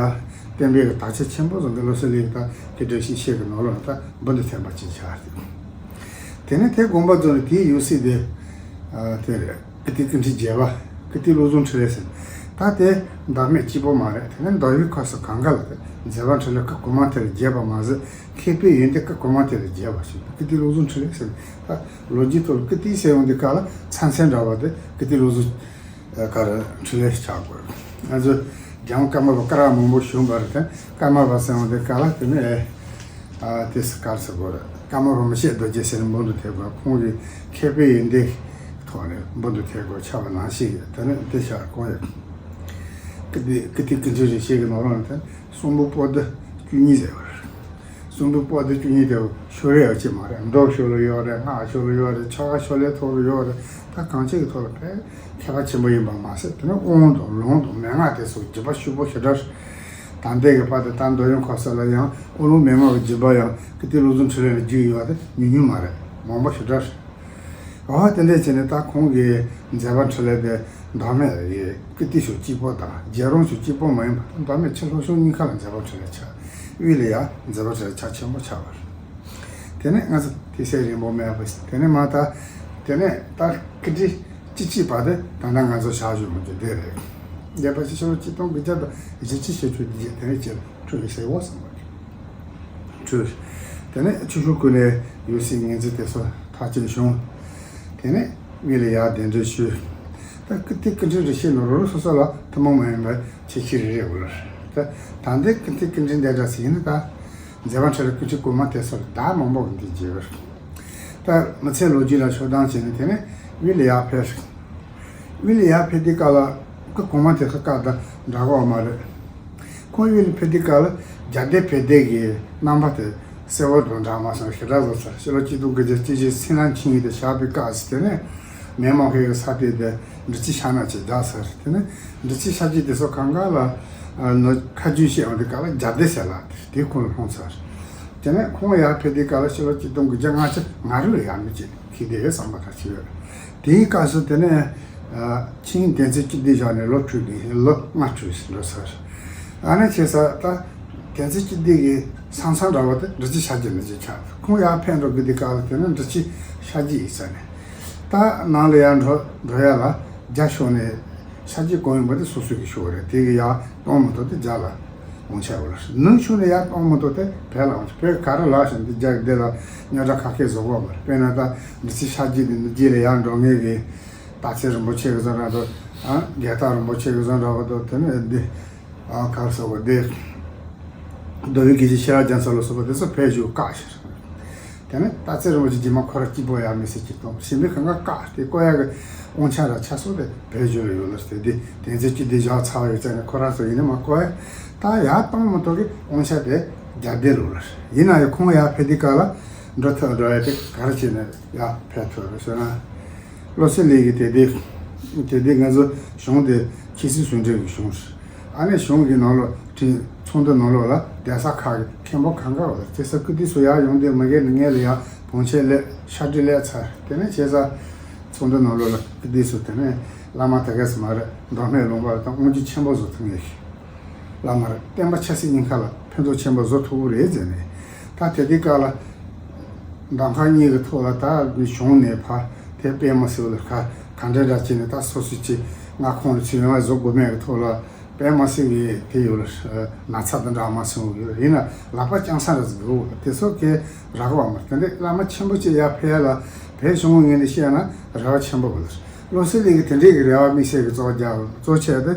བསྟན་པའི་དར་ཆ་ཆེན་པོ་བཟོ་འདི་བློ་གསལ་གླིང་ད་མཁས་གྲུབ་ཞིག་ཆེ་གི་ནང་ལོགས་ནས་ད་འབུམ་དུ་ཐོན་པ་ཅིག་ཆགས་ཏེ། དེ་ནས་དེ་དགོངས་པ་རྫོགས་ནས་དེའི་ཡང་སྲིད་དེ་དེ་རེད། ཀིརྟི་ཀུན་ཁྲིད་བརྒྱད་པ་ཀིརྟི་བློ་བཟང་འཕྲིན་ལས་ཟེར། ད་དེ་བདག་མེད་གཅིག་པོ་མ་རེད། དེ་ནས་མདོ་དབུས་ཁམས་གསུམ་གང་ག་ལ་དེ་ མཛད་པ་འཕྲིན་ལས་སྐུ་གོང་མ་དེ་ལ་མཇལ་བ་མ་ཟད། མཁས་པའི་ཡོན་ཏན་སྐུ་གོང་མ་དེ་ལ་མཇལ་བ་ཞིག་ཀིརྟི་བློ་བཟང་འཕྲིན་ལས་ཟེར། ད་ལོ་རྒྱུས་ཐོག་ལ་ཀིརྟི་ཟེར་ཡོང་དུས་སྐབས་ལ་མཚན་མཚོན་འདྲ་བ་དེ་ཀིརྟི་བློ་བཟང་ག་རེ་འཕྲིན་ལས་ཆགས་དགོས། ང་ཚོ་རྒྱལ་དབང་ཀརྨ་པ་ཀ་ར་མང་པོ་བྱུང་བ་རེད་དེ། ཀརྨ་པ་ཟེར་ཡོང་དུས་སྐབས་ལ་དེ་ནས་ཨ་དེ་སུ་ག་རེ་ཟེར་དགོས་རེད། ཀརྨ་པ་མི་ཕྱེད་རྡོ་རྗེ་ཟེར་ནས་འབུམ་དུ་ཐེག་དགོས། ཁོང་གི་མཁས་པའི་ཡོན་ཏན་ཐོག་ནས་འབུམ་དུ་ཐེག་དགོས་ཆགས་པ་ནང་བཞིན་དེ་ནས་དེ་ཤར་གོང་ཡོད། ཀིརྟི་ཀིརྟི་ཀུན་འཕྲིན་རིན་ཆེན་གྱི་ནང་ལོགས་ནས་དེ་གསུང་འབུམ་པོ་ཏི་བཅུ་གཉིས་ཟེར་བ་རེད། གསུང་འབུམ་པོ་ཏི་བཅུ་གཉིས་དེ་ཕྱོགས་རིས་ཡོད་ཀྱི་མ་རེད། མདོ་ཕྱོགས་ལ་ཡོད་རེད། སྔགས་ཕྱོགས་ལ་ཡོད་རེད། ཆོ་ག་ཕྱོགས་ལས་ཐོག་ལ་ཡོད་རེད། ད་གང་ཅིའི་ཐོག་ལ་དཔེ་མཁས་པ་ཆེན་པོ་ཡིན་པ་མ་ཟད། དེ་ནས་དབང་དང་ལུང་དང་མན་ངག་དེ་སོགས་བརྒྱུད་པ་ཕྱུག་པོ་ཞེ་དྲག་རེད། ད་ལྟའི་གི་བར་དུ་ད་མདོ་ཡང་ཁ་སང་ལ་ཡང་དབང་ལུང་མན་ངག་གི་བརྒྱུད་པ་ཡང་ཀིརྟི་བློ་བཟང་འཕྲིན་ལས་ལ་བརྒྱུད་ཡོད་པ་དེ་ཉུང་ཉུང་མ་རེད། མང་པོ་ཞེ་དྲག་རེད། འོ་དེ་འདྲས་བྱས་ནས་ད་ཁོང་གི་མཛད་པ་འཕྲིན་ལས་དེ་མདོ་སྨད་ཀྱི་ཀིརྟི་ཕྱོགས་གཅིག་པོ་དང་རྒྱལ་རོང་ཕྱོགས་གཅིག་པོ་མ་ཡིན་པར་མདོ་སྨད་ཕྱི་ལྷོ་ཕྱོགས་གཉིས་ཀ་ལ་མཛད་པ་འཕྲིན་ལས་ཆགས། དབུས་ལ་ཡང་མཛད་པ་འཕྲིན་ལས་ཆ་ཆེན་པོ་ཆགས་པ་རེད། དེ་ནས་ང་ཚོ་དེ་སྲས་རིན་པོ་སྨད་པ་ཞིག་དེ་ནས་མ་ད་དེ་ནས་ད་ཀིརྟི་སྤྱི་གཅིག་པ་དེ་ད་ལྟ་ང་ཚོ་ཕྱག་ཞུ་མི་རྒྱུ་དེ་རེད། རྒྱལ་བ་ཆེ་ཆུང་གཅིག་སྟོང་དགུ་བརྒྱ་དང་བཞི་བཅུ་ཞེ་དྲུག་དེ་རྗེས་དེ་ནས་ཁྱེད་ཁྲོས་ཡོད་ཟེར་བ་བསམ་པ་རེད། ཁྲོས། དེ་ནས་ཆུ་ཤུར་ཀུན་ནས་ཡོད་སའི་ངེས་འཛིན་དེ་ཚོ་ཐག་བཅད་བྱུང་། དེ་ནས་དབུས་ལ་ཡར་གདན་འདྲེན་ཞུས། ད་ཀིརྟི་ཀུན་འཕྲིན་རིན་ཆེན་ནི་རོ་རོ་སོ་སོ་ལ་ཐུན་མོང་མ་ཡིན་པའི་ཁྱད་ཆོས་རེ་རེ་ཡོད་ལ། ད་ད་ལྟའི་ཀིརྟི་ཀུན་འཕྲིན་དེ་འདྲ་ཟིན་ནི་ད་མཛད་པ་འཕྲིན་ལས་ཀུན་འཕྲིན་སྐུ་མ་དེ་ཚོར་ད་མང་པོ་གི་འདི་བརྗེ་བར། ད་མི་ཚེ་ལོ་རྒྱུས་ལ་ཕྱོགས་བསྡོམས་བྱས་ནས་དེ་ནས་དབུས་ལ་ཡར་ཕེབས། དབུས་ལ་ཡར་ཕེབས་དུས་སྐབས་ལ་ཀ་གོང་མ་དེ་ཁ་བཀག་དང་འདྲ་གོ་བ་མ་རེད། ཁོང་དབུས་ལ་ཕེབས་དུས་སྐབས་ལ་རྒྱ་སྡེ་བོད་སྡེ་གི་རྣམ་པ་དེ་གསལ་བོ་དང་འདྲ་མ་སོང་ཞེ་དྲག་བཟོ་ཚར། ཕྱི་ལོ་གཅིག་སྟོང་དགུ་བརྒྱ་བཅུ་བཞི་སྲིན་ལམ་ཆིངས་ཡིག་དེ་བཞག་པའི་སྐབས་སུ་དེ་ནས་མེ་མ་ཧེ་གི་ས་དེ་དེ་འབྲི་ཆུའི་ཤར་ནགས་ཅིག་བརྒྱབ་ཚར། དེ་ནས་འབྲི་ཆུའི་ཤར་རྒྱུད་དེ་ཚོ་གང་ག་ལ་ནོ་ཁ་རྒྱུན་བཤད་འོང་དུས་སྐབས་ལ་རྒྱ་སྡེ་ཟེར་ལ་དེ་ཁོང་ལ་ལྷུང་ཚར། དེ་ནས་ཁོང་ཡར་ཕེབས་དུས་སྐབས་ལ་ཕྱི་ལོ་གཅིག་སྟོང་དགུ་བརྒྱ་ལྔ་བཅུ་ང་དྲུག་ལ་ཡར་མི་བྱེད་ཁྱི་དེ་བསམ་པ་ཐག་ཆོད་ཡོད། དེའི་སྐབས་སུ་དེ་ནས་ཆིང་དེང་ཚན་སྤྱི་བདེ་བཞག་ནས་ལོ་དྲུག་དེ་ལོ་ལྔ་དྲུག་འགྲོ་ཚར། ཨ་ནི་བྱས་ས་ད་དེང་ཚན་སྤྱི་བདེ་གི་ས་མཚམས་འདྲ་བ་དེ་འབྲི་ཆུ་ཤར་རྒྱུད་ནས་ཅིག་ཆགས། ཁོང་ཡར་ཕེབས་འགྲོ་དགོས་དུས་སྐབས་ལ་དེ་ནས་འབྲི་ཆུ་ཤར་རྒྱུད་ཡིན་ས་ནས། ད་ནང་ལ་ཡར་འགྲོ་འགྲོ་ཡ་ལ་རྒྱ་ཕྱོགས་ནས་ཤར་རྒྱུད་གང་ཡིན་པ་དེ་སོ་སོ་གི་ཕྱོགས་རེད། དེ་གི་ཡར་གཏོང་མི་ཐུབ་དེ་རྒྱ་ལ་དབང་ཆ་ཡོད་ལ། ནུབ་ཕྱོགས་ནས་ཡར་གཏོང་མི་ཐུབ་དེ་བོད་ལ་དབང་ཆ། བོད་ག་རེ་ལ་ཞིག་འདི་རྒྱ་གི་སྡེ་ལ་རྙོག་དྲ་ཁ་སྐད་བཟོ་གོ་མ་རེད། དཔེར་ན་ད་འབྲི་ཆུ་ཤར་རྒྱུད་དེ་འདི་རྒྱུད་ལ་ཡར་འགྲོ་ངེས་གི་སྟག་འཚེར་རིན་པོ་ཆེ་གི་བཟོ་འདྲ་འདུག་ཨ་རྒྱལ་ཐང་རིན་པོ་ཆེ་གི་བཟོ་འདྲ་བ་འདུག་དེ་ནས་འདི་ཨ་ག་རེ་ཟེར་བ་འདི་རྡོ་བའི་དགེ་བཤེས་ཤེས་རབ་རྒྱ་མཚོ་ལ་སོགས་པ་དེ་ཚོ་བོད་བཞུགས་བཀག་ཤར། དེ་ནས་སྟག་འཚེར་རིན་པོ་ཆེ་རྗེས་མ་ཁོ་རང་སྐྱིད་པོ་ཡར་མི་སེར་གྱི་གཏོང་གཞན་པའི་གང་ག་བཀག་སྟེ་བསྐོ་ཡག་གི་དབང་ཆ་ར་ཆ་སོགས་དེ་བོད་བཞུགས་ལ་ཡོད་ལ་ཟེར། དེ་དེ་ཚོ་སྤྱི་བདེ་བཞག་ཚར་བ་ཡོད་ཙང་ནས་ཁོ་རང་ཚོ་ཡིན་ན་མ་བསྐོ་ཡ། ད་ཡར་གཏོང་མི་ཐུབ་གི་དབང་ཆ་དེ་རྒྱ་སྡེ་ལ་ཡོད་ལ། ཡིན་ན་ཡང་ཁོང་ཡར་ཕེབས་དུས་སྐབས་ལ་འགྲོ་ཐུབ་འགྲོ་ཡ་དེ་ག་རེ་བྱས་ནས་ཡར་ཕེབས་ཐུབ་རེད་ཟེར་ན། བློ་གསལ་གླིང་གི་དེ་དེ་དེ་དེ་ང་ཚོ་གཞུང་དེ་ཆོས་སྲིད་ཟུང་འབྲེལ་གྱི་གཞུང་རེད། ཨ་ནི་གཞུང་གི་ནང་ལོགས་ཁྲིམས་ཚོགས་འདུ་ནང་ལོགས་ལ་གདན་ས་ཁག་གི་མཁན་པོ་གང་ག་བ་ལ་དེ་ས་ཀི་དུས་སུ་ཡར་ཡོང་དུས་མ་གི་ནི་ངས་ལ་ཡར་བོང་ཆེན་ལས་ཤར་སྒྲིལ་ལས་ཚར། དེ་ནས་བྱས་ས་ཚོགས་འདུ་ནང་ལོགས་ལ་ཀི་དུས་སུ་དེ་ནས་བླ་མ་དེ་གས་སུ་མ་རེད། མདོ་སྨད་ལུང་པ་ལ་དང་དབང་ཆེན་ཆེན་པོ་བཟོ་ཐུབ་ངེས་ཤིག་བླ་མ་རེད། བསྟན་པ་ཆབ་སྲིད་གཉིས་ཀ་ལ་ཕན་ཐོགས་ཆེན་པོ་བཟོ་ཐུབ་ཀྱི་རེད་ཟེར་ནས། ད་དེ་དུས་སྐབས་ལ་གདམ་ཁ་གཉིས་ཀྱི་ཐོག་ལ་ད་གཞུང་ནས་ཕར་དེ་དཔེ་མ་སྲིད་པ་ལ་ག་ག་འདྲ་འདྲ་བྱས་ནས་ད་སོ་སོ་ཅིག་མངའ་ཁོངས་ལ་ཚུར་ཡོང་བ་བཟོ་དགོས་མེད་ཀྱི་ཐོག་ལ་དཔེ་མ་སྲིད་པའི་དེ་ཡོད་ལ་ན་ཚ་དང་འདྲ་མ་སོང་ཡོད་ཡིན་ན་ལག་པ་བརྐྱང་ས་ར་ཟིག་དགོས་དེ་ཚོ་གས་རག་པ་མ་རེད། དེ་འདྲའི་བླ་མ་ཆེན་པོ་ཅིག་ཡར་ཕེབས་ཡ་ལ་བོད་གཞུང་ངོས་ནས་བཤད་ན་རེ་བ་ཆེན་པོ་ཡོད་ལ། བློ་གསལ་གླིང་གིས་དེ་འདྲའི་གི་རེ་བ་དམིགས་བསལ་གྱི་གཙོ་རྒྱག་གཙོ་ཆེ་དེ་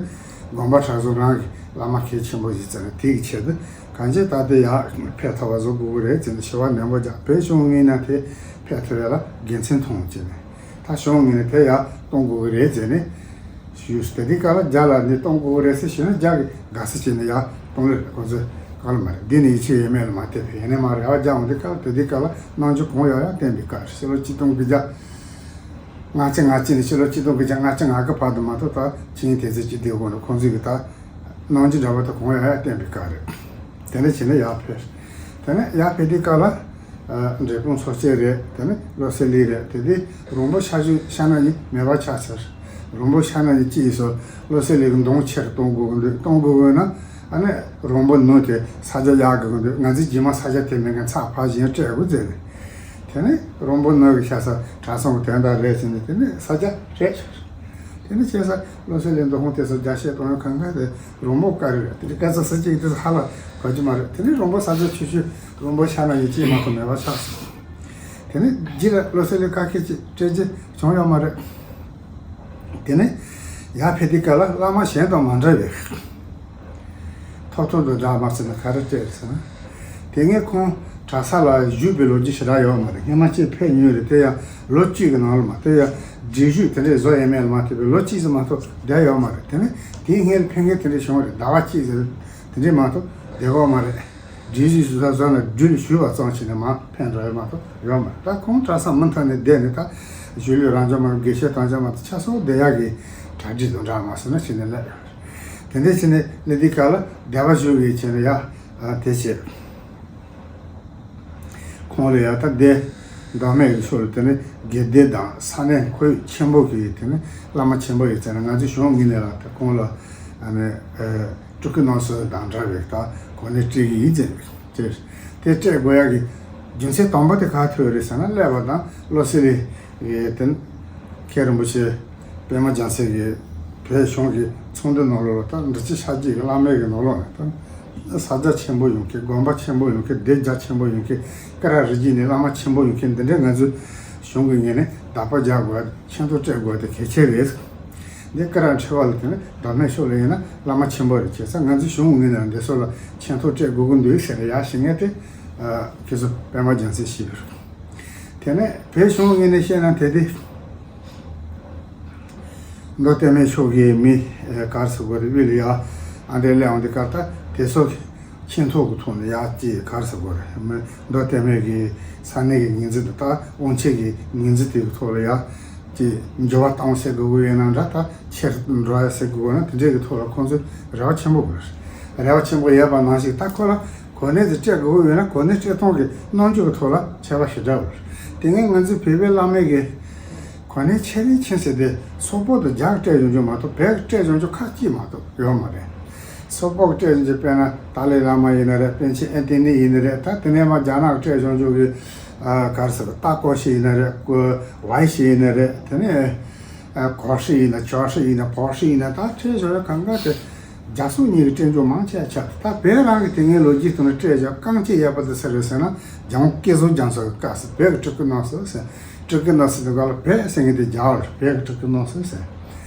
དགོན་པ་གྲྭ་ཚང་རང་གི་བླ་མ་གལ་ཆེན་པོ་ཞིག་བཙལ་ནས་དེ་གི་ཆེད་དུ་གང་ཅི་ད་ལྟ་ཡར་ཕེབས་ཐུབ་པ་བཟོ་དགོས་ཀྱི་རེད་ཟེར་ནས་ཞུ་བ་ནན་པོ་རྒྱག་བོད་གཞུང་ངོས་ནས་དེ་ཕེབས་ཐུབ་ཡ་ལ་དགེ་མཚན་མཐོང་བྱས་ནས་ད་གཞུང་ངོས་ནས་དེ་ཡར་གཏོང་དགོས་ཀྱི་རེད་ཟེར་ནས་ཞུས། དེ་དུས་སྐབས་ལ་རྒྱ་ལ་ནི་གཏོང་དགོས་ཀྱི་རེད་ཟེར་ཞུས་ན་རྒྱ་གི་དགའ་བསུ་བྱས་ནས་ཡར་གཏོང་ལེ་རེད། ཁོང་ཚོས་ག་ལ་མ་རེད། འདི་ནི་ཡིད་ཆེས་ཡོད་མེད་ལ་མ་བལྟས་པས་ཡིན་ནའི་མ་རེད། ཨ་རྒྱ་འོང་དུས་སྐབས་དེ་དུས་སྐབས་ལ་གནང་རྒྱུ་གང་ཡོད་ཡང་བསྟན་པའི་བཀའ་རེད། ཕྱི་ལོ་གཅིག་སྟོང་དགུ་བརྒྱ། ལྔ་བཅུ་ང་གཅིག་ནས་ཕྱི་ལོ་གཅིག་སྟོང་དགུ་བརྒྱ་ལྔ་བཅུ་ང་དགུ་བར་དུ་མ་གཏོགས་ད་ཆིངས་ཡིག་དེ་ཚོ་སྤྱི་བདེའི་སྒོ་ནས་ཁོང་ཚོས་ཀྱི་ད་གནང་རྒྱུ་འདྲ་བ་དེ་གང་ཡང་བསྟན་པའི་བཀའ་རེད། དེ་འདྲ་བྱས་ནས་ཡར་ཕེབས། དེ་ནས་ཡར་ཕེབས་དུས་སྐབས་ལ་འབྲས་སྤུངས་ཚོགས་ཆེན་རེད། དེ་ནས་བློ་གསལ་གླིང་རེད། དེ་དུས་རོང་པོ་ཤར་ཕྱོགས་ཤར་ནག་གཉིས་མེད་པ་ཆགས་ཚར། རོང་པོ་ཤར་ནག་གཉིས་ཅི་ཡིན་སོགས་བློ་གསལ་གླིང་གི་མདུང་ཆེར་གཏོང་དགོས་ཀྱི་འདུག་གཏོང་དགོས་ཀྱི་ན་ཨ་ནི་རོང་པོ་ནུབ་དེ་ས་ཆ་གཡར་དགོས་ཀྱི་འདུག་ང་ཚོའི་རྗེས་མ་ས་ཆ་དེ་མེད་མཁན་ཚགས་ཕར་གཞན་སྤྲད་དགོས་ཟེར་ནས། དེ་ནས་རོང་པོ་ནུབ་ཀྱི་ཤ་ས་གྲྭ་ཚང་གི་དོན་དག་རེད་ཟེར་ནས་དེ་ནས་ས་ཆ་རེད་ཤག་དེ་ནས་བྱས་ས་བློ་གསལ་ལས་མདོ་ཁུངས་དེ་ཚོ་རྒྱ་བཤད་གཏོང་ཡོང་གང་ག་དེ་རོང་པོ་བཀའ་རེད། དེ་འདྲ་སྐད་ཆ་ཟེར་གྱི་དེ་ཚོ་ཧ་ལ་གོ་རྒྱུ་མ་རེད། དེ་ནས་རོང་པོ་ས་ཆ་ཆུ་ཆུ་རོང་པོ་ཤ་ན་ཡིན་གཅིག་མ་གཏོགས་མེད་པ་ཆགས་སོང་། དེ་ནས་རྗེས་ལ་བློ་གསལ་ལས་བཀའ་ཁྱེད་ཀྱིས་སྤྲད་རྒྱུ་བྱུང་ཡོད་མ་རེད། དེ་ནས་ཡར་ཕེབས་དུས་སྐབས་ལ་བླ་མ་གཞན་དང་མ་འདྲ་བའི་ཐོག་ཐོག་ཏུ་འདྲ་མ་ཟེར་ན་ག་རེ་སྤྲད་ཟེར་ན། དེ་སྔའི་ཁོང་གྲྭ་ས་ལ་བཞུགས་པའི་ལོ་རྒྱུས་ཞེ་དྲག་ཡོད་མ་རེད། སྔོན་མ་གཅིག་ཕེབས་མྱོང་རེད། དེ་ཡང་ལོ་གཅིག་གི་ནང་ལ་མ་དེ་ཡང་སྒྲིག་གཞི་དེ་འདྲས་བཟོ་ཡས་མེད་ལ་མ་ཐེ་བའི་ལོ་གཅིག་ཙམ་མ་གཏོགས་བསྡད་ཡོད་མ་རེད། དེ་ནས་དེའི་སྔོན་ལ་ཕེབས་མཁན་དེ་འདྲས་བྱུང་བ་རེད། ཟླ་བ་གཅིག་ཙམ་དེ་འདྲས་མ་གཏོགས་བསྡད་ཡོད་མ་རེད། སྒྲིག་གཞི་བཟོ་ས་བཟོ་ན་སྒྲུབ་ཞུས་པ་ཙམ་བྱས་ནས་མར་ཕེབས་འགྲོ་ཡོད་མ་གཏོགས་ཡོད་མ་རེད། ད་ཁོང་གྲྭ་ས་མུ་མཐུད་ནས་བསྡད་ནས་ད་གཞུང་ལུགས་རང་སྦྱོང་མ་དགེ་བཤེས་དམ་བཅའ་མ་ད་ཆ་ཚང་བསྡད་ཡག་གི་གྲ་སྒྲིག་དང་འདྲ་མ་སོང་ན་བྱས་ནས་སླེབས་ཡོད་རེད། དེ་འདྲས་བྱས་ནས་སླེབས་དུས་སྐབས་ལ་སྡེ་པ་གཞུང་གིས་བྱས་ནས་ཡ་དེ་བྱས། ཁོང་ལ་ཡ་ད་སྡེ་མདོ་སྨད་ཀྱི་ཕྱོགས་ལ་དེ་ནི་དགེ་སྡེ་དང་ས་གནས་ཁོར་ཡུག་ཆེན་པོ་གི་དེ་ནི་བླ་མ་ཆེན་པོ་ཡིན་ཟེར་ན་ང་ཚོའི་གཞུང་ངོས་ནས་ལ་ད་ཁོང་ལ་ཨ་ནི་སྤྲུལ་སྐུ་གནང་སྲོལ་དང་འདྲ་བའི་ད་གོ་གནས་སྤྲད་ཀྱི་ཡིན་ཟེར་ནས་དེ་དེ་སྤྲད་དགོས་ཡ་གི་རྒྱུ་མཚན་དང་པོ་དེ་ག་ཐོས་རེད་ཟེར་ན་སླེབས་པ་དང་བློ་གསལ་ལས་དེ་ནི་མཁན་རིན་པོ་ཆེ། པདྨ་རྒྱལ་མཚན་གྱིས་བོད་གཞུང་གི་ཚོགས་འདུ་ནང་ལོགས་ལ་ད་འབྲི་ཆུ་ཤར་རྒྱུད་ཀྱི་བླ་མའི་གི་ནང་ལོགས་ནས་ད་ས་རྒྱ་ཆེན་པོ་ཡོང་མཁན་དགོན་པ་ཆེན་པོ་ཡོང་མཁན་སྡེ་རྒྱ་ཆེན་པོ་ཡོང་མཁན་ཀ་ར་རི་རྒྱུད་ནས་བླ་མ་ཆེན་པོ་ཡོང་མཁན་འདི་འདྲའི་ང་ཚོའི་གཞུང་གི་ངོས་ནས་དད་པ་རྒྱག་དགོས་ཆེ་མཐོང་སྤྲད་དགོས་དེ་གལ་ཆེ་རེད། འདི་ཀ་ར་ཁྲི་པ་ལ་དེ་ནས་མདོ་སྨད་ཕྱོགས་ལ་ཡིན་ན་བླ་མ་ཆེན་པོ་རེད། བྱས་ཙང་ང་ཚོའི་གཞུང་ངོས་ནས་འདི་ཚོ་ལ་ཆེ་མཐོང་སྤྲད་དགོས་ཀྱི་འདུག་ཟེར་ནས་ཡར་ཞུ་མཁན་དེ་ཁྱེད་ཚོ་པདྨ་རྒྱལ་མཚན་ཞུས་པ་རེད། དེ་ནས་བོད་གཞུང་ངོས་ནས་བཤད་ན་དེ་དེ། མདོ་སྟོད་སྨད་ཕྱོགས་ཀྱི་མི་ཨེ་ག་རེ་ཟེར་དགོས་རེད། དབུས་ལ་ཡ་ཨ་འདྲའི་སླེབས་འོང་དུས་སྐབས་ད་དེ་ཚོ་ཆེ་མཐོང་གི་ཐོག་ནས་ཡ་ཅིག་ག་རེ་ཟེར་དགོས་རེད། མི་མདོ་སྟོད་སྨད་ཀྱི་ས་གནས་ཀྱི་ངོས་འཛིན་དང་ད་དབང་ཆེན་གྱི་ངོས་འཛིན་དེ་གི་ཐོག་ལ་ཡ་ཅིག་འགྱུར་བ་བཏང་ཟེར་དགོས་ཀྱི་ཡོད་ན་འདྲ། ད་ཆེར་འགྲོ་ཡ་ཟེར་དགོས་ན་དེ་འདྲའི་གི་ཐོག་ལ་ཁོང་ཚོས་རེ་བ་ཆེན་པོ་དགོས་རེད། རེ་བ་ཆེན་པོ་ཡོད་པ་ནང་བཞིན་ད་ཁོ་ལ་གོ་གནས་དེ་སྤྲད་དགོས་ཀྱི་ཡོད་ན་གོ་གནས་སྤྲད་སྟངས་ཀྱི་རྣམ་འགྱུར་གྱི་ཐོག་ལ་ཁྱད་པར་ཞེ་དྲག་ཡོད་རེད། དེ་སྔའི་ང་ཚོའི་བོད་པའི་བླ་མའི་གི་གོ་གནས་ཆེ་རིང་ཆེ་ཟེར་ཏེ་སོག་པོ་དང་རྒྱ་གི་སྤྲད་ཡོང་རྒྱུ་མ་གཏོགས་བོད་ཀྱི་སྤྲད་ཡོང་རྒྱུ་ཁག་གཅིག་མ་གཏོགས་ཡོད་མ་རེད། སོག་པོ་གི་སྤྲད་ཡོང་རྒྱུ་དཔེར་ན་ཏཱ་ལའི་བླ་མ་ཡིན་ན་རེད། པཎ་ཆེན་ཨན་ཏི་ནི་ཡིན་ན་རེད། ད་དེ་ནས་མར་རྒྱ་ནག་གི་སྤྲད་ཡོང་རྒྱུ་གི་ཨ་ག་རེ་ཟེར་ཏཱ་ཀོ་ཤི་ཡིན་ན་རེད། ཀོ་ཝའི་ཤི་ཡིན་ན་རེད། དེ་ནས་ཨ་གོ་ཧྲི་ཡིན་ན་ཅོ་ཧྲི་ཡིན་ན་པོ་ཧྲི་ཡིན་ན་ད་སྤྲད་ཡོང་རྒྱུ་གང་ག་དེ་རྒྱ་སོག་གཉིས་ཀྱི་སྤྲད་རྒྱུ་མང་ཆེ་ཆགས། ད་བོད་རང་གི་དེ་སྔའི་ལོ་རྒྱུས་སྟེང་ནས་སྤྲད་རྒྱུ་རྐང་གཅིག་ཡོད་པ་དེ་ཟེར་རེད་ཟེར་ན་རྒྱལ་དབང་སྐལ་བཟང་རྒྱ་མཚོ་གི་སྐབས་སུ་བོད་ཀྱི་སྤྲུལ་སྐུ་གནང་སོང་ཟེར། སྤྲུལ་སྐུ་གནང་ཟེར་དུས་སྐབས་ལ་བོད་ཟེར་མཁན་དེ་རྒྱ་བོད་རེད། བོད་ཀྱི་སྤྲུལ་སྐུ་གནང་སོང་ཟེར།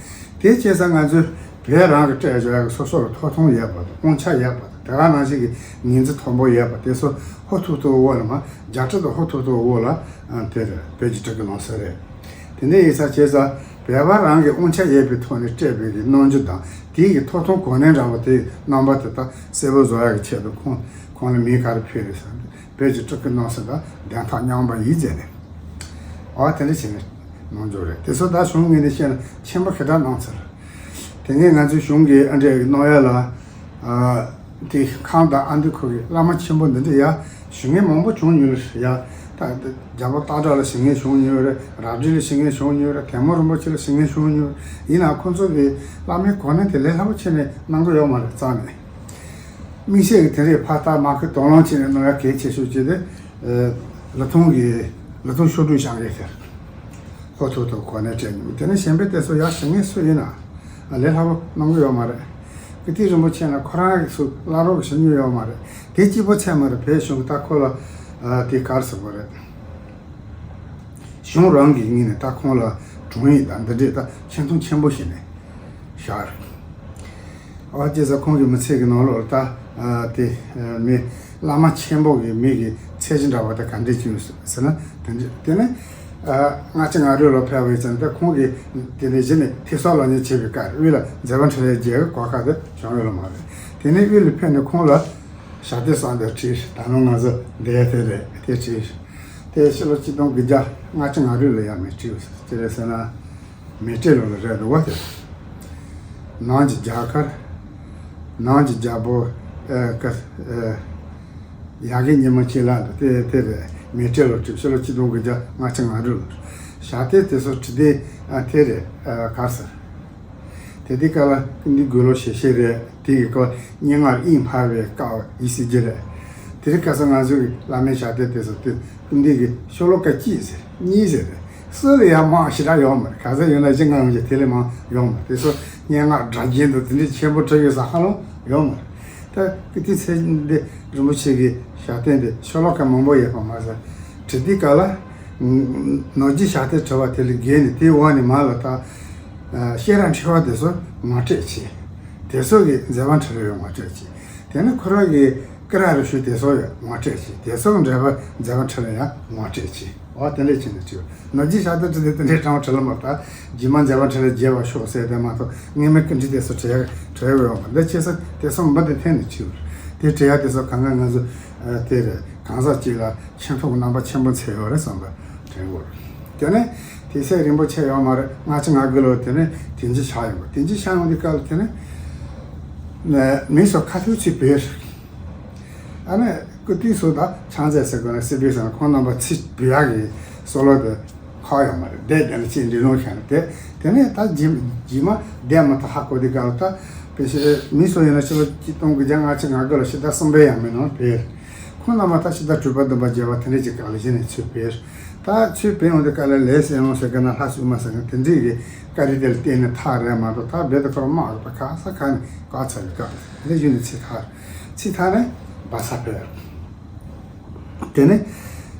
དེ་བྱས་ཙང་ང་ཚོས་བོད་རང་གི་སྤྲད་ཡོང་ཡག་གི་སོ་སོ་ལ་ཐོབ་ཐང་ཡོད་པ་དང་དབང་ཆ་ཡོད་པ་དང་དེ་ག་ནང་བཞིན་གྱི་ངོས་འཛིན་མཐོན་པོ་ཡོད་པ་དེ་ཚོ་ཧུར་ཐུག་ཐུག་འོག་ལ་མ་རྒྱ་སྤྲུལ་དང་ཧུར་ཐུག་ཐུག་འོག་ལ་དེར་བོད་ཀྱི་སྤྲུལ་སྐུ་གནང་སོང་རེད། དེ་འདྲ་ཡིན་ཙང་བྱས་ཙང་བོད་པ་རང་གི་དབང་ཆ་ཡོད་པའི་ཐོག་ནས་སྤྲད་པའི་གི་རྣམ་འགྱུར་དང་དེའི་གི་ཐོབ་ཐང་གོ་གནས་འདྲ་བ་དེའི་རྣམ་པ་དེ་དག་གསལ་པོ་བཟོ་ཡག་གི་ཆེད་དུ་ཁོང་ཁོང་ལ་མིང་ག་རེ་ཕུལ་རེད་ཟེར་ན་བོད་ཀྱི་སྤྲུལ་སྐུ་གནང་སོང་དང་བདེན་མཐའ་མཉམ་པ་ཡིན་ཟེར་ནས། ཨོ་དེ་འདྲ་བྱས་ནས་གནང་རྒྱུ་རེད། དེ་ཚོ་ད་གཞུང་ངོས་ནས་བཤད་ན་ཆེན་པོ་ཞེ་དྲག་གནང་ཚར། དེ་སྔའི་ང་ཚོའི་གཞུང་གིས་ཨ་འདྲས་གནང་ཡ་ལ་ཨ་དེ་ཁམས་དང་ཨ་མདོ་ཁུལ་གྱི་བླ་མ་ཆེན་པོ་འདི་འདྲ་ཡ་ཞུ་མཁན་མང་པོ་བྱུང་མྱོང་རེད་ཡ། ད་རྒྱལ་པོ་སྟག་བྲག་ལ་ཞུ་མཁན་བྱུང་མྱོང་རེད། རབ་འབྲིང་ལ་ཞུ་མཁན་བྱུང་མྱོང་རེད། ཐལ་མོ་རིན་པོ་ཆེ་ལ་ཞུ་མཁན་བྱུང་མྱོང་རེད། ཡིན་ནའང་ཁོང་ཚོ་གིས་བླ་མའི་གོ་གནས་དེ་ལས་སླ་པོ་བྱས་ནས་གནང་གི་ཡོད་མ་རེད་རྩ་ནས། དམིགས་བསལ་གྱི་དེ་རིང་ཕར་ལྟ་མར་ཁུར་དོ་སྣང་བྱས་ནས་གནང་ཡ་གལ་ཆེ་ཤོས་ཅིག་དེ། ལི་ཐང་གི་ལི་ཐང་ཤོག་དྲུག་བཞེངས་ཡས་དེར་ཧོ་ཐུག་ཐུག་གོ་གནས་སྤྲད་མྱོང་། དེ་ནས་གཞན་པའི་དེ་ཚོ་ཡར་ཞུ་མཁན་སུ་ཡིན་ན་ལས་སླ་པོ་གནང་གི་ཡོད་མ་རེད། ཀིརྟི་རིན་པོ་ཆེ་ན་ཁོ་རང་གི་སུ་བླ་རོགས་ཀྱི་ཞུ་མྱོང་ཡོད་མ་རེད། དེ་གཅིག་པོ་ཚད་མ་རེད། བོད་གཞུང་གི་ད་ཁོ་ལ་དེ་ག་རེ་ཟེར་དགོས་རེད། གཞུང་རང་གི་ངོས་ནས་ད་ཁོང་ལ་དྲུང་ཡིག་དང་འདི་འདྲས་ད་ཆེ་མཐོང་ཆེན་པོ་བྱས་ནས་བཞག་རེད། ཨོ་ཅེ་ས་ཁོང་གི་མི་ཚེ་གི་ནང་ལོགས་ལ་ད་ཨ་དེ་ཨ་མི་བླ་མ་ཆེན་པོ་གི་མི་གི་ཚད་གཞི་འདྲ་བ་ད་ག་འདྲས་ཅིག་ཡོད་ཟེར་ན་དེ་འདྲས། དེ་ནས་ཨ་ལྔ་བཅུ་ང་དྲུག་ལོ་ཕེབས་པ་ཡིན་ཙང་ད་ཁོང་གི་དེ་ནས་གཞི་ནས་ཐེབས་གསར་ལག་གཉེར་བྱས་པའི་སྐབས་དབུས་ལ་མཛད་པ་འཕྲིན་ལས་རྒྱལ་གྱི་གོ་སྐབས་དེ་བྱུང་ཡོད་ལ་མ་རེད། དེ་ནས་དབུས་ལ་ཕེབས་ནས་ཁོང་ལ་ཞབས་བརྟན་གསར་འདི་བྲིས། ད་ནང་ང་ཚོ་འདིར་དེ་རེད་དེ་བྲིས། དེ་ཕྱི་ལོ་ཆིག་སྟོང་དགུ་བརྒྱ་ལྔ་བཅུ་ང་དྲུག་ལ་ཡང་མི་བྲིས་ཡོད་ཟེར། ཅི་རེད་ཟེར་ན། མེ་སྤྲེལ་ལོ་ལ་རེད་འདུག་བ་དེ། ནང་གི་རྒྱ་གར། ནང་གི་རྒྱལ་པོ་ཨེ་ཀ་ཨེ་ཡ་གི་ཉི་མ་གཅིག་ལ་འདུག་དེ་དེ་རེད། མེ་སྤྲེལ་ལོ་བྲིས། ཕྱི་ལོ་ཆིག་སྟོང་དགུ་བརྒྱ་ལྔ་བཅུ་ང་དྲུག་ལོ། ཞབས་བརྟན་དེ་ཚོ་བྲིས་དེ་ཨ་དེ་རེད། ཨ་ག་རེ་ཟེར། དེ་དུས་སྐབས་ལ་སྐུ་མདུན་དགུང་ལོ་ཞེ་ཤེས་རེད། དེ་གི་སྐབས་སྙན་ངག་དབྱིངས་འཕར་བའི་སྐབས་ཡིན་སྲིད་ཀྱི་རེད། དེ་རིང་ཁ་སང་ང་ཚོའི་བླ་མའི་ཞབས་བརྟན་དེ་ཚོ་དེ་སྐུ་མདུན་གྱི་ཤོ་ལོ་ཀ་གཅིག་ཟེར་གཉིས་ཟེར་རེད། སུ་ལ་ཡང་མང་ཞེ་དྲག་ཡོད་མ་རེད། ག་ཚོད་ཡོད་ན་བཞི་ལྔ་ཡོད་ཀྱི་དེ་ལས་མང་ཡོད་མ་རེད། དེ་ཚོ་སྙན་ངག་སྒྲ་རྒྱན་དུ་དེ་འདྲའི་ཆེན་པོ་བྲིས་ཡོད་ས་ཧ་ལམ་ཡོད་མ་རེད། ད་ཀིརྟི་ཚེ་འདི་རིན་པོ་ཆེ་གི་ཞབས་བརྟན་དེ་ཤོ་ལོ་ཀ་མང་པོ་ཡོད་པ་མ་ཟད། བྲིས་དུས་སྐབས་ལ་ནོར་རྗེ་ཞབས་བརྟན་བྲིས་པ་དེ་ལས་བརྒལ་ནས་དེའི་འོག་ནས་མར་ལ་ད་ཤེས་རབ་འཕྲེང་བ་དེ་ཚོ་ངོ་སྤྲོད་བྱས། དེ་ཚོ་གི་མཛད་པ་འཕྲིན་ལས་ཡང་ངོ་སྤྲོད་བྱས། དེ་ནས་ཁོ་རང་གི་ཀི་ར་རུ་ཞུ་དེ་ཚོ་ཡང་ངོ་སྤྲོད་བྱས། དེ་ཚོ་གི་འགྲེལ་པ་མཛད་པ་འཕྲིན་ལས་ཡང་ངོ་སྤྲོད་བྱས། འོ་དེ་འདྲ་བྱས་ནས་བྲིས། ནོར་རྗེ་ཞབས་བརྟན་བྲིས་དེ་དེ་འདྲའི་སྤྲང་བ་བྲིས་ལ་མ་ད་རྗེས་མ་མཛད་པ་འཕྲིན་ལས་རྒྱས་པར་ཤོག་ཟེར་དེ་མ་གཏོགས་སྔོན་མའི་ཀི་འདྲི་དེ་ཚོ་བྲིས་བྲིས་ཡོད་པ་འདི་ཁྱེད་ཚོ་དེ་ཚོ་མི་དེ་འཐེན་ནས་བྲིས། དེ་བྲིས་ཡག་དེ་ཚོ་གང་ག་ང་ཚོ་དེ་རེད། གང་ཟག་གཅིག་ལ་ཆེ་མཐོང་གི་རྣམ་པ་ཆེན་པོ་མཚོན་ཡོད་རེད་བསམ་པ་དྲན་གོ། དེ་ནས་དེ་ཚེ་རིན་པོ་ཆེ་ཡོད་མ་རེད། ལྔ་བཅུ་ང་དགུ་ལོ་དེ་ནས་དིང་རྗེ་ཆགས་ཡོང་གི། དིང་རྗེ་ཆགས་ཡོང་དུས་སྐབས་ལ་དེ་ནས་མི་ཚོ་ཁ་ཐུག་ཅིག་བོས། ཨ་ནི་སྐུ་དུས་སུ་ད་ཕྱག་མཛད་ཟེར་དགོས་ན་སྲིད་པའི་སང་ཁོང་རྣམ་པ་ཚིག་འབུལ་ཡག་གི་སྲོལ་ལོ་དེ་ཁག་ཡོད་མ་རེད། བསྡད་བསྡད་ན་ཅིག་འདྲི་ལོང་ཤར་ནས་དེ་དེ་ནས་ད་རྗེས་རྗེས་མ་བསྡད་མ་ཐག་ཧ་གོ་དུས་སྐབས་ལ་ད་དཔེ་ཆ་མི་ཚོ་ཡིན་ན་ཕྱི་ལོ་གཅིག་སྟོང་དགུ་བརྒྱ་ལྔ་བཅུ་ང་དགུ་ལ་ཕྱི་ཟླ་གསུམ་པའི་ཡང་མིན་ནང་བོས། ཁོང་རྣམ་པ་ད་ཕྱི་ཟླ་དྲུག་པ་བདུན་པ་བརྒྱད་པ་དེ་འདྲས་ཀྱི་སྐབས་ལ་གཞི་ནས་ཚུར་བོས། ད་ཚུར་བོས་ཡོང་དུས་སྐབས་ལ་ལས་ཟེར་ཡོང་ཟེར་གི་ན་ལྷ་སུ་མ་ཟེར་གི་དེ་འདྲས་ཀྱི་བཀའ་རིགས་དེ་ལ་བརྟེན་ནས་ཐག་རེད་མ་གཏོགས་ད་རྦད་དེ་ཁོ་རང་དམག་རུ་ད་ག་ས་ག་ནས་བཀག་ཚར་བའི་སྐབས་དེ་འདྲས་གཞི་ནས་ཚུར་ཐར། ཚུར་ཐར་ནས་སྦ་ས་བོས། དེ་ནས་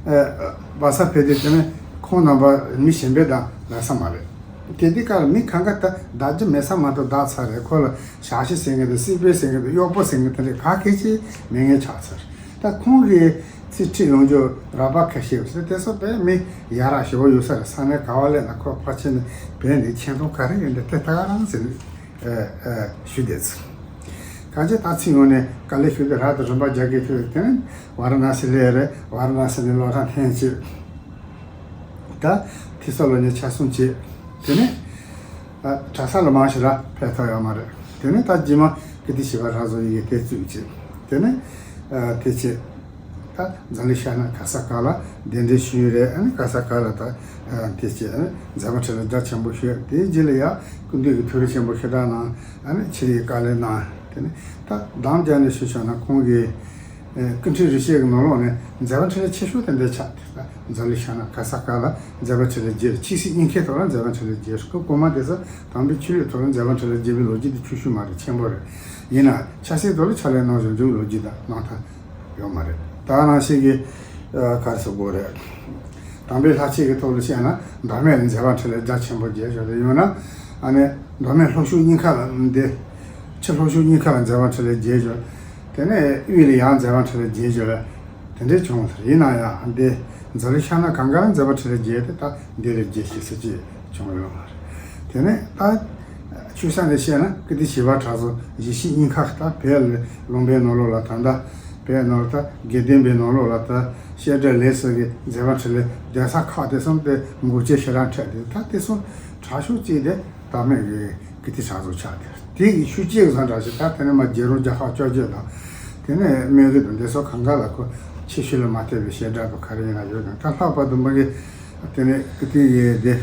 ཨ་སྦ་ས་བོས་དུས་དེ་ནས་ཁོང་རྣམ་པ་མི་གཞན་པས་ད་ལབ་ས་མ་རེད། དེ་དུས་སྐབས་ལ་མི་གང་ག་ད་བདག་རྒྱུ་མེད་ས་མ་གཏོགས་བདག་ཚར་རེད། ཁོ་ལ་ཞག་ཤི་ཟེར་མཁན་དང་སྲིད་པའི་ཟེར་མཁན་དང་གཡོག་པོ་ཟེར་མཁན་དེ་འདྲས་ག་གེ་ཅིག་མེད་མཁན་ཆགས་ཚར། ད་ཁོང་གིས་ཚིག་ཁྲིད་ཡོང་རྒྱུ་རགས་པ་ཁ་ཤས་ཡོད་ཟེར། དེ་ཚོ་དཔེ་མི་ཡ་རབས་ཞེ་པོ་ཡོད་ས་རེད། ས་གནས་ག་བ་སླེབས་ན་ཁོ་ཕར་ཕྱིན་ནས་བོད་འདི་ཆེ་མཐོང་ག་རེ་ཡོད་འདི་དེ་ད་ག་རང་ཟེར་ནས་ཨ་ཨ་ཞུས་བསྡད་ཚུལ། གང་ཅི་ད་ཚིག་ཡོང་ནས་དཀའ་ལས་ཞུ་དེ་རག་དང་རིམ་པ་རྒྱག་གི་ཐུག་དེ་ནས་ཝཱ་ར་ཎ་སི་སླེབས་རེད། ཝཱ་ར་ཎ་སི་ནས་སློབ་གྲྭ་འཐེན་བྱས། ད་ཐི་ས་ལོ་ཉི་ཆ་གསུམ་བྱས། དེ་ནས་ཨ་གྲྭ་ས་ལ་མང་ཞིག་ར་ཕེབས་ཐུབ་ཡོད་མ་རེད། དེ་ནས་ད་རྗེས་མ་ཀིརྟི་བྱེས་པ་རང་བཟོ་ཡི་གེ་དེ་བཙུགས་བྱས། དེ་ནས་ཨ་དེ་བྱས། ད་འཛམ་གླིང་ཤར་ནུབ་ག་ས་ག་ལ་གདན་འདྲེན་ཞུས་རེད། ཨ་ནི་ག་ས་ག་ལ་ད་ཨ་དེ་བྱས་ཨ་ནི་མཛད་པ་འཕྲིན་ལས་རྒྱ་ཆེན་པོ་ཞུས། དེའི་རྗེས་ལ་ཡ་སྐུ་མདུན་གྱི་ཐུགས་རེ་ཆེན་པོ་ཞེ་དྲག་གནང་། ཨ་ནི་ཆེད་ཡིག་དཀའ་ལས་གནང་། དེ་ནས་ད་དམ་བཅའ་ནས་ཞུ་ཆོག་ན་ཁོང་གིས་ཨ་སྐུ་ཕྲེང་རིམ་བྱོན་གྱི་ནང་ལོགས་ནས་མཛད་པ་འཕྲིན་ལས་ཆེ་ཤོས་དེ་འདྲ་ཆགས་ཏེ། ད་འཛམ་གླིང་ཤར་ནུབ་ག་ས་ག་ལ་མཛད་པ་འཕྲིན་ལས་རྒྱས། ཆོས་སྲིད་གཉིས་ཀའི་ཐོག་ལ་མཛད་པ་འཕྲིན་ལས་རྒྱས། སྐབས་གོང་མ་དེ་ཚོ་དམ་པའི་ཆོས་ལུགས་ཐོག་ལ་མཛད་པ་འཕྲིན་ལས་རྒྱས་པའི་ལོ་རྒྱུས་དེ་ཆུང་ཤོས་མ་རེད། ཆེན་པོ་རེད། ཡིན་ན་ཆབ་སྲིད་ཐོག་ལ་ཕྱག་ལས་གནང་བཞིན་འདུག་ལོ་རྒྱུས་དང་གནང་ཐབས་ཡོད་མ་རེད། ད་ག་ནང་བཞིན་གྱི་ཨ་ག་རེ་ཟེར་དགོས་རེད། དམ་པའི་ལྷ་ཆོས་ཀྱི་ཐོག་ལ་བཤད་ན་མདོ་སྨད་ལ་མཛད་པ་འཕྲིན་ལས་རྒྱ་ཆེན་པོ་རྒྱས་ཡོད་རེད། ཡང་ན་ཨ་ནི་མདོ་སྨད་ལྷོ་ཕྱོགས་གཉིས་ཀ་ལ་འདི་ཕྱི་ལྷོ་ཕྱོགས་གཉིས་ཀ་ལ་མཛད་པ་འཕྲིན་ལས་རྒྱས་ཡོད། དེ་ནས་དབུས་ལ་ཡང་མཛད་པ་འཕྲིན་ལས་རྒྱས་ཡོད་རེད། དེ་འདྲའི་བྱུང་ཟེར། ཡིན་ན་ཡང་འདི་འཛམ་གླིང་ཤར་ནུབ་གང་ག་ལ་མཛད་པ་འཕྲིན་ལས་རྒྱས་ཏེ་ད་འདི་ལས་རྒྱས་ཤིག་ཟེར་གྱི་བྱུང་ཡོད་མ་རེད། དེ་ནས་ད་ཆོས་ས་ནས་བཤད་ན་ཀིརྟི་བྱེས་པ་གྲྭ་ཚང་གཞིས་བྱེས་གཉིས་ཀ་ད་བོད་ལུང་པའི་ནང་ལོགས་ལ་ད་ལྟ་བོད་ནང་ལ་ད་དགེ་ལྡན་པའི་ནང་ལོགས་ལ་ད་བཤད་གྲྭ་ལས་ཟེར་གྱི་མཛད་པ་འཕྲིན་ལས་སྡོད་ས་ཁག་དེ་གསུམ་དེ་འགོ་ཁྲིད་ཞེ་དྲག་འཕྲད་དེ། ད་དེ་གསུམ་དྲག་ཤོས་གཅིག་དེ་ད་སྨད་ཀྱི་ཀིརྟི་གྲྭ་ཚང་ཆགས་ཏེ། དེ་ཡི་ཤུགས་རྐྱེན་བཟང་དྲག་ཞིག་ད་དེ་ནས་མར་རྒྱལ་རོང་རྒྱལ་ཁབ་བཅོ་བརྒྱད་དང་། དེ་ནས་སྨན་རི་དང་འདི་ཚོ་གང་ག་ལ་ཁོ་ཆེ་ཤོས་ལ་མ་ཐེ་བའི་བཤད་གྲྭ་དང་ག་རེ་ཡིན་ན་ཡོད་ཀྱང་། ད་ལྷག་པར་དུ་མ་གི་དེ་ནས་ཀིརྟི་ཡི་དེ་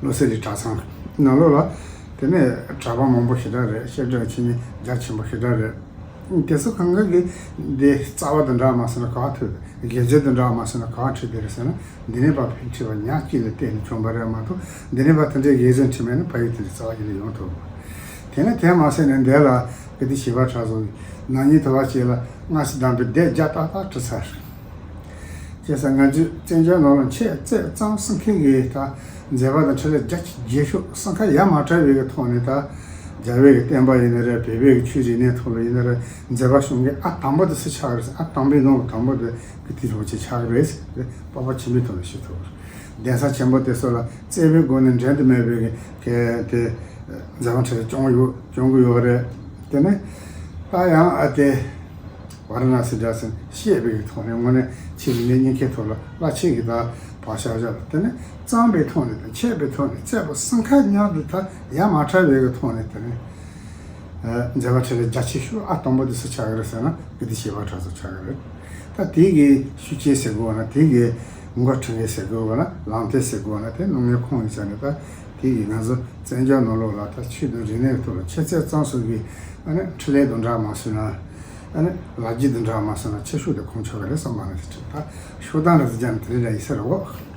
བློ་གསལ་གྱི་གྲྭ་ཚང་ནང་ལོགས་ལ་དེ་ནས་གྲྭ་པ་མང་པོ་ཞེ་དྲག་རེད། བཤད་གྲྭ་ཆེན་མོ་རྒྱ་ཆེན་པོ་ཞེ་དྲག་རེད། དེ་ཚོ་གང་ག་གི་འདི་རྩ་བ་དང་འདྲ་མ་སོང་ན་ག་བ་ཐུབ། དགེ་མཚན་དང་འདྲ་མ་སོང་ན་ག་བ་ཁྲིད་དེ་རེད་ཟེར་ན། འདི་ནས་ཕར་ཕན་ཁྲིད་པ་ཉག་གཅིག་ལ་བརྟེན་ནས་བྱུང་བ་རེད་མ་གཏོགས། འདི་ནས་ཕར་དེ་འདྲའི་དགེ་མཚན་ཁྲིད་མེད་ན་ཕ་ཡུལ་དེ་འདྲའི་རྩ་བ་ཉིད་ནས་ཡོང་ཐུབ། དེ་ནས་དེ་མ་ཟད་ནས་འདི་ལ་ཀིརྟི་བྱེས་པ་གྲྭ་ཚང་གི་ནང་ཉིད་དུ་བ་ཅིག་ལ་སྔ་ཕྱི་དམ་པའི་སྡེ་བརྒྱ་ཏག་ཏག་བྲིས་ཚར། བྱས་ཙང་ང་ཚོའི་བཙན་བྱོལ་ནང་ལ་འཆད་རྩོད་རྩོམ་གསུང་མཁན་གྱི་ད་མཛད་པ་དང་འཕྲིན་ལས་རྒྱ་ཆེ་རྒྱས་ཤོས་གསང་ཁ་ཡ་མ་བྲལ་བའི་གི་ཐོག་ནས། ད་རྒྱ་བོད་ཀྱི་བསྟན་པ་ཡིན་ན་རེད། བོད་པའི་གི་ཆོས་རིག་གནས་ཐོག་ལ་ཡིན་ན་རེད། མཛད་པ་བྱུང་མཁན་ཨ་དང་པོ་དེ་སུ་ཆགས་རེད་ཟེར། ཨ་དང་པོའི་ནང་གི་དང་པོ་དེ་ཀིརྟི་རིན་པོ་ཆེ་ཆགས་རེད་ཟེར་སྤོབས་པ་ཆེན་པོའི་ཐོག་ནས་ཞུ་ཐུབ། གདན་ས་ཆེན་པོ་དེ་ཚོ་ལ་བཙན་པོའི་སྒོ་ནས་འགྲན་དུ་མེད་པའི་གི་དེ་མཛད་པ་འཕྲིན་ལས་སྐྱོང་ཡོད་སྐྱོང་གི་ཡོད་རེད། དེ་ནས་ད་ཡང་ཨ་དེ། ཝཱ་ར་ཎ་སི་འདྲ་ཟེར་བཤད་པའི་ཐོག་ནས་དངོས་གནས་ཆོས་རིག་གནས་གཉིས་ཀའི་ཐོག་ལ་རླབས་ཆེན་གྱི་ད་བག་ཆགས་བཞག་ལ། དེ་ནས་རྩོམ་པའི་ཐོག་ནས་དང་འཆད་པའི་ཐོག་ནས་རྩོད་པ་གསང་ཁ་མཉམ་དུ་ད་ཡ་མ་བྲལ་བའི་གི་ཐོག་ནས། དེ་ནས་ཨ་མཛད་པ་འཕྲིན་ལས་རྒྱ་ཆེ་ཤོས་ཨ་དང་པོ་དེ་སུ་ཆགས་ཀྱི་རེད་ཟེར་ན་ཀིརྟི་བྱེས་པ་གྲྭ་ཚང་ཆགས་ཀྱི་རེད། ད་དེ་གི་ཤུགས་རྐྱེན་ཟེར་དགོས་ན། དེ་གི་འགོ་ཁྲིད་མཁན་ཟེར་དགོས་ན། ལམ་སྟོན་ཟེར་དགོས་ན། དེ་གནང་མཁན་ཁོང་ཡིན་ས་ནས། ད་དེ་གི་ང་ཚོ་བཙན་བྱོལ་ནང་ལོགས་ལ་ད་ཆོས་དང་རིག་གནས་ཀྱི་ཐོག་ལ་འཆད་རྩོད་རྩོམ་སོགས་ཀྱི་ཨ་ནི་འཕྲིན་ལས་དང་འདྲ་མ་སོང་ན། ཨ་ནི་ལག་རྗེས་དང་འདྲ་མ་སོང་ན་ཆེ་ཤོས་དེ་ཁོང་ཆགས་ཀྱི་རེད་བསམ་པ་ནི་དེ་འདྲ། ད་ཤོག་དང་རེ་ཟ་རྒྱ་ནི་དེ་རེ་ར་ཡིན་ས་རེད་འོ།